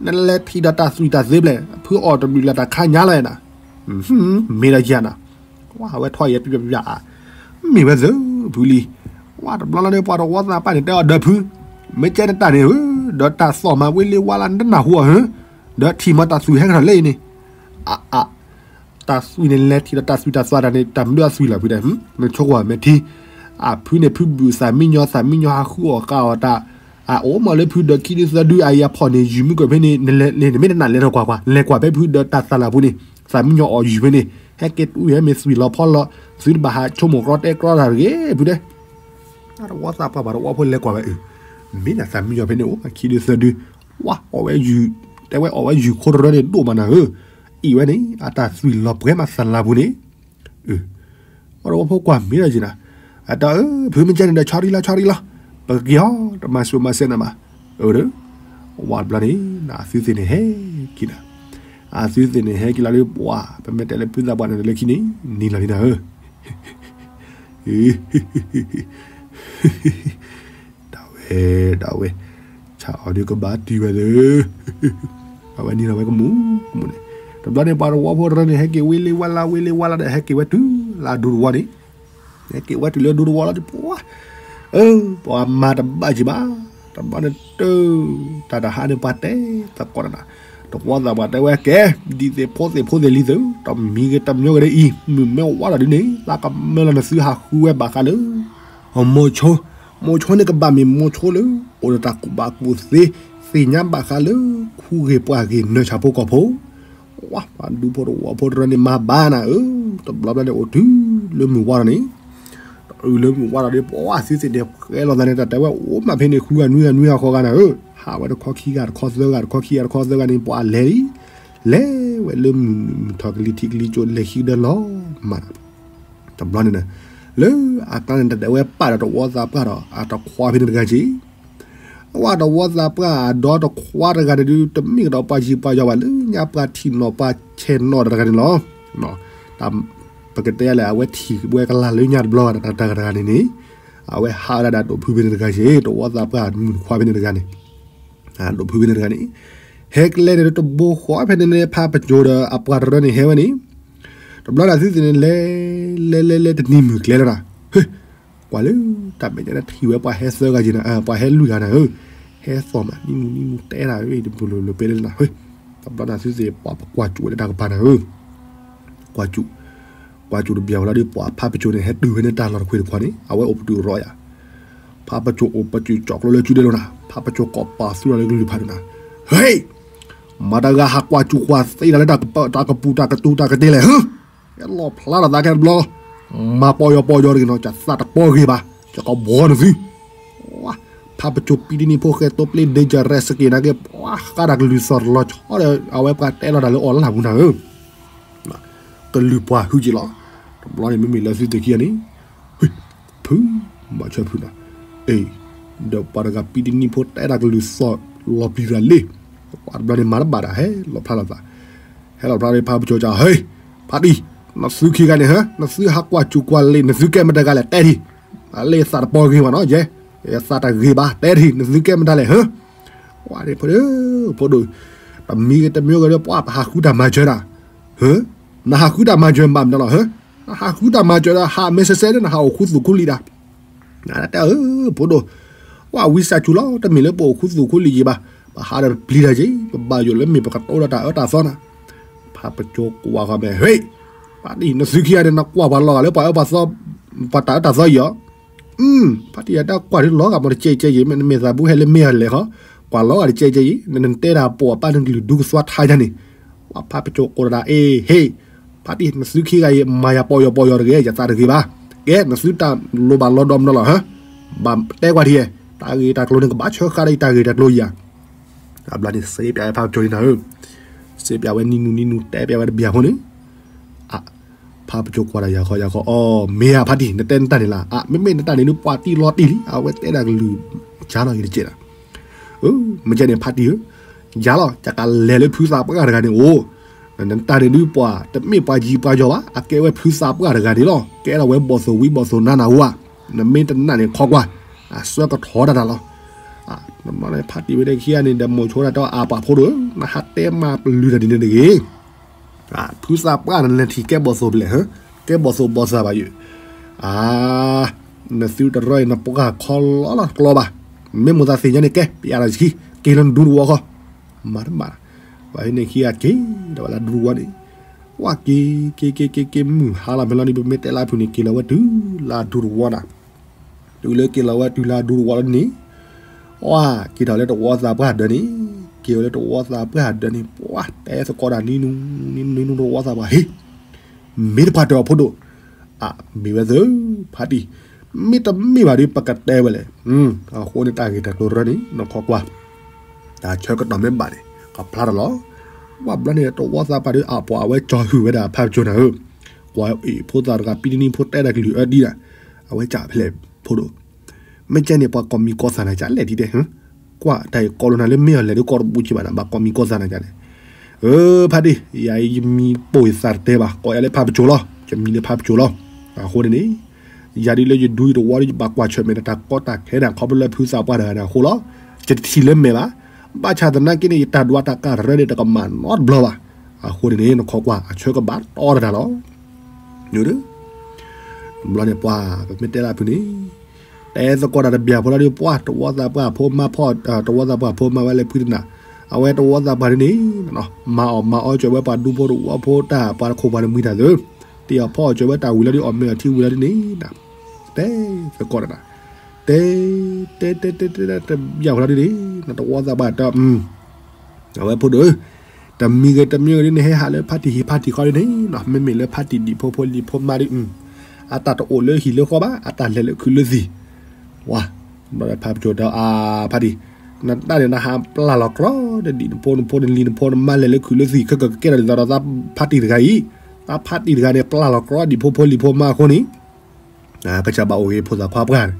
နလဲၤထံၣ်ဒီးတၢ်သွံၣ်တၢ်သ့ဘျဲၣ် ဖုအီၣ်တဘျုးလၢတၢ်ခါညါလီၤနၤ, မ့ၢ်ဒီးယၤနၤ, ဝဲထီၣ်ယဲပျးပျးအါ, မ့ၢ်ဝဲသ့ၣ်ဖုလံ, ဝဲတဘျီလီၤန့ၣ် ပှၤတဝီသးပှၢ်န့ၣ် တဲအီၤဒီးဖု, မ့ၢ်ကဲနတၢ်န့ၣ်ဧၢ, ဒီးတၢ်သီၣ်မၤဝ့လ့ဝါလၢနနၢ်ဟူအီၤဧၢ, ဒီးထံၣ်မၤတၢ်သွံၣ်ဟဲကထီၣ်လၢအံၤန့ၣ်, အ အ တၢ်သွံၣ်န့ၣ် လဲၤထံၣ်ဒီးတၢ်သွံၣ်တၢ်သးတၢ်န့ၣ် တၢ်မနုၤအသွံၣ်လီၤဖုဒဲး, နဆိကမိၣ်မဲာ်ထံ, အဖုန့ၣ် ဖုဘုၣ်သးမံညီ သးမံညီဟးဃုအီၣ်ဃုအီၣ်တၢ်, အအိၣ်မးလၢဖုဒီးခံဒုသၢဒု အအံၤအဖီၣ်န့ၣ် ယုၢ်မုၢ်ကၢၢ်ဖဲန့ၣ်, နမ့ၢ်တနာ်လဲၤထီၣ်ကွၢ်ကွၢ်, လဲၤကွၢ်ဖဲဖုဒီးတၢ်သးလၢပူၤန့ၣ်, သးမံညီအီၣ်ယုၢ်ဖဲန့ၣ်, ဟဲက့ၤတူၢ်ဟဲမ့ၢ်သွံၣ်လီၤဖီလီၤ, သုတဘၣ်ဟးဆိကမိၣ်ကြီတဲကြီတၢ်တဂ့ၤဖုဒဲး, တဝီသးပှၢ်ပှၤတဝီဖိလဲၤကွၢ်ဝဲအု, မ့ၢ်နသးမံညီဖဲန့ၣ်အိၣ် ခံဒုသၢဒု, ဝဲအီၣ်ဝဲယုၢ်, တဲဝဲအီၣ်ဝဲယုၢ်ခိတရၢန့ၣ်ဒိၣ်မးနၤဧၢ, အံၤဝဲန့ၣ် အတၢ်သွံၣ်လီၤပှဲၤမးသးလၢပူၤန့ၣ်, ပှၤတဝီဖိကွၢ်မ့ၢ်ဒီးက့ၤနၤ, အတၢ်အၢ ဖုမ့ၢ်ကဲန့ၣ်ဒီး ဆီရံလီၤ ဆီရံလီၤ, ပကက့ၤအီၤ တမၤစူးမၤစဲးနၤဘၣ်, အၢ ဝဲတဘျီန့ၣ် အသုသ့ၣ်န့ၣ်ဟဲက့ၤနၤ, အသုသ့ၣ်န့ၣ်ဟဲက့ၤလီၤလၢပှၤ ပမ့ၢ်တဲလၢဖုသးပှၢ်န့ၣ်လၢခံန့ၣ် နံၤလီၤလံနၤဧၢ ဒၣ်ဝဲ, ဒၣ်ဝဲ, ဆၣ်အီၤဒုးကဘၣ်တံၢ်ဝဲသ့, အဝဲနံၤလီၤဝဲကမူၣ်ကမူၣ်န့ၣ်, တဘျီန့ၣ် ပှၤတဝီဖိတရၢန့ၣ် ဟဲက့ၤဝ့လ့ဝါလါ ဝ့လ့ဝါလါဒီး ဟဲက့ၤဝဲတုၤလၢအဒူသဝီန့ၣ်, ဟဲက့ၤဝဲတုၤလၢအဒူသဝီလီၤဒုး ပှၤ, အၢ ပှၤမၤတဘၣ်က့ၤဘၣ်, တဘျီန့ၣ်တၢ် တၢ်တဟါန့ၣ် ပှၤတဲသကိးနၤ, တဝီသးပှၢ်တဲဝဲကဲ, ဒ်သိးဖိသ့ၣ်ဖိသ့ၣ်လံၤသ့ၣ်, တမံၤဂ့ၤတမံၤဂ့ၤဒ်အံၤ မုၢ်မ့ၢ်ဝါထီၣ်ဒ်န့ၣ် သးကမၢလီၤနသုဟးဃုဝဲဘၣ်ဃးလၢ မိၤဆိ, မိၤဆိန့ၣ်ကဘၣ်မ့ၢ်မိၤဆိလၢ အိၣ်ဒီးတၢ်ကူၣ်ဘၣ်ကူၣ်သ့, သ့ၣ်ညါဘၣ်ဃးလၢ ခူဂ့ၤပှၢ်ဂ့ၤနၢၤဆၣ်ဖိကီၢ်ဖိ, ဝဲပှၤဒူဖိတဝီဖိတရၢန့ၣ်မၤဘၣ်နၤဧၢ, တဘျီဘျီန့ၣ်အိၣ်တုၤလၢမုၢ်ဝါထီၣ်န့ၣ်, တုၤလၢမုၢ်ဝါထီၣ်ဒီး ပှၤသုသ့ၣ်န့ၣ် ဃဲလီၤသးန့ၣ် တၢ်တဲဝဲအိၣ်မးဖဲန့ၣ် ဃုဂၤနွံဂၤနွံဂၤဃိးဂၤနၤဧၢ, ဟးဝဲတခီခံဂၤတခီသၢဂၤတခီခံဂၤတခီသၢဂၤန့ၣ် ပှၤလဲၤလံ လဲၤဝဲလၢမုၢ်ထီၣ်ကလံၤထံးကလံၤကၠိ လဲၤခံကဒီးလီၤမး, တဘျီန့ၣ်, လၢအကျါန့ၣ် တၢ်ဒဲးဝဲပာ်ဒီးတဝီသးပှၢ်ဒီး အတခွါဖဲန့ၣ်တဂၤက့ၤ, အဝဲတဝီသးပှၢ်အဒီတခွါတဂၤန့ၣ်ဒုး တမ့ၢ်ကဒီးပှၤယံၤပှၤယီၤဘၣ် လၢညါပှၤထံၣ်နီၣ်ပှၤဆဲးနီၣ်တဂၤန့ၣ်လီၤ. ပကတဲလဲၣ် အဝဲထံၣ်ဝဲကလၤလၢညါတဘျီဂၤတဂၤန့ၣ်န့ၣ်, အဝဲဟးဝဲဒၣ်ဒိၣ်ဖုဖဲန့ၣ်တဂၤက့ၤ တဝီသးပှၢ်မုၣ်တခွါဖဲန့ၣ်တဂၤန့ၣ် ဒိၣ်ဖုဖဲန့ၣ်တဂၤန့ၣ်, ဟဲကျဲန့ၣ်တဘိဃီဖဲန့ၣ်န့ၣ် ဖးပစိၤဒီးအပှၤတရၢန့ၣ်ဟဲဝဲန့ၣ်, တဘျီန့ၣ်သုသ့ၣ်န့ၣ်လဲၤ, လဲၤလဲၤလဲၤတနံၤမုၢ်ကျဲလီၤနၤ, ဟ့ၣ်, ကွၢ်လၢတၢ်မဲာ်ညါန့ၣ်ထံၣ်ဝဲပှၤဟဲသၢဂၤက့ၤနၤ, ပှၤဟဲလွံၢ်ဂၤနၤဧၢ, ဟဲသီၣ်မး နံၤမူနံၤမူတဲနၤ တပူၤလိၤလိၤပဲလၢနၤ, ဟ့ၣ်, တဘျီန့ၣ်သုသ့ၣ်ပှၤပကွၢ်စူၣ်ဝဲလၢတၢ်ကပၤနၤဧၢ ကွၢ်စူၣ်, ကွၢ်စူၣ်တဘျီဝဲလီၤဒီး ပှၤဖးပစိၤန့ၣ် ဟဲတုၤဝဲန့ၣ်တၢ်လီၢ်တခွ့တခွါန့ၣ် အဝဲအိၣ်ပတုာ်ရီယၤ, ဖးပစိၤအိၣ်ပစိၤကၠီၣ်ကျိလၢကုဒဲလီၤနၤ, ဖးပစိၤကိးပာ်သူလီၤလၢကလုၢ်ဖးဒိၣ်နၤ, ဟ့ၣ်, မတၤတဂၤဟးကွၢ်စူၣ်ကွၢ်သ့တၢ်လၢတၢ်ကပူၤတၢ်ကတူၤတၢ်ကတ့လဲၣ်, ဟ့ၣ်, ဟဲလီၤဖျါထီၣ်သးခဲတဘျီ, မၤပီယီၤပီယီၤတဂ့ၤနီၤ, ကသးတပီဂ့ၤဘၣ်, ကကဘှီနသု, ဝါ, ပ ဖးပစိၤပံတနံၣ်ဖိ ဃဲတိပျ့ dangerous က့ၤနာ်က့ ပှၤဃးတၢ်ကလုၢ်သီၣ်လီၤဆီဒီး အဝဲပှၤတဲလီၤတၢ်လၢ online ပူၤနၤဧၢ, ကလုၢ်ပှၤဟုက့ၤလီၤ. တဘျီန့ၣ် မ့မ့ၢ်လၢသုသ့ၣ်ခံဂၤန့ၣ် ဖု မၤဆၢဖုနၤ, အ့ ဒီးပှၤတဂၤပံတနံၣ်ဖိ တဲတၢ်ကလုၢ်သီၣ်လီၤပျံၤတၢ်လံ, ပှၤတဘျီန့ၣ် မၤတဘၣ်တၢ် ဟဲလီၤဖျါလီၤသး, ဟဲလီၤဖျါလၢ ဖးပစိၤက ဟ့ ဖးတံၢ်, နသုခံဂၤန့ၣ် ဟၢ နသုဟးကွၢ်စူၤကွၢ်လ့ၤ နသုကဲမတၤတဂၤလဲၣ် တဲထံၣ်, အလ့သးတပီဂ့ၤမးနီၤ ယဲ သးတဂ့ၤဘၣ် တဲထံၣ် နသုကဲမတၤလဲၣ် ဟၢ ဝဲန့ၣ် ဖိဒိၣ်, ဖိဒိၣ်, တမံၤဂ့ၤတမံၤဂ့ၤဒီး ပှၤပဟးဃုတၢ်မၤစၢၤတၢ်, ဟၢ, နဟးဃုတၢ်မၤစၢၤဘၣ်မနုၤလီၤ ဟၢ, နဟးဃုတၢ်မၤစၢၤဒီး ဟးမ့ၢ်စဲစဲန့ၣ် နဟးအိၣ်ခူသူၣ်ခူလံၤတၢ်, နတဲဧၢ ဖိဒိၣ်, ပှၤဝံစၢ်စူၤလီၤ တမ့ၢ်လၢပအိၣ်ခူသူၣ်ခူလံၤက့ၤဘၣ်, ပဟးဒီးပျံၤတၢ်က့ၤ ပဘၣ်ယိၣ်လၢမ့ၢ်ပကတိဒီးတၢ်အၢတၢ်သီနၤ, ဖးပစိၤကွၢ်ဃီမဲာ် ဟ့ၣ်, ဖးတံၢ် နသုခံဂၤန့ၣ် နကွၢ်ပှၤလီၤဂာ်လၢပှၤအၢပှၤသီ, ပှၤတၢ်အၢတၢ်သီအံၤဧါ ဖးတံၢ် ယတၢ်ကွၢ်ဒုးလီၤဂာ်မးတကဲကဲယံၤ မ့ၢ်နမ့ၢ်သးဘူးဟဲလၢမ့ၢ်အီၤလဲၣ်ဃီ, ကွၢ်လီၤဂာ်တကဲကဲယံၤ နနတဲတၢ်ပိာ်အပၢ်နကလုၢ်ဒူကသွါထါယၤန့ၣ်, ပှၤဖးပစိၤကိးတၢ် အ့ ဟ့ၣ်, ဖးတံၢ် နသုခံဂၤအံၤ မၤယၤပိာ်ယီၤပိာ်ယီၤတဂ့ၤ ယသးတဂ့ၤဘၣ်, ကဲ နသုတၢ်လိၣ်ဘၣ်လီၤဒီးမနုၤလီၤ ဟၢ, ဘၣ်တဲကွၢ်ထံၣ်, တၢ်ဂ့ၢ်တၢ်ကျိၤန့ၣ် ကဘၣ်ဆၢဃာ်ဒီးယတၢ်ဂ့ၢ်တၢ်ကျိၤယၤ အဘျီန့ၣ် စ့ပၠးဝဲဖးပစိၤန့ၣ်နၤဧၢ, စ့ပၠးဝဲနံၤနူၤနံၤနူၤ တဲပၠးဝဲတဘျီဖိန့ၣ်, ဖးပစိၤကွၢ်တၢ်ယၤခီယၤခီ, အီ မ့ၢ်ဧါဖးတံၢ် နတဲနတၢ်န့ၣ်လၢ, မ့မ့ၢ်နတၢ်န့ၣ်ဒုး ပှၤတံၢ်လီၤတံၢ်လံ အဝဲတဲဒၣ်ကလုၢ်, ယၤလီၤယတကဲးနၤ, မ့ၢ်ကဲန့ၣ်ဖးတံၢ်ဧၢ, ယၤလီၤ ကကလဲၤလၢဖုသးပှၢ်တဂၤန့ၣ်အိၣ်, နတၢ်န့ၣ်ဒုးပှၤ တမ့ၢ်ပှၤယံၤပှၤယီၤဘၣ် အကဲဝဲဖုသးပှၢ်တဂၤန့ၣ်လီၤ ကဲထီၣ်ဝဲဘီၣ်သိၣ်ဝံဘီၣ်သိၣ်နါနၤဧါ, နမ့ၢ်တနာ်န့ၣ်ခီကွၢ်, အဆၢကထီၣ်တၢ်တၢ်လီၤ ဖးတံၢ်ဝဲဒၣ်ခံဂၤန့ၣ် ဒီးမိၤဆိဒၣ်တၢ်အါပှၤဖိဒိၣ်ဧၢ, နဟးတဲမၤပလုၢ်တၢ်ဒ်န့ၣ်တဂ့ၤ, ဖုသးပှၢ်နလဲၤထံၣ်ကဲဘီၣ်သိၣ်ဖဲလဲၣ်, ကဲဘီၣ်သိၣ်ဘီၣ်သၣ်ဘၣ်ယုၢ်, အါ, နသုတရၢအံၤ နပှၤခီလီၤလီၤကျီဘၣ်, မ့ၢ်မိၣ်သးသ့ၣ်ညါန့ၣ် ကဲ ပယၤလီၤဆံခံ က့ၤလၢနဒူသဝီဃီ, မၤတမး, ပှၤဟံးန့ၢ်ခံဂၤက့ၤဒီးဝဲလၢဒူသဝီန့ၣ်, ဝဲက့ၤ က့ၤ က့ၤ က့ၤ က့ၤ မုၢ်ဟါလီၤဖဲလီၤန့ၣ် ပမ့ၢ်တဲလၢဖုန့ၣ် က့ၤလီၤဝဲတုၤလၢဒူသဝီနၤ တုၤလၢက့ၤလီၤဝဲတုၤလၢဒူသဝီလၢန့ၣ်, အက့ၤထီၣ်လၢတဝီသးပှၢ်ဒၢးန့ၣ်, က့ၤလီၤလၢတဝီသးပှၢ်ဒၢးန့ၣ် ပှၤတဲသကိးတၢ်နံၤနူၤနံၤနူၤ တဝီသးပှၢ်ဟ့ၣ်, မ့ၢ်တပှၤတၢၢ်အီၤဖိဒိၣ်, အမ့ၢ်ဝဲသ့ၣ်, ဖးတံၢ်, မ့တမ့ၢ်ဘၣ်ဒီး ပကတဲဝဲလဲၣ်, အဃိန့ၣ်တၢ်ဂ့ၢ်တၢ်ကျိၤရၢန့ၣ် နခီကွၢ် တၢ်ဆၢကတီၢ်မ့ၢ်ဘၣ်န့ၣ် ကဖျါတၢ်လီၤ, ဘၣ်ဘျီန့ၣ် တဝီသးပှၢ်ဒီး အပှၤအဝဲကၠီၤဟုၣ်ဝဲဒၣ်ဖးပစိၤနၤဧၢ, ကွၢ်အံၤ ဖိသၣ်တဂၤ ပံတနံၣ်ဖိတဲတၢ်ကလုၢ်အၢဒံးဒၣ်, အဝဲကၠးဖဲလဲၣ်ဖိဒိၣ်, မ့ၢ်ကဲန့ၣ် ပှၤကိးမံၤကိးသးနၤကလဲၣ်ဒ်တဲ, ကွၢ်တၢ်အံၤကိးလိာ်နၤလၢမ့ၢ်အီၤလဲၣ်ဒီး ကိးတပူၤကံဘၣ်နၤ ဘၣ်ကိးမံၤကိးသးနၤကလဲၣ်, အၢ ဖးတံၢ် ယၤအံၤယမံၤပိာ်ယသးတတဲဘၣ် ကိးယၤလၢဖးပစိၤလီၤ, ယမံၤလၢဖးပစိၤလီၤ, အဃိန့ၣ်န့ၣ် ယၤဒ်လၢယဒူယတဝီဒီး ယဘၣ်ကွၢ်ဆၢၣ်မဲာ်နတၢ်ကီတၢ်ခဲနၤ ခီဖျိလၢဖုသးပှၢ်တဂၤန့ၣ်အဃိလီၤ, ယတထံၣ်လၢမဲာ်ဘၣ်, ဘၣ်ဆၣ်သနာ်က့န့ၣ် ယတၢ်ဒွးတၢ်ကရၢန့ၣ် တကမၣ်နီတဘျီဘၣ်, အဃိန့ၣ်န့ၣ် နခီကွၢ် အဆၢကဘၣ်တီတၢ်တၢ်လီၤ, တဘျီန့ၣ်ပှၤ ပမ့ၢ်တဲလၢဖုန့ၣ် တဲသကိးတၢ်တဘျီဖိလီၤဒီး ပှၤတဝီသးပှၢ်ဖိမါဖီၣ် တဝီသးပှၢ်ဖိမါဝဲလၢဖုတနၤ, အဝဲတဝီသးပှၢ်ဒ်န့ၣ် မၤအီၣ်မၤအီကၢၤဝဲပှၤဒူဖိတဝီဖိတၢ် ပှၤတခိၣ်ပှၤတမှံၤတၢ်သၢ, တ့ၢ်အီၣ်ဖီအီၣ်ကၢၤဝဲတၢ်ဝံၤလီၤဒီး အီၣ်မ့ၤအီထံဝံၤလီၤဒ်န့ၣ်, တဲသကိးတၢ်, တဲ တဲတဲတဲတဲ တဘျီဖိလီၤဒ်န့ၣ် တဝီသးပှၢ်တၢ် အဝဲဖိဒိၣ်ဧၢ, တမံၤဂ့ၤတမံၤဂ့ၤဒ်န့ၣ် ဟဲဟးလၢဖါတံၢ်ဟံၣ်ဖါတံၢ်ဃီဒ်န့ၣ်နီၤ, မ့မ့ၢ်လၢဖါတံၢ်ဒံၣ်ဖိဖိလံၤဖိမါဒ်, အတၢ်တအိၣ်လၢဟံၣ်လၢဃီဘၣ်, အတၢ်လဲၤလၢခုးလၢသံၣ်, ဝါ, ဘျီဖါပစိၤတဲအါ, ဖါတံၢ်, နတၢ်န့ၣ် နဟးပျၢ်လီၤကြီဒီးဒံၣ်နဖိနဖိနလံၤနဖိနမါ လဲၤလၢခုးလၢသံၣ် ခဲကကကဲထီၣ်ဒ်သိးဒီးသးဖါတံၢ်တဂၤအံၤ, သးဖါတံၢ်တဂၤန့ၣ် ပျၢ်လီၤကြီဒံၣ်ဖိဖိလံၤဖိမါအဃိန့ၣ် ကစၢ်ဘၣ်အိၣ်ဂ့ၤဖိသၣ်ခွါပှၢ်,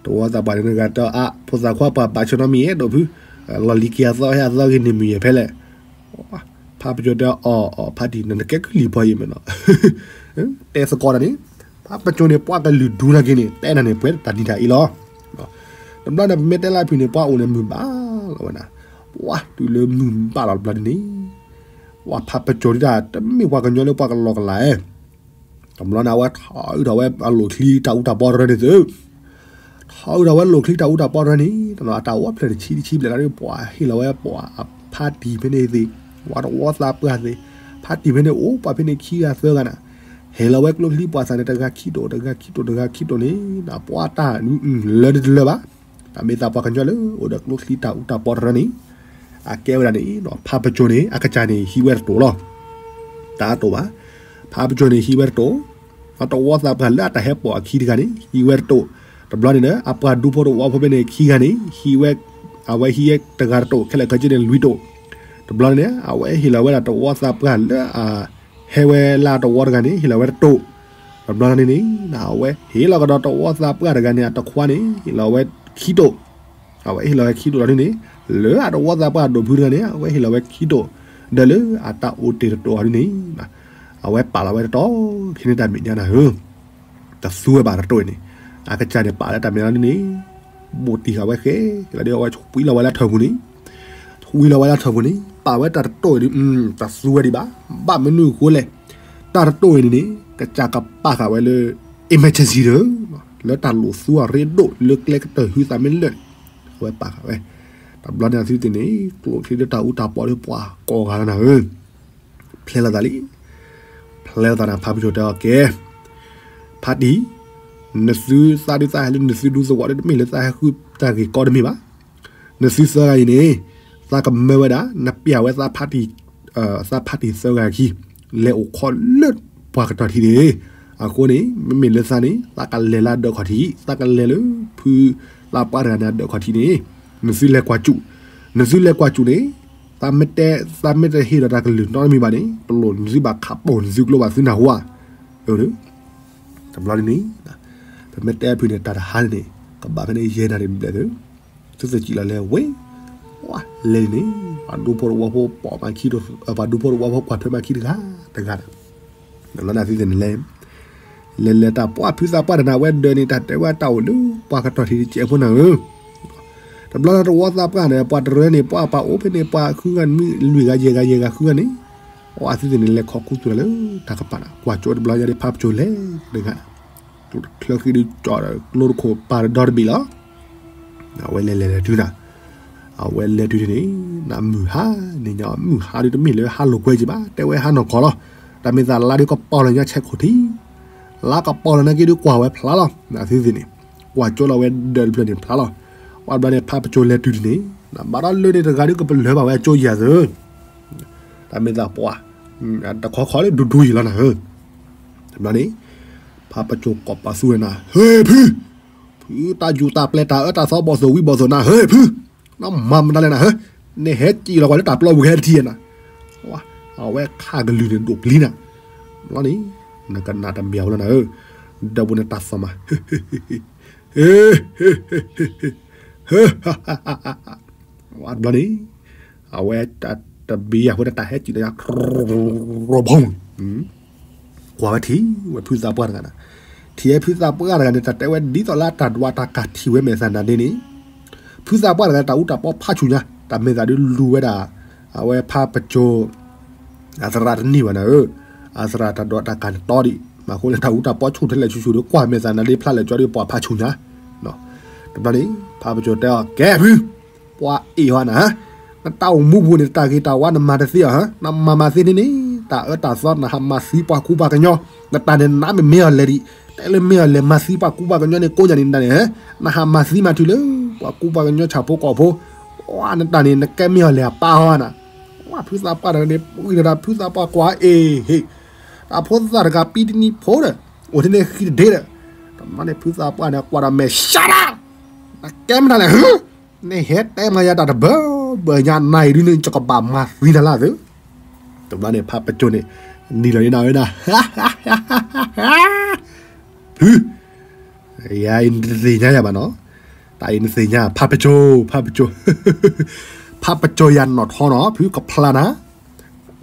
တဝီသးပှၢ်န့ၣ်တဂၤတဲအါ, ဖိသၣ်ခွါပှၢ်ဘၣ်ဆၢနီတမံၤဧါဒိၣ်ဖု, လီၢ်လံၤက့ၤအသီဟဲအသီဂ့ၤန့ၣ်မုာ်ယဲၢ်ဖဲလဲၣ်, ဖါပစိၤတဲအီၤ, ဖါတံၢ် နနကဲကုလံၤပှၤယံၤမ့ၢ်နီၤ, တဲသကိးတၢ်န့ၣ်, ဖါပစိၤန့ၣ် ပှၤကလုာ်ဒူနာ်က့န့ၣ် တဲနၤန့ၣ် ပှဲၤတၢ်နံၤတၢ်အ့လီၤ, တဘျီန့ၣ် ပမ့ၢ်တဲလၢဖုန့ၣ် ပှၤအိၣ်န့ၣ်မုၢ်ဘၣ်လီၤဝဲဒၣ်, ပှၤတုၤလၢမုၢ်ဘၣ်လီၤတဘျီဒ်န့ၣ်, ပှၤဖါပစိၤဒ်တၢ် တမ့ၢ်ပှၤကညီလၢပှၤကလီၤကလာ် တဘျီန့ၣ် အဝဲထီၣ်အုၣ်ထီၣ်ဝဲအလိၣ်ချံတၢ်အူတၢ်ပီတရၢန့ၣ်သု, ထီၣ်အုၣ်ထီၣ်ဝဲလိၣ်ချံတၢ်အူတၢ်ပီတရၢန့ၣ် တနီၤအတၢ်အိၣ်ဖျဲၣ်တဆံတဆံဘျဲၣ်လီၤဒီး ပှၤဟ့ၣ်လီၤဝဲပှၤဖါတံၢ်ဖဲန့ၣ်သ့ၣ်, ပှၤတဝီသးပှၢ်သ့ၣ်, ဖါတံၢ်ဖဲန့ၣ်အိၣ်ပှၤဖဲန့ၣ်ခံဂၤသၢဂၤနၤ, ဟ့ၣ်လီၤဝဲကျိချံပှၤသၣ်န့ၣ် တဂၤခံတိာ် တဂၤခံတိာ် တဂၤခံတိာ်န့ၣ် ပှၤတၢ်လၢတလၢဘၣ်, တၢ်မ့ၢ်သးပှၤကညီလၢအိၣ်ဒီးကျိချံတၢ်အူတၢ်ပီတရၢန့ၣ် အကဲဝဲဒၣ်န့ၣ် ဖါပစိၤန့ၣ် အကစၢ်န့ၣ် ဟံးဝဲတတိာ်လီၤ. တၢ်တိာ်ဘၣ်. ဖါပစိၤန့ၣ် ဟံးဝဲတတိာ်, ဒီးတဝီသးပှၢ်လၢအတၢ်ဟဲပိာ်အခံတဂၤန့ၣ် ဟံးဝဲတတိာ်, တဘျီန့ၣ်ဒီး အပှၤဒူဖိတဝီဖိဖဲန့ၣ်ခံဂၤန့ၣ် ဟံးဝဲ, အဝဲဟံးဝဲတဂၤတတိာ် ခဲလၢာ်ခဲဆ့န့ၣ်လွံၢ်တိာ်. တဘျီန့ၣ် အဝဲဟ့ၣ်လီၤဝဲဒၣ်တဝီသးပှၢ်လၢအ ဟဲဝဲလၢအတဝီတဂၤန့ၣ် ဟ့ၣ်လီၤဝဲတတိာ်. တဘျီန့ၣ်န့ၣ် အဝဲဟ့ၣ်လီၤကဒီးတဝီသးပှၢ်တဂၤန့ၣ် အတခွါန့ၣ် ဟ့ၣ်လီၤဝဲခံတိာ်. အဝဲဟ့ၣ်လီၤဝဲခံတိာ်လီၤန့ၣ်န့ၣ် လၢအတဝီသးပှၢ်ဒိၣ်ဖုတဂၤန့ၣ် အဝဲဟ့ၣ်လီၤဝဲခံတိာ်, ဒီးလၢအတၢ်အိၣ်တ့ၢ်တတိာ်အီၤန့ၣ်န့ၣ် အဝဲပာ်လီၤဝဲတတီၤ ခဲန့ၣ်တၢ်မဲာ်ညါနၤဧၢ, တသူဝဲဘၣ်တတိာ်အံၤန့ၣ်, အကစၢ်န့ၣ်ပာ်လၢတၢ်မဲာ်ညါန့ၣ်န့ၣ် ဘူးတံၢ်ဃာ်ဝဲဃဲ, လၢဒ်အဝဲဆွံလီၤဝဲလၢထၢၣ်ပူၤန့ၣ်, ဆွံလီၤဝဲလၢထၢၣ်ပူၤန့ၣ် ပာ်ဝဲတၢ်တတိာ်အံၤဒီး တသူဝဲဒံးဘၣ်, ဘၣ်မနုၤအဃိလဲၣ်, တၢ်တတိာ်အံၤန့ၣ်န့ၣ် ကစၢ်ကပာ်ဃာ်ဝဲလၢ emergency ဒီး လၢတၢ်လိၣ်သူအရ့ဒိၣ် လၢကျဲကတၢၢ်ဟုသးမ့ၢ်လၢာ်န့ၣ် အဝဲပာ်ဃာ်ဝဲ, တဘျီန့ၣ်အသုသ့ၣ်န့ၣ် ကျိၣ်ချံဒ်တၢ်အူတၢ်ပီဒ်ပှၤကိးဂၤလၢနၤဧၢ ဖျဲလီၤသးလံ, ဖျဲလီၤသးန့ၣ် ဖါပစိၤတဲအီၤကဲ, ဖါတံၢ်, နသုသးဒုးသးဟဲလၢနသုဒူသဝီဒီး တမ့ၢ်လၢသးဟဲဃုတၢ်ဂ့ၢ်ကီတမ့ၢ်ဘၣ်, နသုသၢဂၤအံၤန့ၣ် သးကမၢဝဲဒၣ် နပျၢ်ဝဲသးဖါတံၢ်, သးဖါတံၢ်သၢဂၤအခံ လဲၤအိၣ်ခိးလၢပှၤကတီၢ်ထံးန့ၣ်, အဃိန့ၣ် မ့မ့ၢ်လၢသးန့ၣ် သးကလဲၤလၢအဒၢးခီၣ်ထံး, သးကလဲၤလၢဖုသးပှၢ်တဂၤန့ၣ်အဒၢးခီၣ်ထံးန့ၣ်, နသုလဲၤကွၢ်စူၣ်, နသုလဲၤကွၢ်စူၣ်န့ၣ် သးမ့ၢ်တဲ, သးမ့ၢ်တဟ့ၣ်ဒီးတၢ်ကလုၢ်နီတမံၤဘၣ်န့ၣ် တလိၣ်နသုဘၣ်ခးပိာ်နသုကျိဘၣ်သုနၢ်ဟူဧါ, တဘျီန့ၣ်န့ၣ်, ပမ့ၢ်တဲဖုန့ၣ် တၢ်တဟါန့ၣ် ကဘၣ်ဖဲန့ၣ်ယဲၢ်နၣ်ရံၣ်ဘျဲၣ်သု, သုသ့ၣ်ကံၣ်လီၤလဲၤဝဲ, ဝါ, လဲၤန့ၣ် ပှၤဒူဖိတဝီဖိပိာ်မၤခံ, ပှၤဒူဖိတဝီဖိကွၢ်ထွဲမၤခံတဂၤ, တဂၤ, တဘျီန့ၣ်သုသ့ၣ်န့ၣ်လဲၤ လဲၤလဲၤတၢ်ပှၢ်ဖုသးပှၢ်တဂၤန့ၣ် အဝဲဒၢးန့ၣ် တၢ်တဲဝဲတၢ်အိၣ်လၢပှၤကတီၢ်ထံးတစဲးဖိနၤဧၢ, တဘျီန့ၣ်တဝီသးပှၢ်န့ၣ် ပှၤတရၢန့ၣ် ပှၤပှၤအိၣ်ဖဲန့ၣ် ပှၤဃုဂၤန့ၣ် လွံၢ်ဂၤယဲၢ်ဂၤယဲၢ်ဂၤဃုဂၤန့ၣ်, အဝဲသုသ့ၣ်န့ၣ်လဲၤခီၣ်ခူသူၣ်တၢ်လၢတၢ်ကပၤန့ၣ် ကွၢ်ကၠိတဘျီညါဒီး ဖါပစိၤလဲၤတဂၤ ချၢဃံဒုးကၠီဒီးကျိတခိၣ်ပာ်ဒီတဘ့ၣ်လီၤ, အဝဲလဲၤလဲၤလဲၤတုၤနၤ, အဝဲလဲၤတုၤန့ၣ် နမုၢ်ဟါန့ၣ်ညါ မုၢ်ဟါဒုးတမ့ၢ်လၢဟါလိာ်ကွဲက့ၤဘၣ် တဲဝဲဟါနီၢ်ကီၢ်လီၤ, တၢ်မ့ၢ်သးလါဒုးကပီၤလီၤညါဆဲးခိၣ်ထံး, လါကပီၤလီၤနာ်က့ဒုးကွၢ်ဝဲဖျါလီၤ, နသုသ့ၣ်န့ၣ်, ကွၢ်ကၠိလီၤဝဲဒၢးတဖျၢၣ်န့ၣ်ဖျါလီၤ, ဝံၤဘျီန့ၣ် ဖါပစိၤလဲၤတုၤန့ၣ်, နဘၣ်ဒီးလၢန့ၣ်တဂၤဒုးကပလၢၢ်ဘၣ်ဝဲအကၠိယၤသၢ တၢ်မ့ၢ်သးပှၢ်, တခီခီလၢဒူဒူယံာ်လီၤနၤဧၢ, တဘျီန့ၣ်, ဖါပစိၤကိးပသူဝဲနၤ ဟဲဖု, ဖုတၢ်ယူၤတၢ်ပျဲၢ်တၢ်အၢတၢ်သီဘီၣ်သိၣ်ဝံၤဘီၣ်သိၣ်နၤ ဟဲဖု, နမၤမတၤလဲၣ်နၤဧၢ, နဟဲစံၣ်လီၤကွၢ်လၢတၢ်ပျီပူၤကဟဲတထံၣ်နၤ, အဝဲခးကလုၢ်န့ၣ်ဒိၣ်ပျံၤနၤ, ဘျီန့ၣ်, နကနၣ်တမံၤအီၤလီၤနၤဧၢ, ဒီးပူၤန့ၣ်တၢ်သီၣ်မး ဟ့ ဟ့ ဟ့ ဟ့ ဟ့ ဟ့ ဟ့ ဟ့ ဟ့ ဟ့ ဝံၤဘျီန့ၣ်, အဝဲတၢ်တဘံယၤဖိန့ၣ် တၢ်ဟဲစံၣ်လီၤယၤ ရီဘီ, ကွၢ်ဝဲထံၣ်ဝဲဖုသးပှၢ်တဂၤန့ၣ်, ထံၣ်ဝဲဖုသးပှၢ်တဂၤန့ၣ် တၢ်တဲဝဲဒ်သိးလၢတၢ်ဒွးတၢ်ကၢ်ထံၣ်ဝဲမဲာ်သးနၤဒ်န့ၣ်, ဖုသးပှၢ်တဂၤန့ၣ် တၢ်အူတၢ်ပီဖးဆူၣ်ညါ, တၢ်မဲာ်သးဒုးလူၤဝဲဒၣ်, အဝဲဖါပစိၤ အသရၣ်တန့ၢ်ဘၣ်နၤဧၢ, အသရၣ်တၢ်ဒွးတၢ်ကၢ်န့ၣ်တီဒံး, မ့ၢ်အဃိလၢတၢ်အူတၢ်ပီဆူၣ်ထဲလဲၣ်ဆူၣ်ဆူၣ်ဒီး ကွၢ်မဲာ်သးနၤဒ်ဖျါလဲၣ်ကၠီဒ်ပှၤဖးဆူၣ်ညါ, တဘျီန့ၣ်, ဖါပစိၤတဲအီၤ ကဲဖု, ပှၤအ့ၣ်ဟီနၤ, နတၢ်အိၣ်မူပူၤန့ၣ် တၢ်ဂ့ၤတၢ်ဝါနမၤတသ့အီၤဧါ, နမၤမၤသ့န့ၣ်န့ၣ်, တၢ်အၢတၢ်သီနဟးမၤသံပှၤကူပှၤကညီ, နတၢ်န့ၣ်နမ့ၢ်မ့ၢ်အီၤလဲၣ်ဒံး, တဲလၢမ့ၢ်အီၤလဲၣ်မၤသံပှၤကူပှၤကညီန့ၣ် ကိးညါန့ၣ်နတၢ်န့ၣ်, နဟးမၤသံမၤထုးလၢ, ပှၤကူပှၤကညီဆၣ်ဖိကီၢ်ဖိ, နတၢ်န့ၣ် နကဲမ့ၢ်အီၤလဲၣ်အပၢ်ဟီနၤ, ဝံၤဖုသးပှၢ်တဂၤန့ၣ် ဝံၤဒီးဖုသးပှၢ်ကွၢ်အ့ၣ်ဟ့ၣ်, တၢ်ဖိသၣ်တဂၤပံတနံၤဖိဒီး, အိၣ်ထဲန့ၣ်ဃံတဒ့ဒီး, တဘျီန့ၣ်ဖုသးပှၢ်န့ၣ် ကွၢ်ဒီးမဲာ် shut up, နကဲမတၤလဲၣ်, နဟဲတဲမၤယၤတၢ်တဘၢဘၢညါနၤအံၤဒုန့ၣ် ယကဘၣ်မၤသံနၤလၢသု, တဘျီန့ၣ် ဖါပစိၤန့ၣ်, နံၤလီၤန့ၣ်နၤဝဲဒၣ်, ဖု ယၤအံၤနတသ့ၣ်ညါယၤဘၣ်နီၤ, တၢ်အံၤနသ့ၣ်ညါ ဖါပစိၤ, ဖါပစိၤ, ဖါပစိၤယၤနီၣ်ထီနီၤ ဖုကဖျါနၤ,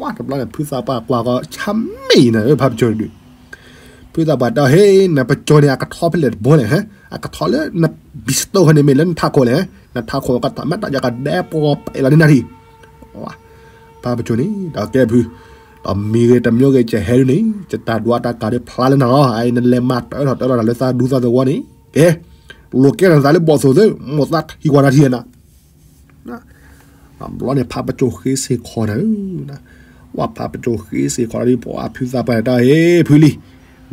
ဝံၤတဘျီန့ၣ် ဖုသးပှၢ်ကွၢ်ကီဆါမ့ၢ်နၤဧၢ ဖါပစိၤဒုး, ဖုသးပှၢ်တဲအီၤ ဟ့ၣ် နပစိၤန့ၣ် အကထီဖဲလဲၣ်တဘိလဲၣ်, အကထီလၢန pistol ဖဲန့ၣ် မ့ၢ်လၢနထးခိၣ်လဲၣ်, နထးခိၣ်ကတၢ်မ့ၢ်တၢ်ယကဒဲပီၤ ပဲာ်လီၤန့ၢ်နၤထံၣ် ဖါပစိၤန့ၣ် ဒီးကဲဖု, ဒီးမံၤဂ့ၤတမံၤဂ့ၤ ယဟဲဒုန့ၣ် ယတၢ်ဒွးတၢ်ကၢ်ဒုးဖျါလၢနၤလီၤ. အအံၤနလဲၤမၤတၢထီၣ်တၢလီၤတၢ်လၢသးဒူသးသဝီန့ၣ်, ကဲ, လိာ်ကဲထီၣ်သးလၢဘီၣ်သိၣ်သ့, မိၢ်သးထံၣ်ကွၢ်တၢ်ထံၣ်နၤ. ဘျီန့ၣ် ဖါပစိၤဃ့စ့ၢ်ခီၣ်နၤဧၢ, ဝဲဖါပစိၤဃ့စ့ၢ်ခီၣ်ဒီး ပှၤဖုသးပှၢ်န့ၣ်တၢ် ဟ့ၣ်ဖုလံ,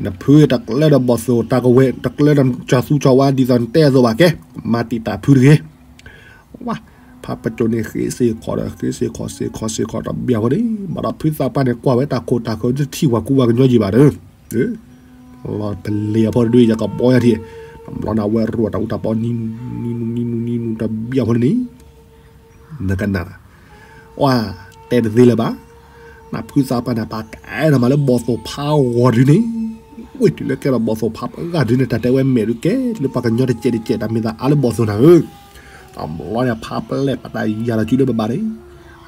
နဖုတကျၢဒီးဘီၣ်သိၣ်တၢ်ကဝဲၤ, တကျၢဒီးကၠီၤသူကၠီၤဝါဒ်သိးနတဲအသိးဘၣ်ကဲ, မၤတံာ်တာ်ဖုတဂ့ၤ. ဝဲ, ဖါပစိၤန့ၣ်ဃ့စ့ၢ်ခီၣ်ဒီး ဃ့စ့ၢ်ခီၣ်စ့ၢ်ခီၣ်စ့ၢ်ခီၣ်တဘျီဃီန့ၣ်, ဘၣ်ဒီးဖုသးပှၢ်န့ၣ် ကွၢ်ဝဲတၢ်ခိၣ်တၢ်ဃၢၤ တထံၣ်ပှၤကူပှၤကညီယံၤဘၣ်ဒီး, လီၤပလ့ၤအဖီတဒု ယကဘီယၤထံၣ်, ဘျီန့ၣ် အဝဲရိၣ်တၢ်အူတၢ်ပီ နံၤနူၤ နံၤနူၤ နံၤနူၤ တဘျီဖိန့ၣ် နကနၣ် အၢ တဲတသ့လၢၤဘၣ်. နဖုသးပှၢ်န့ၣ် ပာ်ကဲထီၣ်မးလၢဘီၣ်သိၣ်ဖးဂီၤဒုန့ၣ်, ဝ့ၢ်တုၤလၢကဲထီၣ်ဘီၣ်သိၣ်ဖးပှၢ်ဂၤဒုန့ၣ် တၢ်တဲဝဲမဲာ်ဒုကဲလၢပှၤကညီတစဲးတစဲး တၢ်မ့ၢ်သးအါလၢဘီၣ်သိၣ်နၤဧၢ. တဘျီန့ၣ် ဖးပျဲၢ်ပာ်တၢ်ယၤလီၤစုလၢဘၣ်ဘၣ်န့ၣ်,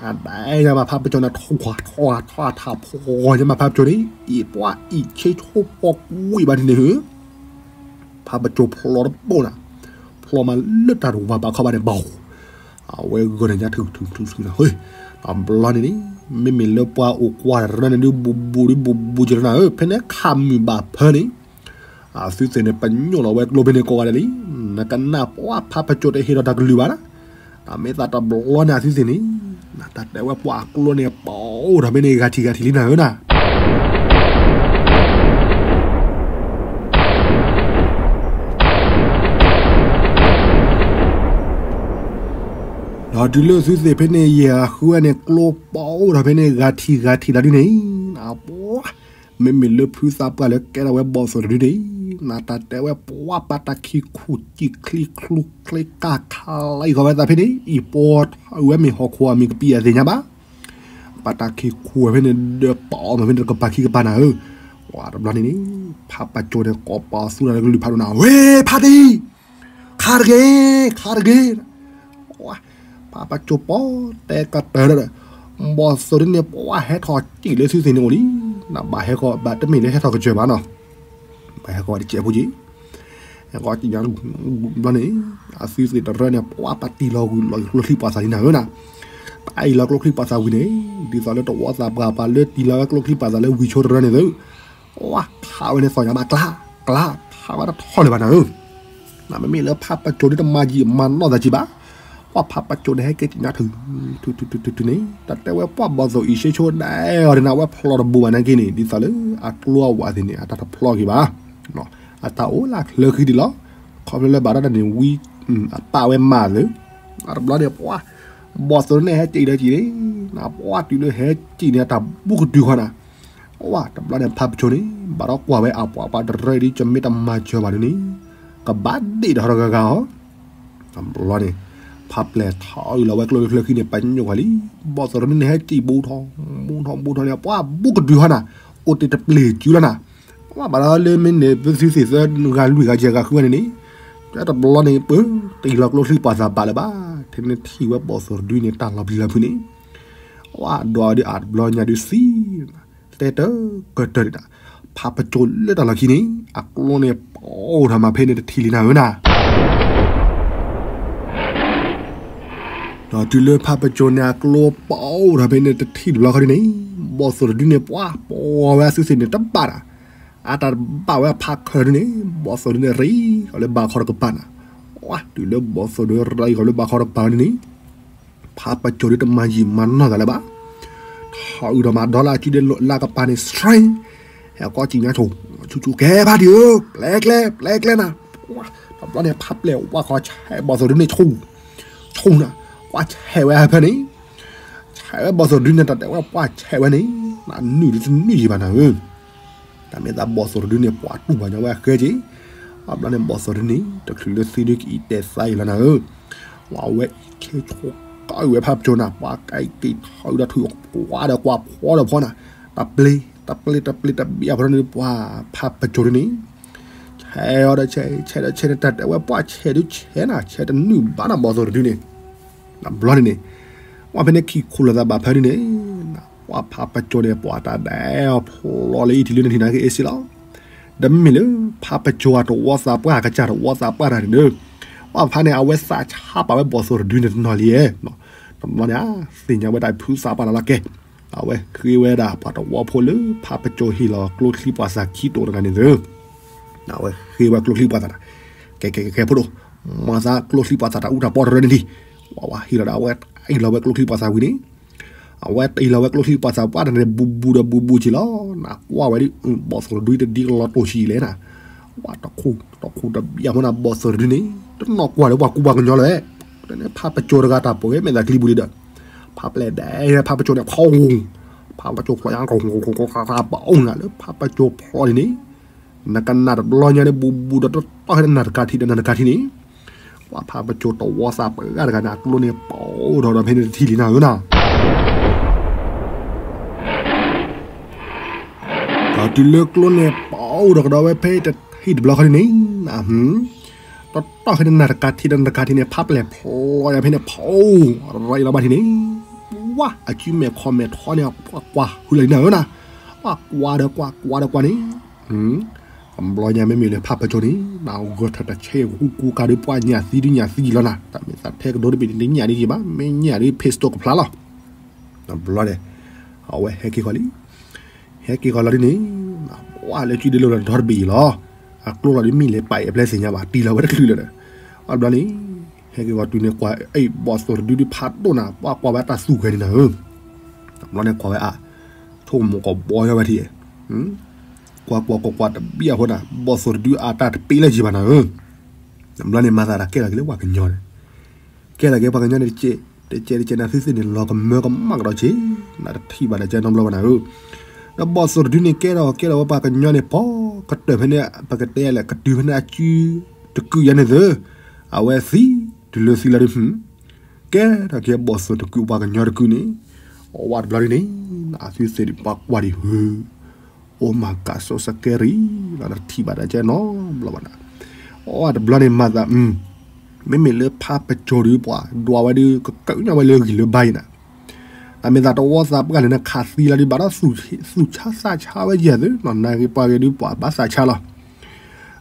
အဒဲညါမး ဖးပကၠိန့ၣ် ထိၣ်ခွါထိၣ်ခွါထးဖိညါမး ဖးပကၠိန့ၣ် အံၤပှၤအံးဆ့ဆိပီကွံာ်ဘၣ်ဒ်န့ၣ်ဧၢ. ဖးပကၠိဖျီတပိၢ်နၤ, ဖျီမးလၢတၢ်တဝၤဘၣ်ခီဘၣ်န့ၣ် ဘၣ် အဝဲဂၢၢ်န့ၣ်ညါထုထုထုထုနၤ, တဘျီန့ၣ်န့ၣ် မ့မ့ၢ်လၢပှၤအိၣ်ကွၢ်တရၢန့ၣ်ဒု ဘူးဘူးဒု ဘူးဘူးက့ၤလီၤနၤဧၢ, ဖဲန့ၣ်ခးမုာ်ဘၣ်ဖၢန့ၣ် အသုသ့ၣ်န့ၣ် ပညိၣ်လီၤဝဲကျိဖဲန့ၣ်ကိးဂၤဒဲးလံ. နကနၣ်ပှၤဖးပကၠိတဟ့ၣ်ဒီးတၢ်ကလုၢ်ဘၣ်နၤ, တၢ်မ့ၢ်သးတဘျီန့ၣ်အသုသ့ၣ်န့ၣ် နတၢ်တဲဝဲပှၤအကျိန့ၣ် ပအိၣ်ထီၣ်ဖဲန့ၣ် ဂၤထံၣ်ဂၤထံၣ်လံနၤဧၢနၤ. ဒီးတုၤလၢသုသ့ၣ်ဖဲန့ၣ် ယဲၢ်ဂၤဃုဂၤန့ၣ် ကျိပအိၣ်ထီၣ်ဖဲန့ၣ် ဂၤထံၣ်ဂၤထံၣ်လီၤဒုန့ၣ်, ပှၤ မ့မ့ၢ်လၢဖုသးပှၢ်လၢကဲထီၣ်ဝဲဘီၣ်သိၣ်တဒုန့ၣ်, နတၢ်တဲဝဲပှၤပာ်တၢ်ခံခူၣ်စံၣ်ချံချူချ့ကၢ်ခးလီၤအံၤဃီဝဲသးဖဲန့ၣ် အံၤပှၤထီၣ်ဝဲမ့ၢ်ဟီၣ်ခိၣ်အမံၤကပံာ်အသ့ၣ်ညါဘၣ်. ပာ်တၢ်ခံခူၣ်ဝဲဖဲန့ၣ် ဒီးပာ်အီၤမးဖဲန့ၣ် တကပၤခံကပၤနၤဧၢ. ဝဲတဘျီန့ၣ်န့ၣ် ဖးပကၠိန့ၣ် ကိးပသူတၢ်လၢကလုၢ်ဖးဒိၣ်နၤ, ဝ့ၢ်ဖးတံၢ် ခးတဂ့ၤ, ခးတဂ့ၤ. ဖးပကၠိပီတဲကတၢၢ်ဒီး ဘီၣ်သိၣ်ဒုန့ၣ် ပှၤဟဲထီၣ်စံၣ်လၢသုသ့ၣ်န့ၣ်အိၣ်လံ. နဘၣ်ဟဲကီးဘၣ်တမ့ၢ်လၢဟဲထီၣ်ကစၢၢ်ဘၣ်နီၤ, ဘၣ်ဟဲကီးတစဲးဖိက့ၤ ဟဲကီးက့ၤညါဘျီန့ၣ် အသုသ့ၣ်တရၢန့ၣ် ပှၤပာ်တံၢ်လီၤဂုာ်လီၤကျိချံပှၤသးလံနၤဧၢနၤ. တၢ်အံၤလီၤကျိချံပှၤသးဝံၤန့ၣ် ဒ်သိးလၢတဝီသးပှၢ်ပှၤလၢတံၢ်လီၤဝဲကျိချံပှၤသးလၢဝံၤဆိတရၢန့ၣ်သု ဝါခးဝဲန့ၣ်သီၣ်ညါဘၣ်ကျါ, ကျါ, ခးဝဲတထီၣ်လၢၤဘၣ်နၤဧၢ. နမ့မ့ၢ်လၢဖးပကၠိဒ်တမၤယံာ်မၤနီၢ်သးကံဘၣ်, ပှၤဖးပကၠိန့ၣ် ဟဲက့ၤက့ၤညါထုထုထုန့ၣ် တၢ်တဲဝဲပှၤဘီၣ်သိၣ်အံးရှ့ဆိဒဲးအီၤဒ်နၤ အဝဲဖျီတဘူးဘၣ်နာ်က့န့ၣ် ဒ်သိးလၢအကျိအဝးသ့ၣ်န့ၣ် အတၢ်တဖျီက့ၤဘၣ်. အတၢ်အိၣ်လၢချၢဃံဒံးလီၤ. ခီဖျိလၢဘၣ်တၢ်တၢ်န့ၣ်ဝံ အပာ်ဝဲမးသၢ အတဘျီန့ၣ် ပှၤ ဘီၣ်သိၣ်န့ၣ်ဟဲက့ၤလၢက့ၤန့ၣ် နပှၤတုၤလၢဟဲက့ၤန့ၣ် အတၢ်ဘူးကတုၤဃီနၤ ဝါတဘျီန့ၣ် ဖးပကၠိန့ၣ် ဘၣ်ဒီးကွၢ်ဝဲအပှၤပှၤတရၢအံၤဒ် ကမ့ၢ်တမၤစၢၤဘၣ်ဒ်န့ၣ် ကဘၣ်ဒ့ၣ်ဒီးဟီဒီးဂၤဂၤအီၤ. တဘျီန့ၣ် ဖးပျဲၢ်ထီၣ်အုးလီၤဝဲကျိလၢချၢဃံန့ၣ် ပညိၣ်ဃီလံ. ဘီၣ်သိၣ်တဒုန့ၣ် ဟဲက့ၤဘူးထီၣ် ဘူးထီၣ်ဘူးထီၣ်န့ၣ် ပှၤဘူးကတုၤဃီနၤ အိၣ်တ့ၢ်တပျ့ၤစုလီၤနၤ. ဝါဘၣ်ဒီးလၢမ့ၢ်န့ၣ် ပသုသ့ၣ်သၢဂၤလွံၢ်ဂၤယဲၢ်ဂၤဃုဂၤန့ၣ်န့ၣ် တဘျီန့ၣ် ပတံၢ်လီၤကျိချံပှၤသးဘၣ်လၢၤဘၣ်. ထဲန့ၣ်ထံၣ်ဝဲဘီၣ်သိၣ်တဒုန့ၣ် တၢ်လီၤပျံၤလီၤဖုးန့ၣ် ဝါဒွးဒုးအတဘျီညါဒုးသံ တဲတကတၢၢ်ဒၣ် ဖးပကၠိလၢတၢ်လီၢ်ခံန့ၣ် အကျိန့ၣ် ပအိၣ်ထီၣ်မးဖဲန့ၣ်တထံၣ်လံနၤဧၢနၤ. ဒီးတုၤလၢဖးပကၠိန့ၣ် အကျိပအိၣ်ထီၣ်ဖဲန့ၣ်တထံၣ်တဘျီခီဒ်န့ၣ် ဘီၣ်သိၣ်တဒုန့ၣ် ပှၤပိာ်ဝဲအသုသ့ၣ်န့ၣ်တဘၣ်နၤ. အတၢ်တဘၣ်ဝဲအဖးခၢၣ်ဒ်န့ၣ် ဘီၣ်သိၣ်ဒုန့ၣ် ရံၣ်ဃီၤလၢဘးခီတကပၤနၤ. ဝါ တုၤလၢဘီၣ်သိၣ်ဒုရံၣ်ဃီၤလၢဘးခီတကပၤဒ်န့ၣ် ဖးပကၠိဒုတမၤယံာ်မၤနီၢ်သးလၢၤဘၣ်. ထီၣ်အုးဒီးမၤဒီလၢအစုဒ့လၢကပၤန့ၣ် strength ဟဲကီးကံၣ်ညါဆိ ဆူၣ်ဆူၣ်ကဲဖးဒံးဧၢ ပျဲကျဲ ပျဲကျဲနၤ. တဘျီန့ၣ် ဖးပျဲၢ်ဝါခီဆဲးဘီၣ်သိၣ်ဒုန့ၣ်ဆိ ဆိနၤ ကွၢ်ဆဲးဝဲဖဲန့ၣ် ဆဲးဝဲဘီၣ်သိၣ်ဒုန့ၣ် တၢ်တဲဝဲပှၤဆဲးဝဲန့ၣ် နနုာ်ဒုတနုာ်ယံၤဘၣ်နၤဧၢ. တၢ်မ့ၢ်သးဘီၣ်သိၣ်တဒုန့ၣ် ပှၤတူၢ်ဘၣ်ညီဝဲအဃဲက့ၤ အဘျီန့ၣ် ဘီၣ်သိၣ်တဒုန့ၣ် တချုးလၢသံဒုကအံးတဲသးအံၤလီၤနၤဧၢ. ဝဲအံးခ့ဆိကးအုးဝဲဖးပကၠိနၤ ပှၤကဲက့ၤထီၣ်အုးဒီးထုးကွၢ်ဒီးကွၢ်ဖီဒီးဖီနၤ တပျ့ၤ တပျ့ၤ တပျ့ၤ တဘၣ်ဖီဒီးန့ၣ် ပှၤဖးပကၠိဒုန့ၣ် ဆဲးအီၤဒီးဆဲး ဆဲးဒီးဆဲးန့ၣ် တၢ်တဲဝဲပှၤဆဲးဒုဆဲးနၤ ဆဲးတနုာ်ဘၣ်နၤ ဘီၣ်သိၣ်တဒုန့ၣ် တဘျီန့ၣ်န့ၣ် ပှၤဖဲန့ၣ်ခံခူၣ်လိာ်သးဘၣ်ဖဲဒုန့ၣ် ပှၤဖးပကၠိန့ၣ် ပှၤတၢ်ဒဲးအီၤဖျီလၢအံၤထံၣ်လၢနထံၣ်နာ်က့အ့စ့လီၤ. ဒီးမ့မ့ၢ်လၢ ဖးပကၠိအတဝီသးပှၢ်အကစၢ်တဝီသးပှၢ်တၢ်န့ၣ်ဒီး ပှၤဖးန့ၣ် အဝဲသးဆါပာ်ဝဲဘီၣ်သိၣ်တဒုန့ၣ်တနီၤလံဧါ. တဘျီန့ၣ် သ့ၣ်ညါဝဲဒၣ်ဖုသးပှၢ်လီၤလီၤကဲ အဝဲဃ့ဝဲဒၣ်ပှၤတဝီဖိလၢ ဖးပကၠိဟ့ၣ်လီၤကျိချံပှၤသးခံတိာ်တဂၤန့ၣ်သၢ အဝဲဃ့ဝဲကျိချံပှၤသးနၤ ကဲကဲကဲကဲဖိဒိၣ် မၤသးကျိချံပှၤသးတၢ်အူတၢ်ပီတရၢန့ၣ်ဒံး ဝဲဝဲဟ့ၣ်လီၤဒီးအဝဲအ့ၣ်လီၤဝဲကျိချံပှၤသးဝံၤန့ၣ် အဝဲတ့ၢ်လီၤဝဲကျိချံပှၤသးပှၢ်တၢ်န့ၣ် ဘူးဘူးဒီးဘူးဘူးက့ၤလီၤ. နကွၢ်ဝဲဒ် ဘီၣ်သိၣ်တဒုတဒုကလီၤတိၢ်ဆံးလဲၣ်နၤ ဝဲတခိၣ်တခိၣ်တဘၣ်ဖိနၤ ဘီၣ်သိၣ်တဒုန့ၣ် တနီၢ်ကွၢ်လၢပှၤကူပှၤကညီလၢၤ ဖးပကၠိတဂၤတၢ်ပှဲၤမဲာ်သးကလံၤပူၤလံဒီး ဖးပျဲၢ်ဒဲး ဖးပကၠိန့ၣ် ဖီ ဖးပကၠိဖျီညါ ပအိၣ်နၤလၢဖးပကၠိဖျီလံန့ၣ် နကနၣ်တဘျီညါန့ၣ် ဘူးဘူးဒီးတီတီဟဲနနၢ်တကးထံးဒီးနၢ်တကးထံးန့ၣ်, ပှၤဖးပစိၤတဝီသးပှၢ်တဂၤန့ၣ် အကျိန့ၣ်ပိၢ်ဒီးဒီးဖဲန့ၣ်တထံၣ်လံနၤဧၢနၤ. ဒီးတုၤလၢကျိန့ၣ်ပိၢ်ဒီးကဒီးဝဲဖဲတထံၣ်တဘျီခီန့ၣ်န့ၣ်, တီတီဟဲနနၢ်တကးထံးဒီးနၢ်တကးထံးန့ၣ် ဖးပျဲၢ်ဖျိယၤဖဲန့ၣ် ဖီ ရံးလီၤဘၣ်ထံးန့ၣ်, ဝါ အစုမဲာ်ခီၣ်မဲာ်ထီန့ၣ် ကွၢ်ကွၢ်ဃုလီၤလံနၤဧၢနၤ. ပှၤကွၢ်ဒီးကွၢ်ကွၢ်ဒီးကွၢ်န့ၣ် တဘျီညါမ့မ့ၢ်လၢဖးပစိၤန့ၣ် နဂီၢ်ထၢၣ်တဆဲးကူကူကါဒီးပှၤညၣ်သံဒုညၣ်သံလီၤနၤ, တၢ်မ့ၢ်သးထဲကဒိတဘ့ၣ်န့ၣ် တညၣ်ဒ်ယံၤဘၣ်, မ့ၢ်ညၣ်ဒ် pistol ကဖျါလီၤ. တဘျီန့ၣ် အဝဲဟဲက့ၤဃီၤလံ. ဟဲက့ၤဃီၤလီၤဒ်န့ၣ် ပှၤလၢစုဒ့လိာ်လီၤဒီတဘ့ၣ်အံၤလီၤ. အကျိလီၤဒ်မ့ၢ်လဲၤပာ်အံၤအပျဲသ့ၣ်ညါဘၣ်, တံၢ်လီၤဝဲတချုးလၢၤဒီး, အဘျီန့ၣ် ဟဲက့ၤဃီၤတုၤန့ၣ်ကွၢ် အ့ၣ် ဘီၣ်သိၣ်တဒုဒ်ဖးဒိၣ်နၤ, ပှၤကွၢ်ဝဲအတၢ်သူၣ်ဂဲၤန့ၣ်နၤဧၢ. တဘျီန့ၣ်ကွၢ်ဝဲအ ဆိကမိၣ်ကဘီယီဝဲထံၣ်, ကွၢ်ကွၢ်ကွၢ်ကွၢ်တဘံၣ်အဃိနၤ ဘီၣ်သိၣ်တဒုအတၢ်တပ့လၢၤယံၤဘၣ်နၤဧၢ. တဘျီန့ၣ်မၤသးတၢ်ကဲထီၣ်က့ၤလၢပှၤကညီန့ၣ်, ကဲထီၣ်က့ၤပှၤကညီန့ၣ်တကဲး, တကဲးတကဲးနၤသုသ့ၣ်န့ၣ် လီၤကမၢကမၣ်ကဒီးဆ့, နတထံၣ်ဘၣ်ဒီးကဲနီတဘျီဘၣ်နၤဧၢ. ဒီးဘီၣ်သိၣ်တဒုန့ၣ်ကဲထီၣ်ကဲထီၣ်ဝဲပှၤကညီန့ၣ် ပီကတၢၢ်ဖဲန့ၣ် ပကတဲလဲၣ် ကတုၤဖဲန့ၣ်အစုတကုာ်ယါန့ၣ်သ့, အဝဲသံ, တုၤလၢသံလီၤဒ် ကဲထီၣ်က့ၤဘီၣ်သိၣ်တကုာ်ပှၤကညီတကုာ်န့ၣ်, အဝဲတဘျီဒ်န့ၣ် အသုသ့ၣ်ဒ်ပှၤကွၢ်ဒ်ဟု, အိၣ်မၤကး so scary လီၤ နထံၣ်ဘၣ်ဒီးကဲနီတဘျီဘၣ်နၤ. အဝဲတဘျီန့ၣ်မၤသး, မ့မ့ၢ်လၢဖးပစိၤဒုးပှၤဒွးဝဲဒုး ကကၢၣ်ညါဝဲလၢဂံၢ်လၢဘါအံၤနၤ. အမ့ၢ်သးတဝီသးပှၢ်လဲၣ်န့ၣ် ခးသံလီၤဒုး ဘၣ်ဒီးသူၣ်ဆါသးဆါဝဲယဲၢ်သု, နဂ့ၤပှၤဂ့ၤဒုးပှၤဘၣ်သးဆါလီၤ.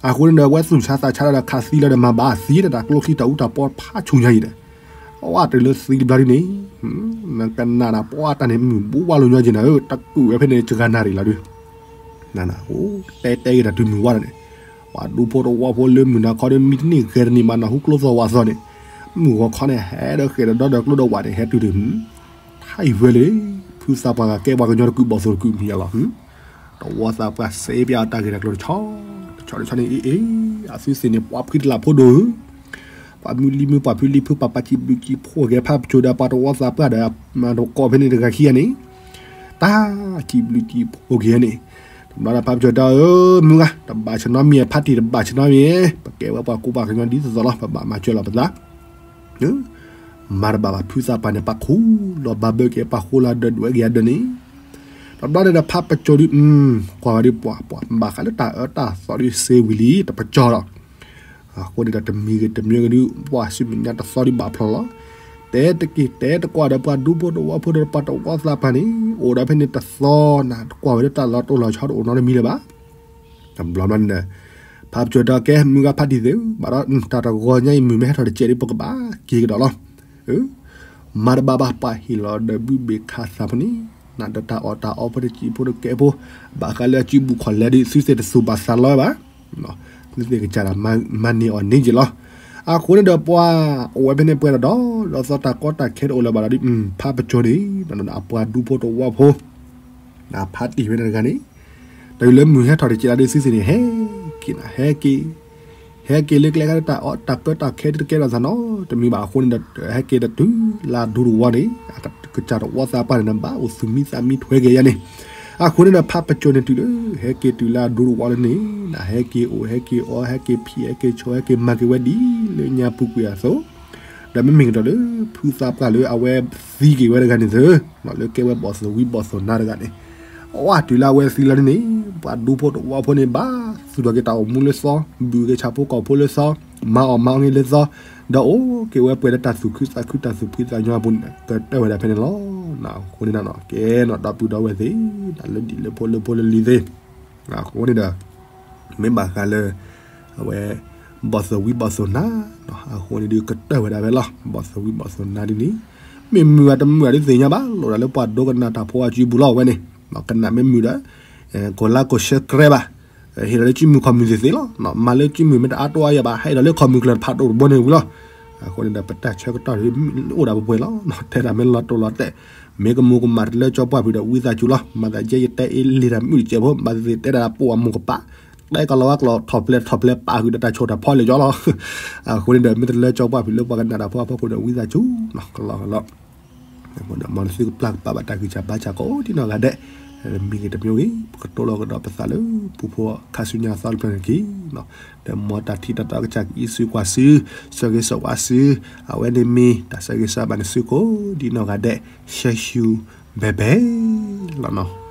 အဃိန့ၣ်ဒီး အဝဲသူၣ်ဆါသးဆါလီၤဒီး ခးသံလီၤဒီး မၤဘၣ်သံဒီးတၢ်ကျိချံတၢ်အူတၢ်ပီဖးဆူညါအံၤဒီး, အဝဲတုၤလၢသံတဘျီဒ်န့ၣ်, နကနၣ်ဒီးပှၤတၢ်န့ၣ် မုၢ်ဘူးဝါလိာ်ညီက့ၤနၤဧၢ, တကုာ်ဝဲဖဲန့ၣ် စှၤနၣ်ရံၣ်လီၤဒုး တဲတဲက့ၤတၢ်တုၤမုၢ်ဝါဒီးန့ၣ်, ပှၤဒူဖိတဝီဖိလၢမုၢ်နၤခီဒီး မံတန့ၢ်ဂဲၤတန့ၢ်မး နၢ်ဟူကျိသီၣ်ဝၣ်သီန့ၣ်, မုၢ်ဂီၤခီန့ၣ် ဟဲဒီးဃဲၤဒီးဒီဒီးကျိဒီးဝၣ်န့ၣ် ဟဲတုၤဒုး, ထါအံၤဝဲလၢ, ဖုသးပှၢ်ဂၤကဲပှၤကညီတကုာ်ဘီၣ်သိၣ်တကုာ်မံၤလီၤ. တဝီသးပှၢ်စ့ပျးအတၢ်ဂ့ၢ်တၢ်ကျိၤတဆီ, တဆီတဆီန့ၣ်အ့ၣ်အ့ၣ်, အသုသ့ၣ်န့ၣ် ပှၤဖှံတလးဖိဒိၣ်ဧၢ, ပှၤမုၢ်လံမုၢ် ပှၤဖုလံဖု ပှၤပာ်စံးဘျုးစံးဖှိၣ်က့ၤဖးပစိၤဒီး ပှၤတဝီသးပှၢ်ဒီး မၤတကိးဖဲန့ၣ်တဂၤခံဂၤန့ၣ်, တၢ်စံးဘျုးစံးဖှိၣ်က့ၤန့ၣ်, တဘျီဒီးဖးပစိၤတဲအီၤ ဧၢ မုၢ်ဂၤ တဘၣ်ဆနီမ့ၢ် ဖါတံၢ်တဘၣ်ဆနီမ့ၢ်, ပကဲဝဲပှၤကူပှၤကညီဒ်သိးသိးလီၤ ပဘၣ်မၤစၢၤလီၤပသး မၤတဘၣ်ဘၣ် ဖုသးပှၢ်န့ၣ် ပာ်ခူလီၤဘၣ်ဘၢက့ၤ ပာ်ဃိလၢဒၢးဒွဲၣ်က့ၤအဒၢးန့ၣ်, တဘျီန့ၣ်ဒီးဖးပစိၤဒုး, ကွၢ်ဝဲဒုးပှၤ ပှၤဘၣ်ဃးလၢတၢ်အၢတၢ်သီဒုးစ့ဝံၤလံ တပစီလီၤ. အဃိန့ၣ်ဒီးတမံၤဂ့ၤတမံၤဂ့ၤဒုး ပှၤဆူမဲာ်ညါတသီဒုးဘၣ်ဖျိးလီၤ. တဲတက့ၢ်တဲတကွၢ်ဒီးပှၤဒူဖိတဝီဖိဒီးပှၤတဝီသးပှၢ်န့ၣ် အိၣ်ဒီးဖဲန့ၣ်တသီနၤ တကွၢ်ဝဲဒၣ်တၢ်လီၤတိၢ်လီၤဆီတအိၣ်နီတမံၤလၢၤဘၣ်. တဘျီဘျီန့ၣ်ဒီး ဖးပစိၤတဲကဲ မုၢ်ဂၤဖးတံၢ်သ့ၣ်ဧၢ, ဘၣ်ဒီးတၢ်တဂီၤညါအံၤ မုၢ်မ့ၢ်ဟဲထီၣ်တစဲးဒ်ပကဘၣ်က့ၤကဒီးလီၤ. မၤတဘၣ်ဘၣ် ပှၤဟ့ၣ်လီၤဒီးဘုးဘ့ၣ်ခးသးဖိန့ၣ် နဒီးတၢ်အီၣ်တၢ်အီဖိတစံးဖိတကဲဖိ ဘၣ်ဃးလၢအစုဘူးခီၣ်လဲၤဒုး သုသ့ၣ်တသူၣ်ဘၣ်သးလီၤဝဲဘၣ်. သုသ့ၣ်ကစၢ်ဒၣ်မၤန့ၢ်အီၤန့ၣ်က့ၤလီၤ. အဃိန့ၣ်ဒီးပှၤအိၣ်ဝဲဖဲန့ၣ်ပှဲၤဒီးဒီး ဒီးသီတၢ်ကီတၢ်ခဲတအိၣ်လၢၤဘၣ်ဒီး ဖးပစိၤန့ၣ် အပှၤဒူဖိတဝီဖိ ဖးတံၢ်ဝဲန့ၣ်တဂၤန့ၣ် တုၤလၢမုၢ်ဟဲထီၣ်တစဲးလၢဒုး သုသ့ၣ်န့ၣ် ဟဲက့ၤနၤ ဟဲက့ၤ ဟဲက့ၤလၢကျဲခါတၢ်အီၣ်တၢ်ကၢတၢ်ခဲတကဲဘၣ်သးနီတမံၤဘၣ်အဃိန့ၣ်ဒီး ဟဲက့ၤဒီးတုၤလၢအဒူတဝီန့ၣ် ကစၢ်တဝီသးပှၢ်န့ၣ် နဘၣ်အိၣ်သူၣ်မံသးမံထွဲက့ၤယါန့ၣ်. အဃိန့ၣ်ဒီးဖးပစိၤန့ၣ်တုၤလၢ ဟဲက့ၤတုၤလၢအဒူတဝီလၢန့ၣ် နဟဲက့ၤအိၣ်ဟဲက့ၤအီ ဟဲက့ၤဖံးဟဲက့ၤဆိး ဟဲက့ၤမၤက့ၤဝဲဒ်လၢညါပူၤကွံာ်အသိး ဒီးမ့မ့ၢ်ကဒီးလၢ ဖုသးပှၢ်လၢအဝဲသံက့ၤဝဲတဂၤန့ၣ်သ့ၣ် လၢကဲဝဲဘီၣ်သိၣ်ဝံဘီၣ်သိၣ်နါတဂၤန့ၣ် အဝဲတုၤလၢအဝဲသံလီၤန့ၣ် ပှၤဒူဖိတဝီဖိန့ၣ် ဘၣ်သူၣ်ထီၣ်က့ၤတၢ်အိၣ်မူလၢသီ ဘုၣ်က့ၤဆၣ်ဖိကီၢ်ဖိလၢသီ မၤအီၣ်မၤအီၣ်က့ၤလၢသီ ဒီးအိၣ်က့ၤဝဲပှဲၤဒီးတၢ်သူၣ်ခုသးခုတၢ်သူၣ်ဖှံသးညီအပူၤန့ၣ် ကတၢၢ်ဝဲဒၣ်ဖဲန့ၣ်လီၤ. အဃိန့ၣ် ကဲနီၣ်ဒီပုၢ်ဒီဝဲၢ်သ့ၣ် လၢဒံၣ်လၢဖိလၢဖိလၢလံၤသ့ၣ် အဃိန့ၣ်ဒီး မ့ၢ်ဘၣ်ဃးလၢ အဝဲ ဘီၣ်သိၣ်ဝံဘီၣ်သိၣ်နါ အဃိန့ၣ်ဒုး ကတၢၢ်ဝဲဒၣ်ဖဲလီၤ. ဘီၣ်သိၣ်ဝံဘီၣ်သိၣ်နါဒ်န့ၣ် မ့ၢ်မုာ်အတမုာ်အဒုးသ့ၣ်ညါဘၣ် လိၣ်ဒၣ်လၢပှၤဒိကနၣ်တၢ်ဖိအစုပူၤလီၤဝဲန့ၣ် ကနၣ်မ့ၢ်မုာ်ဒီး ကိးလါကိးဆှဲကရဲဘၣ် ဟ့ၣ်လီၤလၢစုမုၢ်ခီၣ်မုၢ်သ့ၣ်သ့ၣ်လီၤ. မၤလၢစုမုၢ်မ့ၢ်တအါတီအါယၤဘၣ် ဟဲလီၤလၢခီၣ်မုၢ်ကျၢၢ်တဖးဒိၣ်တဘိန့ၣ်ဝံၤလီၤ. အဃိန့ၣ်ဒီး ပတၢ်ဆၢကတီၢ်အိၣ်ဒၣ်ပှဲၤပှဲၤလီၤ. တဲဒၣ်မ့ၢ်လီၤတိၢ်လီၤတဲာ် မ့ၢ်ကမူၤကမၣ်တလၢကၠီပှၢ်ဖုးဒီးဝံသးစူၤလီၤ. မၤသးယဲယတဲအ့လံၤတၢ်မုၣ်တစဲးဖိ မၤသ့ၣ်သ့ၣ်တဲဒၣ်ပိာ်အမိၢ်ကပၣ် တဲကလီၤဝါကလီၤထီၣ်ဖျဲးထီၣ်ဖျဲးပာ်ဃုာ်ဒီးတၢ်ဆိၣ်တၢ်ဖီလၢာ်ကၠီလီၤ. အဃိန့ၣ်ဒီး မ့ၢ်တလၢကၠီပှၢ်ဖုးလၢပှၤကနၣ်တၢ်ဖိအဖီခိၣ်ဒီးဝံသးစူၤ ကလီၤကလီၤ မ်နသုကပျၢ်ကပာ်ဘၣ်တၢ်ဂံၢ်စၢ်ဘါစၢ်ကိးဒံနီၢ်ဂၤဒဲး မ့ၢ်ဂ့ၤတမ့ၢ်ဂ့ၤ ပကတိၢ်လီၤကဒီးပသးလၢပူဖိခါဆူညါသီတဖျၢၣ်န့ၣ်တက့ၢ်. ဒီးမ်တၢ်ထံၣ်တၢ်တီကစၢ်ကအံးစုကွၢ်စု ဆၢဂ့ၤဆၢဝါစု အဝဲန့ၣ်မ့ၢ်တၢ်ဆၢဂ့ၤဆၢဝါဘၣ်န့ၣ် စုကိးဒံနီၢ်ဂၤဒဲး ဆၢဆူဘဲဘဲလီၤနီၤ.